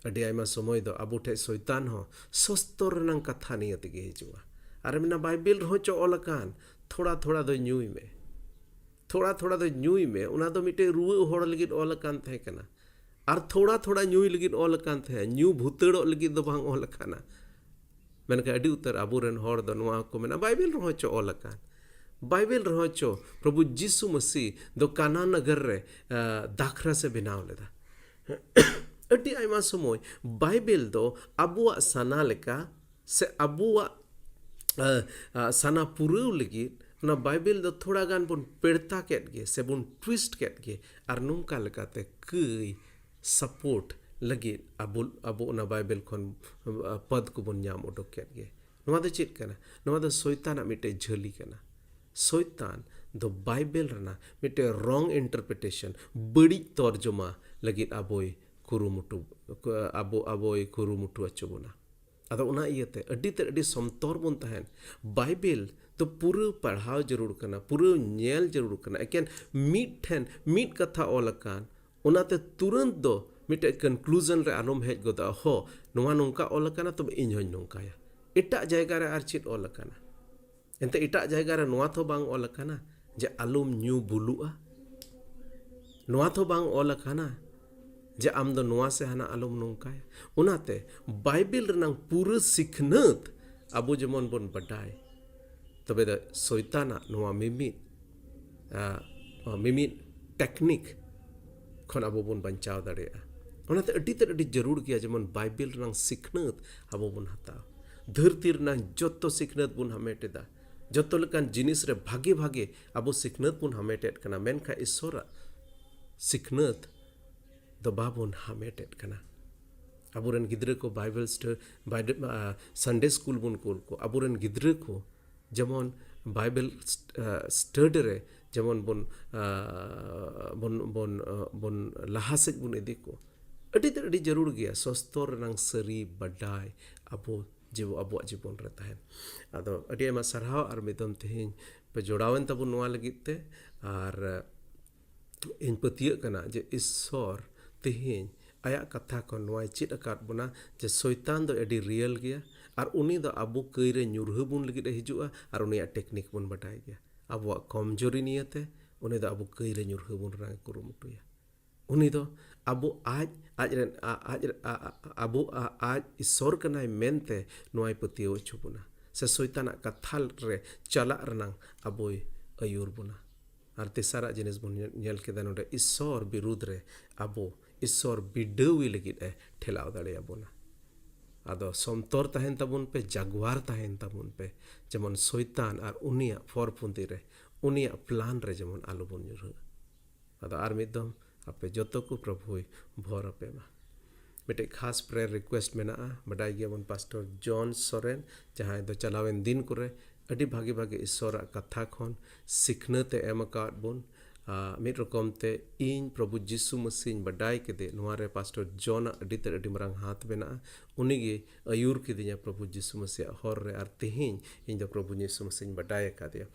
ᱟᱹᱰᱤ ᱟᱭᱢᱟ ᱥᱚᱢᱚᱭ ᱫᱚ ᱟᱵᱚ ᱴᱷᱮᱡ ᱥᱚᱭᱛᱟᱱ ᱦᱚᱸ ᱥᱚᱥᱛᱚᱨ ᱨᱮᱱᱟᱝ ᱠᱟᱛᱷᱟ ᱱᱤᱭᱟᱹ ᱛᱮᱜᱮ ᱦᱤᱡᱩᱜᱼᱟ᱾ ᱟᱨᱮ ᱢᱮᱱᱟ, ᱵᱟᱭᱵᱮᱞ ᱨᱮᱦᱚᱸ ᱪᱚ ᱚᱞ ᱟᱠᱟᱱ, ᱛᱷᱚᱲᱟ ᱛᱷᱚᱲᱟ ᱫᱚ ᱧᱩᱭ ᱢᱮ, ᱛᱷᱚᱲᱟ ᱛᱷᱚᱲᱟ ᱫᱚ ᱧᱩᱭ ᱢᱮ᱾ ᱚᱱᱟ ᱫᱚ ᱢᱤᱫᱴᱮᱡ ᱨᱩᱣᱟᱹᱜ ᱦᱚᱲ ᱞᱟᱹᱜᱤᱫ ᱚᱞ ᱟᱠᱟᱱ ᱛᱟᱦᱮᱸ ᱠᱟᱱᱟ᱾ ᱟᱨ ᱛᱷᱚᱲᱟ ᱛᱷᱚᱲᱟ ᱧᱩᱭ ᱞᱟᱹᱜᱤᱫ ᱚᱞ ᱟᱠᱟᱱ ᱛᱟᱦᱮᱸ, ᱧᱩ ᱵᱷᱩᱛᱟᱹᱲᱚᱜ ᱞᱟᱹᱜᱤᱫ ᱫᱚ ᱵᱟᱝ ᱚᱞ ᱟᱠᱟᱱᱟ᱾ ᱢᱮᱱᱠᱷᱟᱱ ᱟᱹᱰᱤ ᱩᱛᱟᱹᱨ ᱟᱵᱚᱨᱮᱱ ᱦᱚᱲ ᱫᱚ ᱱᱚᱣᱟ ᱠᱚ ᱢᱮᱱᱟ, ᱵᱟᱭᱵᱮᱞ ᱨᱮᱦᱚᱸ ᱪᱚ ᱚᱞ ᱟᱠᱟᱱ, ᱵᱟᱭᱵᱮᱞ ᱨᱮᱦᱚᱸ ᱪᱚ ᱯᱨᱚᱵᱷᱩ ᱡᱤᱥᱩ ᱢᱟᱹᱥᱤ ᱫᱚ ᱠᱟᱱᱟ ᱱᱟᱜᱟᱨ ᱨᱮ, ᱟ, ᱫᱟᱠᱷᱨᱟ ᱥᱮ ᱵᱮᱱᱟᱣ ᱞᱮᱫᱟ᱾ ᱟᱹᱰᱤ ᱟᱭᱢᱟ ᱥᱚᱢᱚᱭ ᱵᱟᱭᱵᱮᱞ ᱫᱚ ᱟᱵᱚᱣᱟᱜ ᱥᱟᱱᱟ ᱞᱮᱠᱟ ᱥᱮ ᱟᱵᱚᱣᱟᱜ, ᱟ, ᱟ, ᱥᱟᱱᱟ ᱯᱩᱨᱟᱹᱣ ᱞᱟᱹᱜᱤᱫ ᱚᱱᱟ ᱵᱟᱭᱵᱮᱞ ᱫᱚ ᱛᱷᱚᱲᱟ ᱜᱟᱱ ᱵᱚᱱ ᱯᱮᱲᱛᱟ ᱠᱮᱫ ᱜᱮ ᱥᱮ ᱵᱚᱱ twist ᱠᱮᱫ ᱜᱮ, ᱟᱨ ᱱᱚᱝᱠᱟ ᱞᱮᱠᱟᱛᱮ ᱠᱟᱹᱭ support ᱞᱟᱹᱜᱤᱫ ᱟᱵᱚ, ᱟᱵᱚ ᱚᱱᱟ ᱵᱟᱭᱵᱮᱞ ᱠᱷᱚᱱ, ᱟ, ᱯᱟᱫ ᱠᱚᱵᱚᱱ ᱧᱟᱢ ᱩᱰᱩᱠ ᱠᱮᱫ ᱜᱮ᱾ ᱱᱚᱣᱟ ᱫᱚ ᱪᱮᱫ ᱠᱟᱱᱟ? ᱱᱚᱣᱟ ᱫᱚ ᱥᱚᱭᱛᱟᱱᱟᱜ ᱢᱤᱫᱴᱮᱡ ᱡᱷᱟᱹᱞᱤ ᱠᱟᱱᱟ᱾ ᱥᱚᱭᱛᱟᱱ ᱫᱚ ᱵᱟᱭᱵᱮᱞ ᱨᱮᱱᱟᱜ ᱢᱤᱫᱴᱮᱡ wrong interpretation, ᱵᱟᱹᱲᱤᱡ ᱛᱚᱨᱡᱚᱢᱟ ᱞᱟᱹᱜᱤᱫ ᱟᱵᱚᱭ ᱠᱩᱨᱩᱢᱩᱴᱩ, ᱟᱵᱚ, ᱟᱵᱚᱭ ᱠᱩᱨᱩᱢᱩᱴᱩ ᱦᱚᱪᱚ ᱵᱚᱱᱟ᱾ ᱟᱫᱚ ᱚᱱᱟ ᱤᱭᱟᱹᱛᱮ ᱟᱹᱰᱤ ᱛᱮᱫ ᱟᱹᱰᱤ ᱥᱚᱱᱛᱚᱨ ᱵᱚᱱ ᱛᱟᱦᱮᱱ᱾ ᱵᱟᱭᱵᱮᱞ ᱫᱚ ᱯᱩᱨᱟᱹ ᱯᱟᱲᱦᱟᱣ ᱡᱟᱹᱨᱩᱲ ᱠᱟᱱᱟ, ᱯᱩᱨᱟᱹ ᱧᱮᱞ ᱡᱟᱹᱨᱩᱲ ᱠᱟᱱᱟ᱾ ᱮᱠᱮᱱ ᱢᱤᱫ ᱴᱷᱮᱱ ᱢᱤᱫ ᱠᱟᱛᱷᱟ ᱚᱞ ᱟᱠᱟᱱ, ᱚᱱᱟᱛᱮ ᱛᱩᱨᱟᱹᱱᱛ ᱫᱚ ᱢᱤᱫᱴᱮᱡ conclusion ᱨᱮ ᱟᱞᱚᱢ ᱦᱮᱡ ᱜᱚᱫᱚᱜᱼᱟ, ᱦᱚ, ᱱᱚᱣᱟ ᱱᱚᱝᱠᱟ ᱚᱞ ᱟᱠᱟᱱᱟ, ᱛᱚᱵᱮ ᱤᱧ ᱦᱚᱧ ᱱᱚᱝᱠᱟᱭᱟ᱾ ᱮᱴᱟᱜ ᱡᱟᱭᱜᱟ ᱨᱮ ᱟᱨ ᱪᱮᱫ ᱚᱞ ᱟᱠᱟᱱᱟ? ᱮᱱᱛᱮ ᱮᱴᱟᱜ ᱡᱟᱭᱜᱟ ᱨᱮ ᱱᱚᱣᱟ ᱛᱚ ᱵᱟᱝ ᱚᱞ ᱟᱠᱟᱱᱟ ᱡᱮ ᱟᱞᱚᱢ ᱧᱩ ᱵᱩᱞᱩᱜᱼᱟ? ᱱᱚᱣᱟ ᱛᱚ ᱵᱟᱝ ᱚᱞ ᱟᱠᱟᱱᱟ ᱡᱮ ᱟᱢ ᱫᱚ ᱱᱚᱣᱟ ᱥᱮ ᱦᱟᱱᱟ ᱟᱞᱚᱢ ᱱᱚᱝᱠᱟᱭᱟ? ᱚᱱᱟᱛᱮ ᱵᱟᱭᱵᱮᱞ ᱨᱮᱱᱟᱝ ᱯᱩᱨᱟᱹ ᱥᱤᱠᱷᱱᱟᱹᱛ ᱟᱵᱚ ᱡᱮᱢᱚᱱ ᱵᱚᱱ ᱵᱟᱰᱟᱭ, ᱛᱚᱵᱮ ᱫᱚ ᱥᱚᱭᱛᱟᱱᱟᱜ ᱱᱚᱣᱟ ᱢᱤᱢᱤᱫ, ᱟ, ᱱᱚᱣᱟ ᱢᱤᱢᱤᱫ technique ᱠᱷᱚᱱ ᱟᱵᱚ ᱵᱚᱱ ᱵᱟᱧᱪᱟᱣ ᱫᱟᱲᱮᱭᱟᱜᱼᱟ᱾ ᱚᱱᱟᱛᱮ ᱟᱹᱰᱤ ᱛᱮᱫ ᱟᱹᱰᱤ ᱡᱟᱹᱨᱩᱲ ᱜᱮᱭᱟ, ᱡᱮᱢᱚᱱ ᱵᱟᱭᱵᱮᱞ ᱨᱮᱱᱟᱜ ᱥᱤᱠᱷᱱᱟᱹᱛ ᱟᱵᱚ ᱵᱚᱱ ᱦᱟᱛᱟᱣ᱾ ᱫᱷᱟᱹᱨᱛᱤ ᱨᱮᱱᱟᱜ ᱡᱚᱛᱚ ᱥᱤᱠᱷᱱᱟᱹᱛ ᱵᱚᱱ ᱦᱟᱢᱮᱴ ᱮᱫᱟ, ᱡᱚᱛᱚ ᱞᱮᱠᱟᱱ ᱡᱤᱱᱤᱥ ᱨᱮ ᱵᱷᱟᱜᱮ ᱵᱷᱟᱜᱮ ᱟᱵᱚ ᱥᱤᱠᱷᱱᱟᱹᱛ ᱵᱚᱱ ᱦᱟᱢᱮᱴᱮᱫ ᱠᱟᱱᱟ, ᱢᱮᱱᱠᱷᱟᱱ ᱤᱥᱥᱚᱨᱟᱜ ᱥᱤᱠᱷᱱᱟᱹᱛ ᱫᱚ ᱵᱟᱵᱚᱱ ᱦᱟᱢᱮᱴᱮᱫ ᱠᱟᱱᱟ᱾ ᱟᱵᱚᱨᱮᱱ ᱜᱤᱫᱽᱨᱟᱹ ᱠᱚ ᱵᱟᱭᱵᱮᱞ ᱥᱴᱟ-, ᱵᱟᱭᱵᱮᱞ, ᱟ, ᱥᱟᱱᱰᱮ ᱥᱠᱩᱞ ᱵᱚᱱ ᱠᱩᱞ ᱠᱚ, ᱟᱵᱚᱨᱮᱱ ᱜᱤᱫᱽᱨᱟᱹ ᱠᱚ ᱡᱮᱢᱚᱱ ᱵᱟᱭᱵᱮᱞ ᱥᱴ-, ᱟ, ᱥᱴᱟᱰᱤ ᱨᱮ ᱡᱮᱢᱚᱱ ᱵᱚᱱ, ᱟ, ᱵᱚᱱ, ᱵᱚᱱ, ᱟ, ᱵᱚᱱ ᱞᱟᱦᱟ ᱥᱮᱫ ᱵᱚᱱ ᱤᱫᱤ ᱠᱚ᱾ ᱟᱹᱰᱤ ᱛᱮᱫ ᱟᱹᱰᱤ ᱡᱟᱹᱨᱩᱲ ᱜᱮᱭᱟ ᱥᱚᱥᱛᱚᱨ ᱨᱮᱱᱟᱝ ᱥᱟᱹᱨᱤ ᱵᱟᱰᱟᱭ ᱟᱵᱚ ᱡᱤᱵᱚ-, ᱟᱵᱚᱣᱟᱜ ᱡᱤᱵᱚᱱ ᱨᱮ ᱛᱟᱦᱮᱱ᱾ ᱟᱫᱚ ᱟᱹᱰᱤ ᱟᱭᱢᱟ ᱥᱟᱨᱦᱟᱣ ᱟᱨ ᱢᱤᱫ ᱫᱚᱢ ᱛᱮᱦᱮᱧ ᱯᱮ ᱡᱚᱲᱟᱣᱮᱱ ᱛᱟᱵᱚᱱ ᱱᱚᱣᱟ ᱞᱟᱹᱜᱤᱫ ᱛᱮ᱾ ᱟᱨ ᱤᱧ ᱯᱟᱹᱛᱭᱟᱹᱜ ᱠᱟᱱᱟ ᱡᱮ ᱤᱥᱥᱚᱨ ᱛᱮᱦᱮᱧ ᱟᱭᱟᱜ ᱠᱟᱛᱷᱟ ᱠᱷᱚᱱ ᱱᱚᱣᱟᱭ ᱪᱮᱫ ᱟᱠᱟᱫ ᱵᱚᱱᱟ ᱡᱮ ᱥᱚᱭᱛᱟᱱ ᱫᱚ ᱟᱹᱰᱤ ᱨᱤᱭᱮᱞ ᱜᱮᱭᱟ ᱟᱨ ᱩᱱᱤ ᱫᱚ ᱟᱵᱚ ᱠᱟᱹᱭ ᱨᱮ ᱧᱩᱨᱦᱟᱹ ᱵᱚᱱ ᱞᱟᱹᱜᱤᱫ ᱮ ᱦᱤᱡᱩᱜᱼᱟ ᱟᱨ ᱩᱱᱤᱭᱟᱜ ᱴᱮᱠᱱᱤᱠ ᱵᱚᱱ ᱵᱟᱰᱟᱭ ᱜᱮᱭᱟ᱾ ᱟᱵᱚᱣᱟᱜ ᱠᱚᱢᱡᱳᱨᱤ ᱱᱤᱭᱮᱛᱮ ᱩᱱᱤ ᱫᱚ ᱟᱵᱚ ᱠᱟᱹᱭ ᱨᱮ ᱧᱩᱨᱦᱟᱹ ᱵᱚᱱ ᱨᱮᱱᱟᱜ ᱮ ᱠᱩᱨᱩᱢᱩᱴᱩᱭᱟ᱾ ᱩᱱᱤ ᱫᱚ ᱟᱵᱚ ᱟᱡ, ᱟᱡ ᱨᱮᱱ, ᱟ-, ᱟᱡ ᱨᱮ-, ᱟ-, ᱟ-, ᱟᱵᱚ, ᱟ-, ᱟᱡ ᱤᱥᱥᱚᱨ ᱠᱟᱱᱟᱭ ᱢᱮᱱᱛᱮ ᱱᱚᱣᱟᱭ ᱯᱟᱹᱛᱭᱟᱹᱣ ᱦᱚᱪᱚ ᱵᱚᱱᱟ, ᱥᱮ ᱥᱚᱭᱛᱟᱱᱟᱜ ᱠᱟᱛᱷᱟ ᱨᱮ ᱪᱟᱞᱟᱜ ᱨᱮᱱᱟᱝ ᱟᱵᱚᱭ ᱟᱹᱭᱩᱨ ᱵᱚᱱᱟ᱾ ᱟᱨ ᱛᱮᱥᱟᱨᱟᱜ ᱡᱤᱱᱤᱥ ᱵᱚᱱ ᱧᱮᱞ, ᱧᱮᱞ ᱠᱮᱫᱟ ᱱᱚᱰᱮ, ᱤᱥᱥᱚᱨ ᱵᱤᱨᱩᱫᱽ ᱨᱮ ᱟᱵᱚ ᱤᱥᱥᱚᱨ ᱵᱤᱰᱟᱹᱣᱤ ᱞᱟᱹᱜᱤᱫ ᱮ ᱴᱷᱮᱞᱟᱣ ᱫᱟᱲᱮᱭᱟᱵᱚᱱᱟ᱾ ᱟᱫᱚ ᱥᱚᱱᱛᱚᱨ ᱛᱟᱦᱮᱱ ᱛᱟᱵᱚᱱ ᱯᱮ, ᱡᱟᱜᱣᱟᱨ ᱛᱟᱦᱮᱱ ᱛᱟᱵᱚᱱ ᱯᱮ, ᱡᱮᱢᱚᱱ ᱥᱚᱭᱛᱟᱱ ᱟᱨ ᱩᱱᱤᱭᱟᱜ ᱯᱷᱚᱨ ᱯᱷᱩᱸᱫᱤ ᱨᱮ, ᱩᱱᱤᱭᱟᱜ ᱯᱞᱟᱱ ᱨᱮ ᱡᱮᱢᱚᱱ ᱟᱞᱚᱵᱚᱱ ᱧᱩᱨᱦᱟᱹᱜ᱾ ᱟᱫᱚ ᱟᱨ ᱢᱤᱫ ᱫᱚᱢ ᱟᱯᱮ ᱡᱚᱛᱚ ᱠᱚ ᱯᱨᱚᱵᱷᱩᱭ ᱵᱷᱚᱨ ᱟᱯᱮ ᱢᱟ᱾ ᱢᱤᱫᱴᱮᱡ ᱠᱷᱟᱥ ᱯᱨᱮᱭᱟᱨ ᱨᱤᱠᱩᱭᱮᱥᱴ ᱢᱮᱱᱟᱜᱼᱟ᱾ ᱵᱟᱰᱟᱭ ᱜᱮᱭᱟᱵᱚᱱ ᱯᱟᱥᱴᱚᱨ ᱡᱚᱱ ᱥᱚᱨᱮᱱ, ᱡᱟᱦᱟᱸᱭ ᱫᱚ ᱪᱟᱞᱟᱣᱮᱱ ᱫᱤᱱ ᱠᱚᱨᱮ ᱟᱹᱰᱤ ᱵᱷᱟᱜᱮ ᱵᱷᱟᱜᱮ ᱤᱥᱥᱚᱨᱟᱜ ᱠᱟᱛᱷᱟ ᱠᱷᱚᱱ ᱥᱤᱠᱷᱱᱟᱹᱛ ᱮ ᱮᱢ ᱟᱠᱟᱫ ᱵᱚᱱ᱾ ᱟ, ᱢᱤᱫ ᱨᱚᱠᱚᱢ ᱛᱮ ᱤᱧ ᱯᱨᱚᱵᱷᱩ ᱡᱤᱥᱩ ᱢᱟᱹᱥᱤᱧ ᱵᱟᱰᱟᱭ ᱠᱮᱫᱮ, ᱱᱚᱣᱟ ᱨᱮ ᱯᱟᱥᱴᱚᱨ ᱡᱚᱱᱟᱜ ᱟᱹᱰᱤ ᱛᱮᱫ ᱟᱹᱰᱤ ᱢᱟᱨᱟᱝ ᱦᱟᱛ ᱢᱮᱱᱟᱜᱼᱟ᱾ ᱩᱱᱤᱜᱮ ᱟᱹᱭᱩᱨ ᱠᱤᱫᱤᱧᱟ ᱯᱨᱚᱵᱷᱩ ᱡᱤᱥᱩ ᱢᱟᱹᱥᱤᱭᱟᱜ ᱦᱚᱨ ᱨᱮ, ᱟᱨ ᱛᱮᱦᱮᱧ ᱤᱧ ᱫᱚ ᱯᱨᱚᱵᱷᱩ ᱡᱤᱥᱩ ᱢᱟᱹᱥᱤᱧ ᱵᱟᱰᱟᱭ ᱟᱠᱟᱫᱮᱭᱟ᱾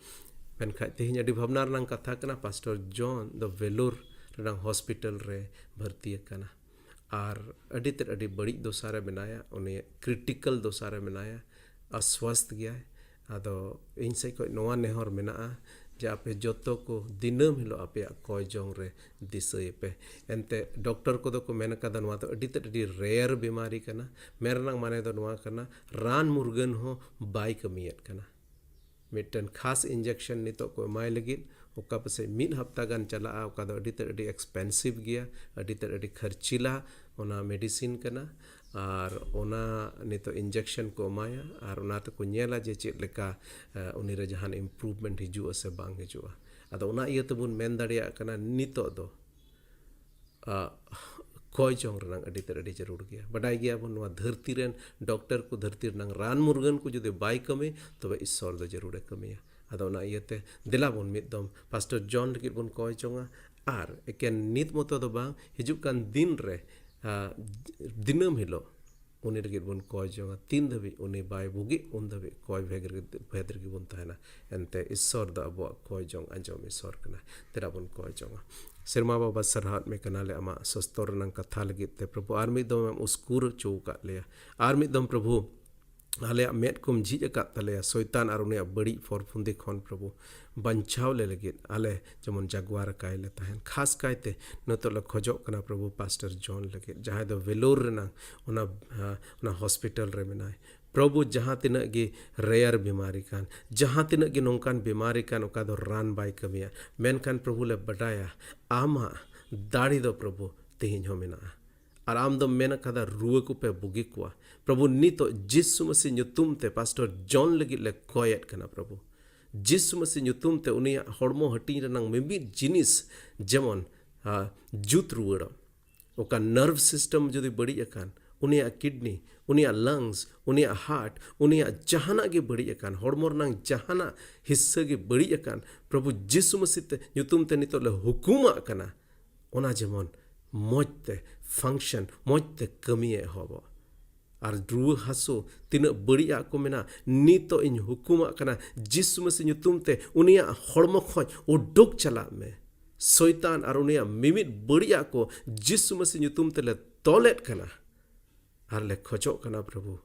ᱢᱮᱱᱠᱷᱟᱱ ᱛᱮᱦᱮᱧ ᱟᱹᱰᱤ ᱵᱷᱟᱵᱽᱱᱟ ᱨᱮᱱᱟᱜ ᱠᱟᱛᱷᱟ ᱠᱟᱱᱟ, ᱯᱟᱥᱴᱚᱨ ᱡᱚᱱ ᱫᱚ ᱵᱷᱮᱞᱳᱨ ᱨᱮᱱᱟᱜ ᱦᱚᱥᱯᱤᱴᱟᱞ ᱨᱮ ᱵᱷᱚᱨᱛᱤ ᱟᱠᱟᱱᱟ᱾ ᱟᱨ ᱟᱹᱰᱤ ᱛᱮᱫ ᱟᱹᱰᱤ ᱵᱟᱹᱲᱤᱡ ᱫᱚᱥᱟ ᱨᱮ ᱢᱮᱱᱟᱭᱟ, ᱩᱱᱤ ᱠᱨᱤᱴᱤᱠᱟᱞ ᱫᱚᱥᱟ ᱨᱮ ᱢᱮᱱᱟᱭᱟ, ᱚᱥᱣᱟᱥᱛᱷ ᱜᱮᱭᱟᱭ᱾ ᱟᱫᱚ ᱤᱧ ᱥᱮᱫ ᱠᱷᱚᱱ ᱱᱚᱣᱟ ᱱᱮᱦᱚᱨ ᱢᱮᱱᱟᱜᱼᱟ ᱡᱮ ᱟᱯᱮ ᱡᱚᱛᱚ ᱠᱚ ᱫᱤᱱᱟᱹᱢ ᱦᱤᱞᱳᱜ ᱟᱯᱮᱭᱟᱜ ᱠᱚᱭ ᱡᱚᱝ ᱨᱮ ᱫᱤᱥᱟᱹᱭᱮᱯᱮ᱾ ᱮᱱᱛᱮ ᱰᱚᱠᱴᱚᱨ ᱠᱚᱫᱚ ᱠᱚ ᱢᱮᱱ ᱟᱠᱟᱫᱟ ᱱᱚᱣᱟ ᱫᱚ ᱟᱹᱰᱤ ᱛᱮᱫ ᱟᱹᱰᱤ ᱨᱮᱭᱟᱨ ᱵᱤᱢᱟᱨᱤ ᱠᱟᱱᱟ᱾ ᱢᱮᱱ ᱨᱮᱱᱟᱜ ᱢᱟᱱᱮ ᱫᱚ ᱱᱚᱣᱟ ᱠᱟᱱᱟ, ᱨᱟᱱ ᱢᱩᱨᱜᱟᱹᱱ ᱦᱚᱸ ᱵᱟᱭ ᱠᱟᱹᱢᱤᱭᱮᱫ ᱠᱟᱱᱟ᱾ ᱢᱤᱫᱴᱮᱱ ᱠᱷᱟᱥ ᱤᱧᱡᱮᱠᱥᱚᱱ ᱱᱤᱛᱚᱜ ᱠᱚ ᱮᱢᱟᱭ ᱞᱟᱹᱜᱤᱫ, ᱚᱠᱟ ᱯᱟᱥᱮᱡ ᱢᱤᱫ ᱦᱟᱯᱛᱟ ᱜᱟᱱ ᱪᱟᱞᱟᱜᱼᱟ, ᱚᱠᱟ ᱫᱚ ᱟᱹᱰᱤ ᱛᱮᱫ ᱟᱹᱰᱤ expensive ᱜᱮᱭᱟ, ᱟᱹᱰᱤ ᱛᱮᱫ ᱟᱹᱰᱤ ᱠᱷᱟᱨᱪᱤᱞᱟ ᱚᱱᱟ medicine ᱠᱟᱱᱟ᱾ ᱟᱨ ᱚᱱᱟ ᱱᱤᱛᱚᱜ injection ᱠᱚ ᱮᱢᱟᱭᱟ ᱟᱨ ᱚᱱᱟ ᱛᱮᱠᱚ ᱧᱮᱞᱟ ᱡᱮ ᱪᱮᱫ ᱞᱮᱠᱟ, ᱮ, ᱩᱱᱤ ᱨᱮ ᱡᱟᱦᱟᱱ improvement ᱦᱤᱡᱩᱜᱼᱟ ᱥᱮ ᱵᱟᱝ ᱦᱤᱡᱩᱜᱼᱟ᱾ ᱟᱫᱚ ᱚᱱᱟ ᱤᱭᱟᱹ ᱛᱮᱵᱚᱱ ᱢᱮᱱ ᱫᱟᱲᱮᱭᱟᱜ ᱠᱟᱱᱟ ᱱᱤᱛᱚᱜ ᱫᱚ, ᱟ, ᱠᱚᱭ ᱡᱚᱝ ᱨᱮᱱᱟᱜ ᱟᱹᱰᱤ ᱛᱮᱫ ᱟᱹᱰᱤ ᱡᱟᱹᱨᱩᱲ ᱜᱮᱭᱟ᱾ ᱵᱟᱰᱟᱭ ᱜᱮᱭᱟᱵᱚᱱ, ᱱᱚᱣᱟ ᱫᱷᱟᱹᱨᱛᱤ ᱨᱮᱱ ᱰᱚᱠᱴᱚᱨ ᱠᱚ, ᱫᱷᱟᱹᱨᱛᱤ ᱨᱮᱱᱟᱜ ᱨᱟᱱ ᱢᱩᱨᱜᱟᱹᱱ ᱠᱚ ᱡᱩᱫᱤ ᱵᱟᱭ ᱠᱟᱹᱢᱤ, ᱛᱚᱵᱮ ᱤᱥᱥᱚᱨ ᱫᱚ ᱡᱟᱹᱨᱩᱲᱮ ᱠᱟᱹᱢᱤᱭᱟ᱾ ᱟᱫᱚ ᱚᱱᱟ ᱤᱭᱟᱹᱛᱮ ᱫᱮᱞᱟ ᱵᱚᱱ ᱢᱤᱫ ᱫᱚᱢ ᱯᱟᱥᱴᱚᱨ ᱡᱚᱱ ᱞᱟᱹᱜᱤᱫ ᱵᱚᱱ ᱠᱚᱭ ᱡᱚᱝᱟ᱾ ᱟᱨ ᱮᱠᱮᱱ ᱱᱤᱛ ᱢᱚᱛᱚ ᱫᱚ ᱵᱟᱝ, ᱦᱤᱡᱩᱜ ᱠᱟᱱ ᱫᱤᱱ ᱨᱮ, ᱟ, ᱫᱤᱱᱟᱹᱢ ᱦᱤᱞᱳᱜ ᱩᱱᱤ ᱞᱟᱹᱜᱤᱫ ᱵᱚᱱ ᱠᱚᱭ ᱡᱚᱝᱟ᱾ ᱛᱤᱱ ᱫᱷᱟᱹᱵᱤᱡ ᱩᱱᱤ ᱵᱟᱭ ᱵᱩᱜᱤᱜ, ᱩᱱ ᱫᱷᱟᱹᱵᱤᱡ ᱠᱚᱭ ᱵᱷᱮᱫ ᱨᱮᱜᱮ, ᱵᱷᱮᱫ ᱨᱮᱜᱮ ᱵᱚᱱ ᱛᱟᱦᱮᱱᱟ᱾ ᱮᱱᱛᱮ ᱤᱥᱥᱚᱨ ᱫᱚ ᱟᱵᱚᱣᱟᱜ ᱠᱚᱭ ᱡᱚᱝ ᱟᱸᱡᱚᱢ ᱤᱥᱥᱚᱨ ᱠᱟᱱᱟ᱾ ᱫᱮᱞᱟ ᱵᱚᱱ ᱠᱚᱭ ᱡᱚᱝᱟ᱾ ᱥᱮᱨᱢᱟ ᱵᱟᱵᱟ, ᱥᱟᱨᱦᱟᱣᱮᱫ ᱢᱮ ᱠᱟᱱᱟᱞᱮ ᱟᱢᱟᱜ ᱥᱚᱥᱛᱚᱨ ᱨᱮᱱᱟᱝ ᱠᱟᱛᱷᱟ ᱞᱟᱹᱜᱤᱫ ᱛᱮ ᱯᱨᱚᱵᱷᱩ, ᱟᱨ ᱢᱤᱫ ᱫᱚᱢ ᱮᱢ ᱩᱥᱠᱩᱨ ᱦᱚᱪᱚ ᱟᱠᱟᱫ ᱞᱮᱭᱟ᱾ ᱟᱨ ᱢᱤᱫ ᱫᱚᱢ ᱯᱨᱚᱵᱷᱩ, ᱟᱞᱮᱭᱟᱜ ᱢᱮᱫ ᱠᱚᱢ ᱡᱷᱤᱡ ᱟᱠᱟᱫ ᱛᱟᱞᱮᱭᱟ, ᱥᱚᱭᱛᱟᱱ ᱟᱨ ᱩᱱᱤᱭᱟᱜ ᱵᱟᱹᱲᱤᱡ ᱯᱷᱚᱨ ᱯᱷᱩᱸᱫᱤ ᱠᱷᱚᱱ ᱯᱨᱚᱵᱷᱩ ᱵᱟᱧᱪᱟᱣ ᱞᱮ ᱞᱟᱹᱜᱤᱫ ᱟᱞᱮ ᱡᱮᱢᱚᱱ ᱡᱟᱜᱣᱟᱨ ᱟᱠᱟᱭ ᱞᱮ ᱛᱟᱦᱮᱱ᱾ ᱠᱷᱟᱥ ᱠᱟᱭᱛᱮ ᱱᱤᱛᱚᱜ ᱞᱮ ᱠᱷᱚᱡᱚᱜ ᱠᱟᱱᱟ ᱯᱨᱚᱵᱷᱩ ᱯᱟᱥᱴᱚᱨ ᱡᱚᱱ ᱞᱟᱹᱜᱤᱫ, ᱡᱟᱦᱟᱸᱭ ᱫᱚ ᱵᱷᱮᱞᱳᱨ ᱨᱮᱱᱟᱝ ᱚᱱᱟ, ᱟ, ᱚᱱᱟ ᱦᱚᱥᱯᱤᱴᱟᱞ ᱨᱮ ᱢᱮᱱᱟᱭ᱾ ᱯᱨᱚᱵᱷᱩ, ᱡᱟᱦᱟᱸ ᱛᱤᱱᱟᱹᱜ ᱜᱮ ᱨᱮᱭᱟᱨ ᱵᱤᱢᱟᱨᱤ ᱠᱟᱱ, ᱡᱟᱦᱟᱸ ᱛᱤᱱᱟᱹᱜ ᱜᱮ ᱱᱚᱝᱠᱟᱱ ᱵᱤᱢᱟᱨᱤ ᱠᱟᱱ, ᱚᱠᱟ ᱫᱚ ᱨᱟᱱ ᱵᱟᱭ ᱠᱟᱹᱢᱤᱭᱟ, ᱢᱮᱱᱠᱷᱟᱱ ᱯᱨᱚᱵᱷᱩ ᱞᱮ ᱵᱟᱰᱟᱭᱟ ᱟᱢᱟᱜ ᱫᱟᱲᱮ ᱫᱚ ᱯᱨᱚᱵᱷᱩ ᱛᱮᱦᱮᱧ ᱦᱚᱸ ᱢᱮᱱᱟᱜᱼᱟ᱾ ᱟᱨ ᱟᱢ ᱫᱚᱢ ᱢᱮᱱ ᱟᱠᱟᱫᱟ, "ᱨᱩᱣᱟᱹ ᱠᱚᱯᱮ ᱵᱩᱜᱤ ᱠᱚᱣᱟ᱾" ᱯᱨᱚᱵᱷᱩ, ᱱᱤᱛᱚᱜ ᱡᱤᱥᱩ ᱢᱟᱹᱥᱤ ᱧᱩᱛᱩᱢ ᱛᱮ ᱯᱟᱥᱴᱚᱨ ᱡᱚᱱ ᱞᱟᱹᱜᱤᱫ ᱞᱮ ᱠᱚᱭᱮᱫ ᱠᱟᱱᱟ ᱯᱨᱚᱵᱷᱩ᱾ ᱡᱤᱥᱩ ᱢᱟᱹᱥᱤ ᱧᱩᱛᱩᱢ ᱛᱮ ᱩᱱᱤᱭᱟᱜ ᱦᱚᱲᱢᱚ ᱦᱟᱹᱴᱤᱧ ᱨᱮᱱᱟᱝ ᱢᱤᱢᱤᱫ ᱡᱤᱱᱤᱥ ᱡᱮᱢᱚᱱ, ᱟ, ᱡᱩᱛ ᱨᱩᱣᱟᱹᱲᱚᱜ᱾ ᱚᱠᱟ nerve system ᱡᱩᱫᱤ ᱵᱟᱹᱲᱤᱡ ᱟᱠᱟᱱ, ᱩᱱᱤᱭᱟᱜ kidney, ᱩᱱᱤᱭᱟᱜ lungs, ᱩᱱᱤᱭᱟᱜ heart, ᱩᱱᱤᱭᱟᱜ ᱡᱟᱦᱟᱱᱟᱜ ᱜᱮ ᱵᱟᱹᱲᱤᱡ ᱟᱠᱟᱱ, ᱦᱚᱲᱢᱚ ᱨᱮᱱᱟᱝ ᱡᱟᱦᱟᱱᱟᱜ ᱦᱤᱥᱥᱟᱹ ᱜᱮ ᱵᱟᱹᱲᱤᱡ ᱟᱠᱟᱱ, ᱯᱨᱚᱵᱷᱩ ᱡᱤᱥᱩ ᱢᱟᱹᱥᱤ ᱛᱮ, ᱧᱩᱛᱩᱢ ᱛᱮ ᱱᱤᱛᱚᱜ ᱞᱮ ᱦᱩᱠᱩᱢᱟᱜ ᱠᱟᱱᱟ, ᱚᱱᱟ ᱡᱮᱢᱚᱱ ᱢᱚᱡᱽ ᱛᱮ function, ᱢᱚᱡᱽ ᱛᱮ ᱠᱟᱹᱢᱤᱭᱮ ᱮᱦᱚᱵᱚᱜ᱾ ᱟᱨ ᱨᱩᱣᱟᱹ ᱦᱟᱹᱥᱩ ᱛᱤᱱᱟᱹᱜ ᱵᱟᱹᱲᱤᱡ ᱟᱜ ᱠᱚ ᱢᱮᱱᱟᱜ, ᱱᱤᱛᱚᱜ ᱤᱧ ᱦᱩᱠᱩᱢᱟᱜ ᱠᱟᱱᱟ, ᱡᱤᱥᱩ ᱢᱟᱹᱥᱤ ᱧᱩᱛᱩᱢ ᱛᱮ ᱩᱱᱤᱭᱟᱜ ᱦᱚᱲᱢᱚ ᱠᱷᱚᱱ ᱩᱰᱩᱠ ᱪᱟᱞᱟᱜ ᱢᱮ᱾ ᱥᱚᱭᱛᱟᱱ ᱟᱨ ᱩᱱᱤᱭᱟᱜ ᱢᱤᱢᱤᱫ ᱵᱟᱹᱲᱤᱡ ᱟᱜ ᱠᱚ ᱡᱤᱥᱩ ᱢᱟᱹᱥᱤ ᱧᱩᱛᱩᱢ ᱛᱮᱞᱮ ᱛᱚᱞᱮᱫ ᱠᱟᱱᱟ᱾ ᱟᱨ ᱞᱮ ᱠᱷᱚᱡᱚᱜ ᱠᱟᱱᱟ ᱯᱨᱚᱵᱷᱩ,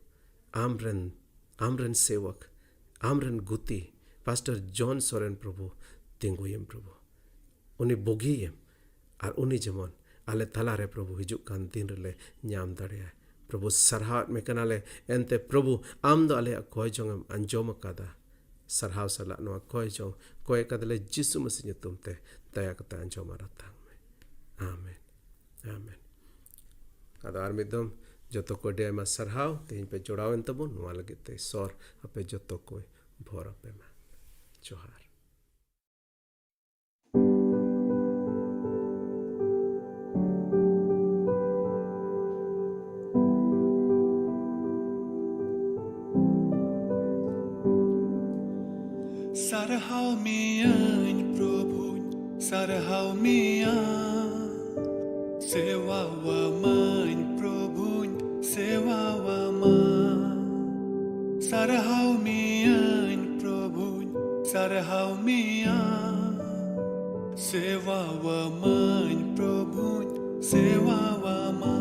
ᱟᱢᱨᱮᱱ, ᱟᱢᱨᱮᱱ ᱥᱮᱣᱚᱠ, ᱟᱢᱨᱮᱱ ᱜᱩᱛᱤ, ᱯᱟᱥᱴᱚᱨ ᱡᱚᱱ ᱥᱚᱨᱮᱱ ᱯᱨᱚᱵᱷᱩ, ᱛᱤᱸᱜᱩᱭᱮᱢ ᱯᱨᱚᱵᱷᱩ᱾ ᱩᱱᱤ ᱵᱩᱜᱤᱭᱮᱢ, ᱟᱨ ᱩᱱᱤ ᱡᱮᱢᱚᱱ ᱟᱞᱮ ᱛᱟᱞᱟᱨᱮ ᱯᱨᱚᱵᱷᱩ ᱦᱤᱡᱩᱜ ᱠᱟᱱ ᱫᱤᱱ ᱨᱮᱞᱮ ᱧᱟᱢ ᱫᱟᱲᱮᱭᱟᱭ᱾ ᱯᱨᱚᱵᱷᱩ, ᱥᱟᱨᱦᱟᱣᱮᱫ ᱢᱮ ᱠᱟᱱᱟᱞᱮ᱾ ᱮᱱᱛᱮ ᱯᱨᱚᱵᱷᱩ, ᱟᱢ ᱫᱚ ᱟᱞᱮᱭᱟᱜ ᱠᱚᱭ ᱡᱚᱝ ᱮᱢ ᱟᱸᱡᱚᱢ ᱟᱠᱟᱫᱟ᱾ ᱥᱟᱨᱦᱟᱣ ᱥᱟᱞᱟᱜ ᱱᱚᱣᱟ ᱠᱚᱭ ᱡᱚᱝ ᱠᱚᱭ ᱠᱟᱫᱟᱞᱮ ᱡᱤᱥᱩ ᱢᱟᱹᱥᱤ ᱧᱩᱛᱩᱢ ᱛᱮ᱾ ᱫᱟᱭᱟ ᱠᱟᱛᱮ ᱟᱸᱡᱚᱢ ᱟᱨ ᱟᱛᱟᱝ ᱢᱮ᱾ ᱟᱢᱮᱱ᱾ ᱟᱢᱮᱱ᱾ ᱟᱫᱚ ᱟᱨ ᱢᱤᱫ ᱫᱚᱢ ᱡᱚᱛᱚ ᱠᱚ ᱟᱹᱰᱤ ᱟᱭᱢᱟ ᱥᱟᱨᱦᱟᱣ, ᱛᱮᱦᱮᱧ ᱯᱮ ᱡᱚᱲᱟᱣᱮᱱ ᱛᱟᱵᱚᱱ, ᱱᱚᱣᱟ ᱞᱟᱹᱜᱤᱫ ᱛᱮ ᱤᱥᱚᱨ ᱟᱯᱮ ᱡᱚᱛᱚ ᱠᱚᱭ ᱵᱷᱚᱨ ᱟᱯᱮ ᱢᱟ᱾ ᱡᱚᱦᱟᱨ᱾ ᱥᱟᱨᱦᱟᱣ ᱢᱮᱭᱟᱹᱧ ᱯᱨᱚᱵᱷᱩᱧ, ᱥᱟᱨᱦᱟᱣ ᱢᱮᱭᱟ᱾ ᱥᱮᱣᱟᱣᱟᱢᱟᱹᱧ ᱯᱨᱚᱵᱷᱩᱧ, ᱥᱮᱣᱟᱣᱟᱢᱟ᱾ ᱥᱟᱨᱦᱟᱣ ᱢᱮᱭᱟᱹᱧ ᱯᱨᱚᱵᱷᱩᱧ, ᱥᱟᱨᱦᱟᱣ ᱢᱮᱭᱟ᱾ ᱥᱮᱣᱟᱣᱟᱢᱟᱹᱧ ᱯᱨᱚᱵᱷᱩᱧ, ᱥᱮᱣᱟᱣᱟᱢᱟ᱾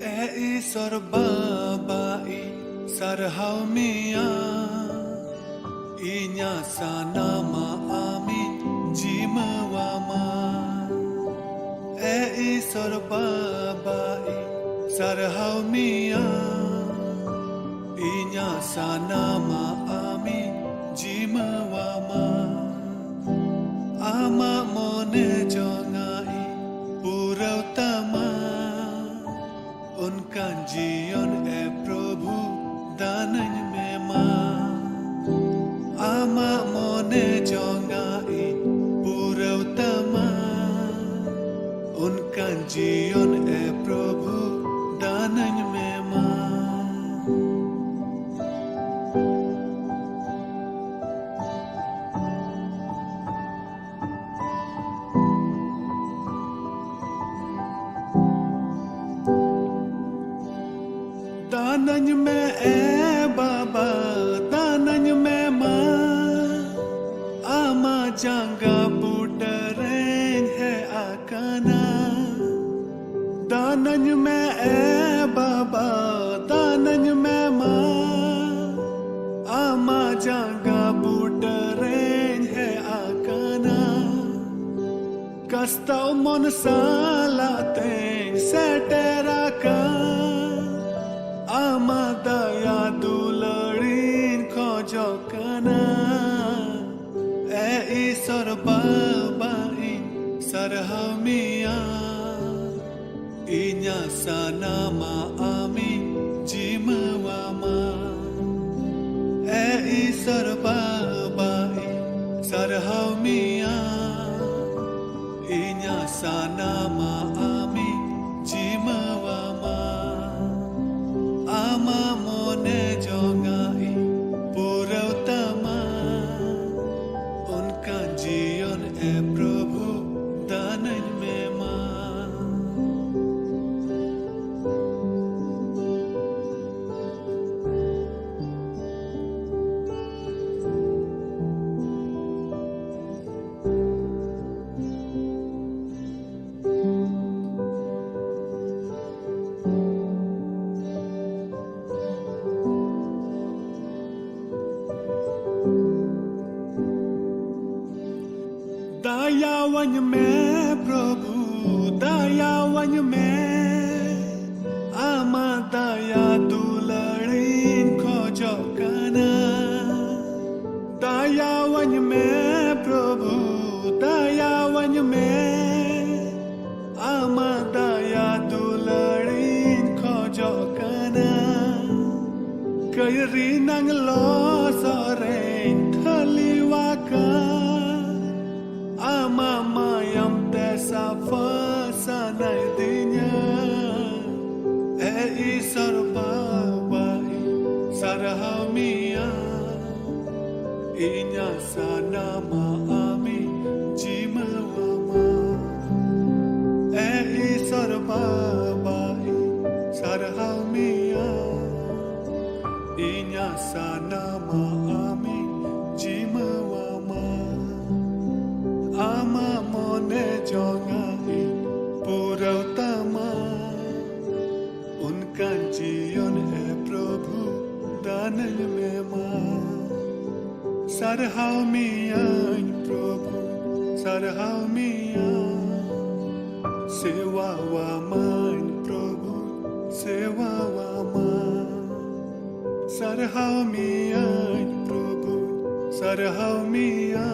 ᱮ ᱤᱥᱚᱨ ᱵᱟᱵᱟ, ᱤᱧ ᱥᱟᱨᱦᱟᱣ ᱢᱮᱭᱟ᱾ ᱤᱧᱟᱹᱜ ᱥᱟᱱᱟᱢᱟᱜ ᱟᱢᱤᱧ ᱡᱤᱢᱟᱹᱣᱟᱢᱟ᱾ ᱮ ᱤᱥᱚᱨ ᱵᱟᱵᱟ, ᱤᱧ ᱥᱟᱨᱦᱟᱣ ᱢᱮᱭᱟ᱾ ᱤᱧᱟᱹᱜ ᱥᱟᱱᱟᱢᱟᱜ ᱟᱢᱤᱧ ᱡᱤᱢᱟᱹᱣᱟᱢᱟ᱾ ᱟᱢᱟᱜ ᱢᱚᱱᱮ ᱡᱚᱝᱟᱜ ᱤᱧ ᱯᱩᱨᱟᱹᱣ ᱛᱟᱢᱟ᱾ ᱚᱱᱠᱟᱱ ᱡᱤᱭᱚᱱ ᱮ ᱯᱨᱚᱵᱷᱩ ᱫᱟᱱᱟᱹᱧ ᱢᱮ ᱢᱟ᱾ ᱟᱢᱟᱜ ᱢᱚᱱᱮ ᱡᱚᱝᱟᱜ ᱤᱧ ᱯᱩᱨᱟᱹᱣ ᱛᱟᱢᱟ᱾ ᱚᱱᱠᱟᱱ ᱡᱤᱭᱚᱱ ᱮ ᱯᱨᱚᱵᱷᱩ ᱫᱟᱱᱟᱹᱧ ᱢᱮ ᱢᱟ᱾ ᱫᱟᱱᱟᱹᱧ ᱢᱮ ᱮ ᱵᱟᱵᱟ, ᱫᱟᱱᱟᱹᱧ ᱢᱮ ᱢᱟ᱾ ᱟᱢᱟᱜ ᱡᱟᱸᱜᱟ ᱵᱩᱴᱟᱹ ᱨᱮᱧ ᱦᱮᱡ ᱟᱠᱟᱱᱟ᱾ ᱫᱟᱱᱟᱹᱧ ᱢᱮ ᱮ ᱵᱟᱵᱟ, ᱫᱟᱱᱟᱹᱧ ᱢᱮ ᱢᱟ᱾ ᱟᱢᱟᱜ ᱡᱟᱸᱜᱟ ᱵᱩᱴᱟᱹ ᱟᱥᱛᱟᱣ ᱢᱚᱱ ᱥᱟᱞᱟᱜ ᱛᱮᱧ ᱥᱮᱴᱮᱨ ᱟᱠᱟᱱ, ᱟᱢᱟᱜ ᱫᱟᱭᱟ ᱫᱩᱞᱟᱹᱲᱤᱧ ᱠᱷᱚᱡᱚᱜ ᱠᱟᱱᱟ᱾ ᱮ ᱤᱥᱚᱨ ᱵᱟᱵᱟ, ᱤᱧ ᱥᱟᱨᱦᱟᱣ ᱢᱮᱭᱟ, ᱤᱧᱟᱹᱜ ᱥᱟᱱᱟᱢᱟᱜ ᱟᱢᱤᱧ ᱡᱤᱢᱟᱹᱣᱟᱢᱟ᱾ ᱮ ᱤᱥᱚᱨ ᱵᱟᱵᱟ, ᱤᱧ ᱥᱟᱨᱦᱟᱣ ᱢᱮᱭᱟ, ᱤᱧᱟᱹᱜ ᱥᱟᱱᱟᱢᱟᱜ ᱟᱢᱤᱧ ᱡᱤᱢᱟᱹᱣᱟᱢᱟ᱾ ᱟᱢᱟᱜ ᱢᱚᱱᱮ ᱡᱚᱝᱟᱜ ᱤᱧ ᱯᱩᱨᱟᱹᱣ ᱛᱟᱢᱟ, ᱚᱱᱠᱟᱱ ᱡᱤᱭᱚᱱ ᱮ ᱯᱨᱚᱵᱷᱩ ᱫᱟᱱᱟᱹᱧ ᱢᱮ ᱢᱟ᱾ ᱫᱟᱭᱟᱣᱟᱹᱧ ᱢᱮ ᱯᱨᱚᱵᱷᱩ, ᱫᱟᱭᱟᱣᱟᱹᱧ ᱢᱮ, ᱟᱢᱟᱜ ᱫᱟᱭᱟ ᱫᱩᱞᱟᱹᱲᱤᱧ ᱠᱷᱚᱡᱚᱜ ᱠᱟᱱᱟ᱾ ᱫᱟᱭᱟᱣᱟᱹᱧ ᱢᱮ ᱯᱨᱚᱵᱷᱩ, ᱫᱟᱭᱟᱣᱟᱹᱧ ᱢᱮ, ᱟᱢᱟᱜ ᱫᱟᱭᱟ ᱫᱩᱞᱟᱹᱲᱤᱧ ᱠᱷᱚᱡᱚᱜ ᱠᱟᱱᱟ᱾ ᱠᱟᱹᱭᱨᱤ ᱱᱟᱝ ᱞᱚᱥᱚᱫ ᱨᱮᱧ ᱴᱷᱟᱹᱞᱤᱣᱟᱠᱟᱱ, ᱟᱢᱟᱜ ᱢᱟᱭᱟᱢ ᱛᱮ ᱥᱟᱯᱷᱟ ᱥᱟᱱᱟᱭᱫᱤᱧᱟ᱾ ᱮ ᱤᱥᱚᱨ ᱵᱟᱵᱟ, ᱤᱧ ᱥᱟᱨᱦᱟᱣ ᱢᱮᱭᱟ, ᱤᱧᱟᱹᱜ ᱥᱟᱱᱟᱢᱟᱜ ᱟᱢᱤᱧ ᱡᱤᱢᱟᱹᱣᱟᱢᱟ᱾ ᱮ ᱤᱥᱚᱨ ᱵᱟᱵᱟ, ᱤᱧ ᱥᱟᱨᱦᱟᱣ ᱢᱮᱭᱟ, ᱤᱧᱟᱹᱜ ᱥᱟᱱᱟᱢᱟᱜ ᱟᱢᱤᱧ ᱡᱤᱢᱟᱹᱣᱟᱢᱟ᱾ ᱟᱢᱟᱜ ᱢᱚᱱᱮ ᱡᱚᱝᱟᱜ ᱤᱧ ᱯᱩᱨᱟᱹᱣ ᱛᱟᱢᱟ, ᱚᱱᱠᱟᱱ ᱡᱤᱭᱚᱱ ᱮ ᱯᱨᱚᱵᱷᱩ ᱫᱟᱱᱟᱹᱧ ᱢᱮ ᱢᱟ᱾ ᱥᱟᱨᱦᱟᱣ ᱢᱮᱭᱟᱹᱧ ᱯᱨᱚᱵᱷᱩ, ᱥᱟᱨᱦᱟᱣ ᱢᱮᱭᱟ, ᱥᱮᱣᱟᱣᱟᱢᱟᱹᱧ ᱯᱨᱚᱵᱷᱩ, ᱥᱮᱣᱟᱣᱟᱢᱟᱹᱧ᱾ ᱥᱟᱨᱦᱟᱣ ᱢᱮᱭᱟᱹᱧ ᱯᱨᱚᱵᱷᱩ, ᱥᱟᱨᱦᱟᱣ ᱢᱮᱭᱟ,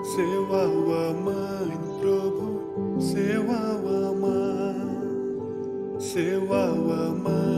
ᱥᱮᱣᱟᱣᱟᱢᱟᱹᱧ ᱯᱨᱚᱵᱷᱩ, ᱥᱮᱣᱟᱣᱟᱢᱟᱹᱧ᱾ ᱥᱮᱣᱟᱣᱟᱢᱟᱹᱧ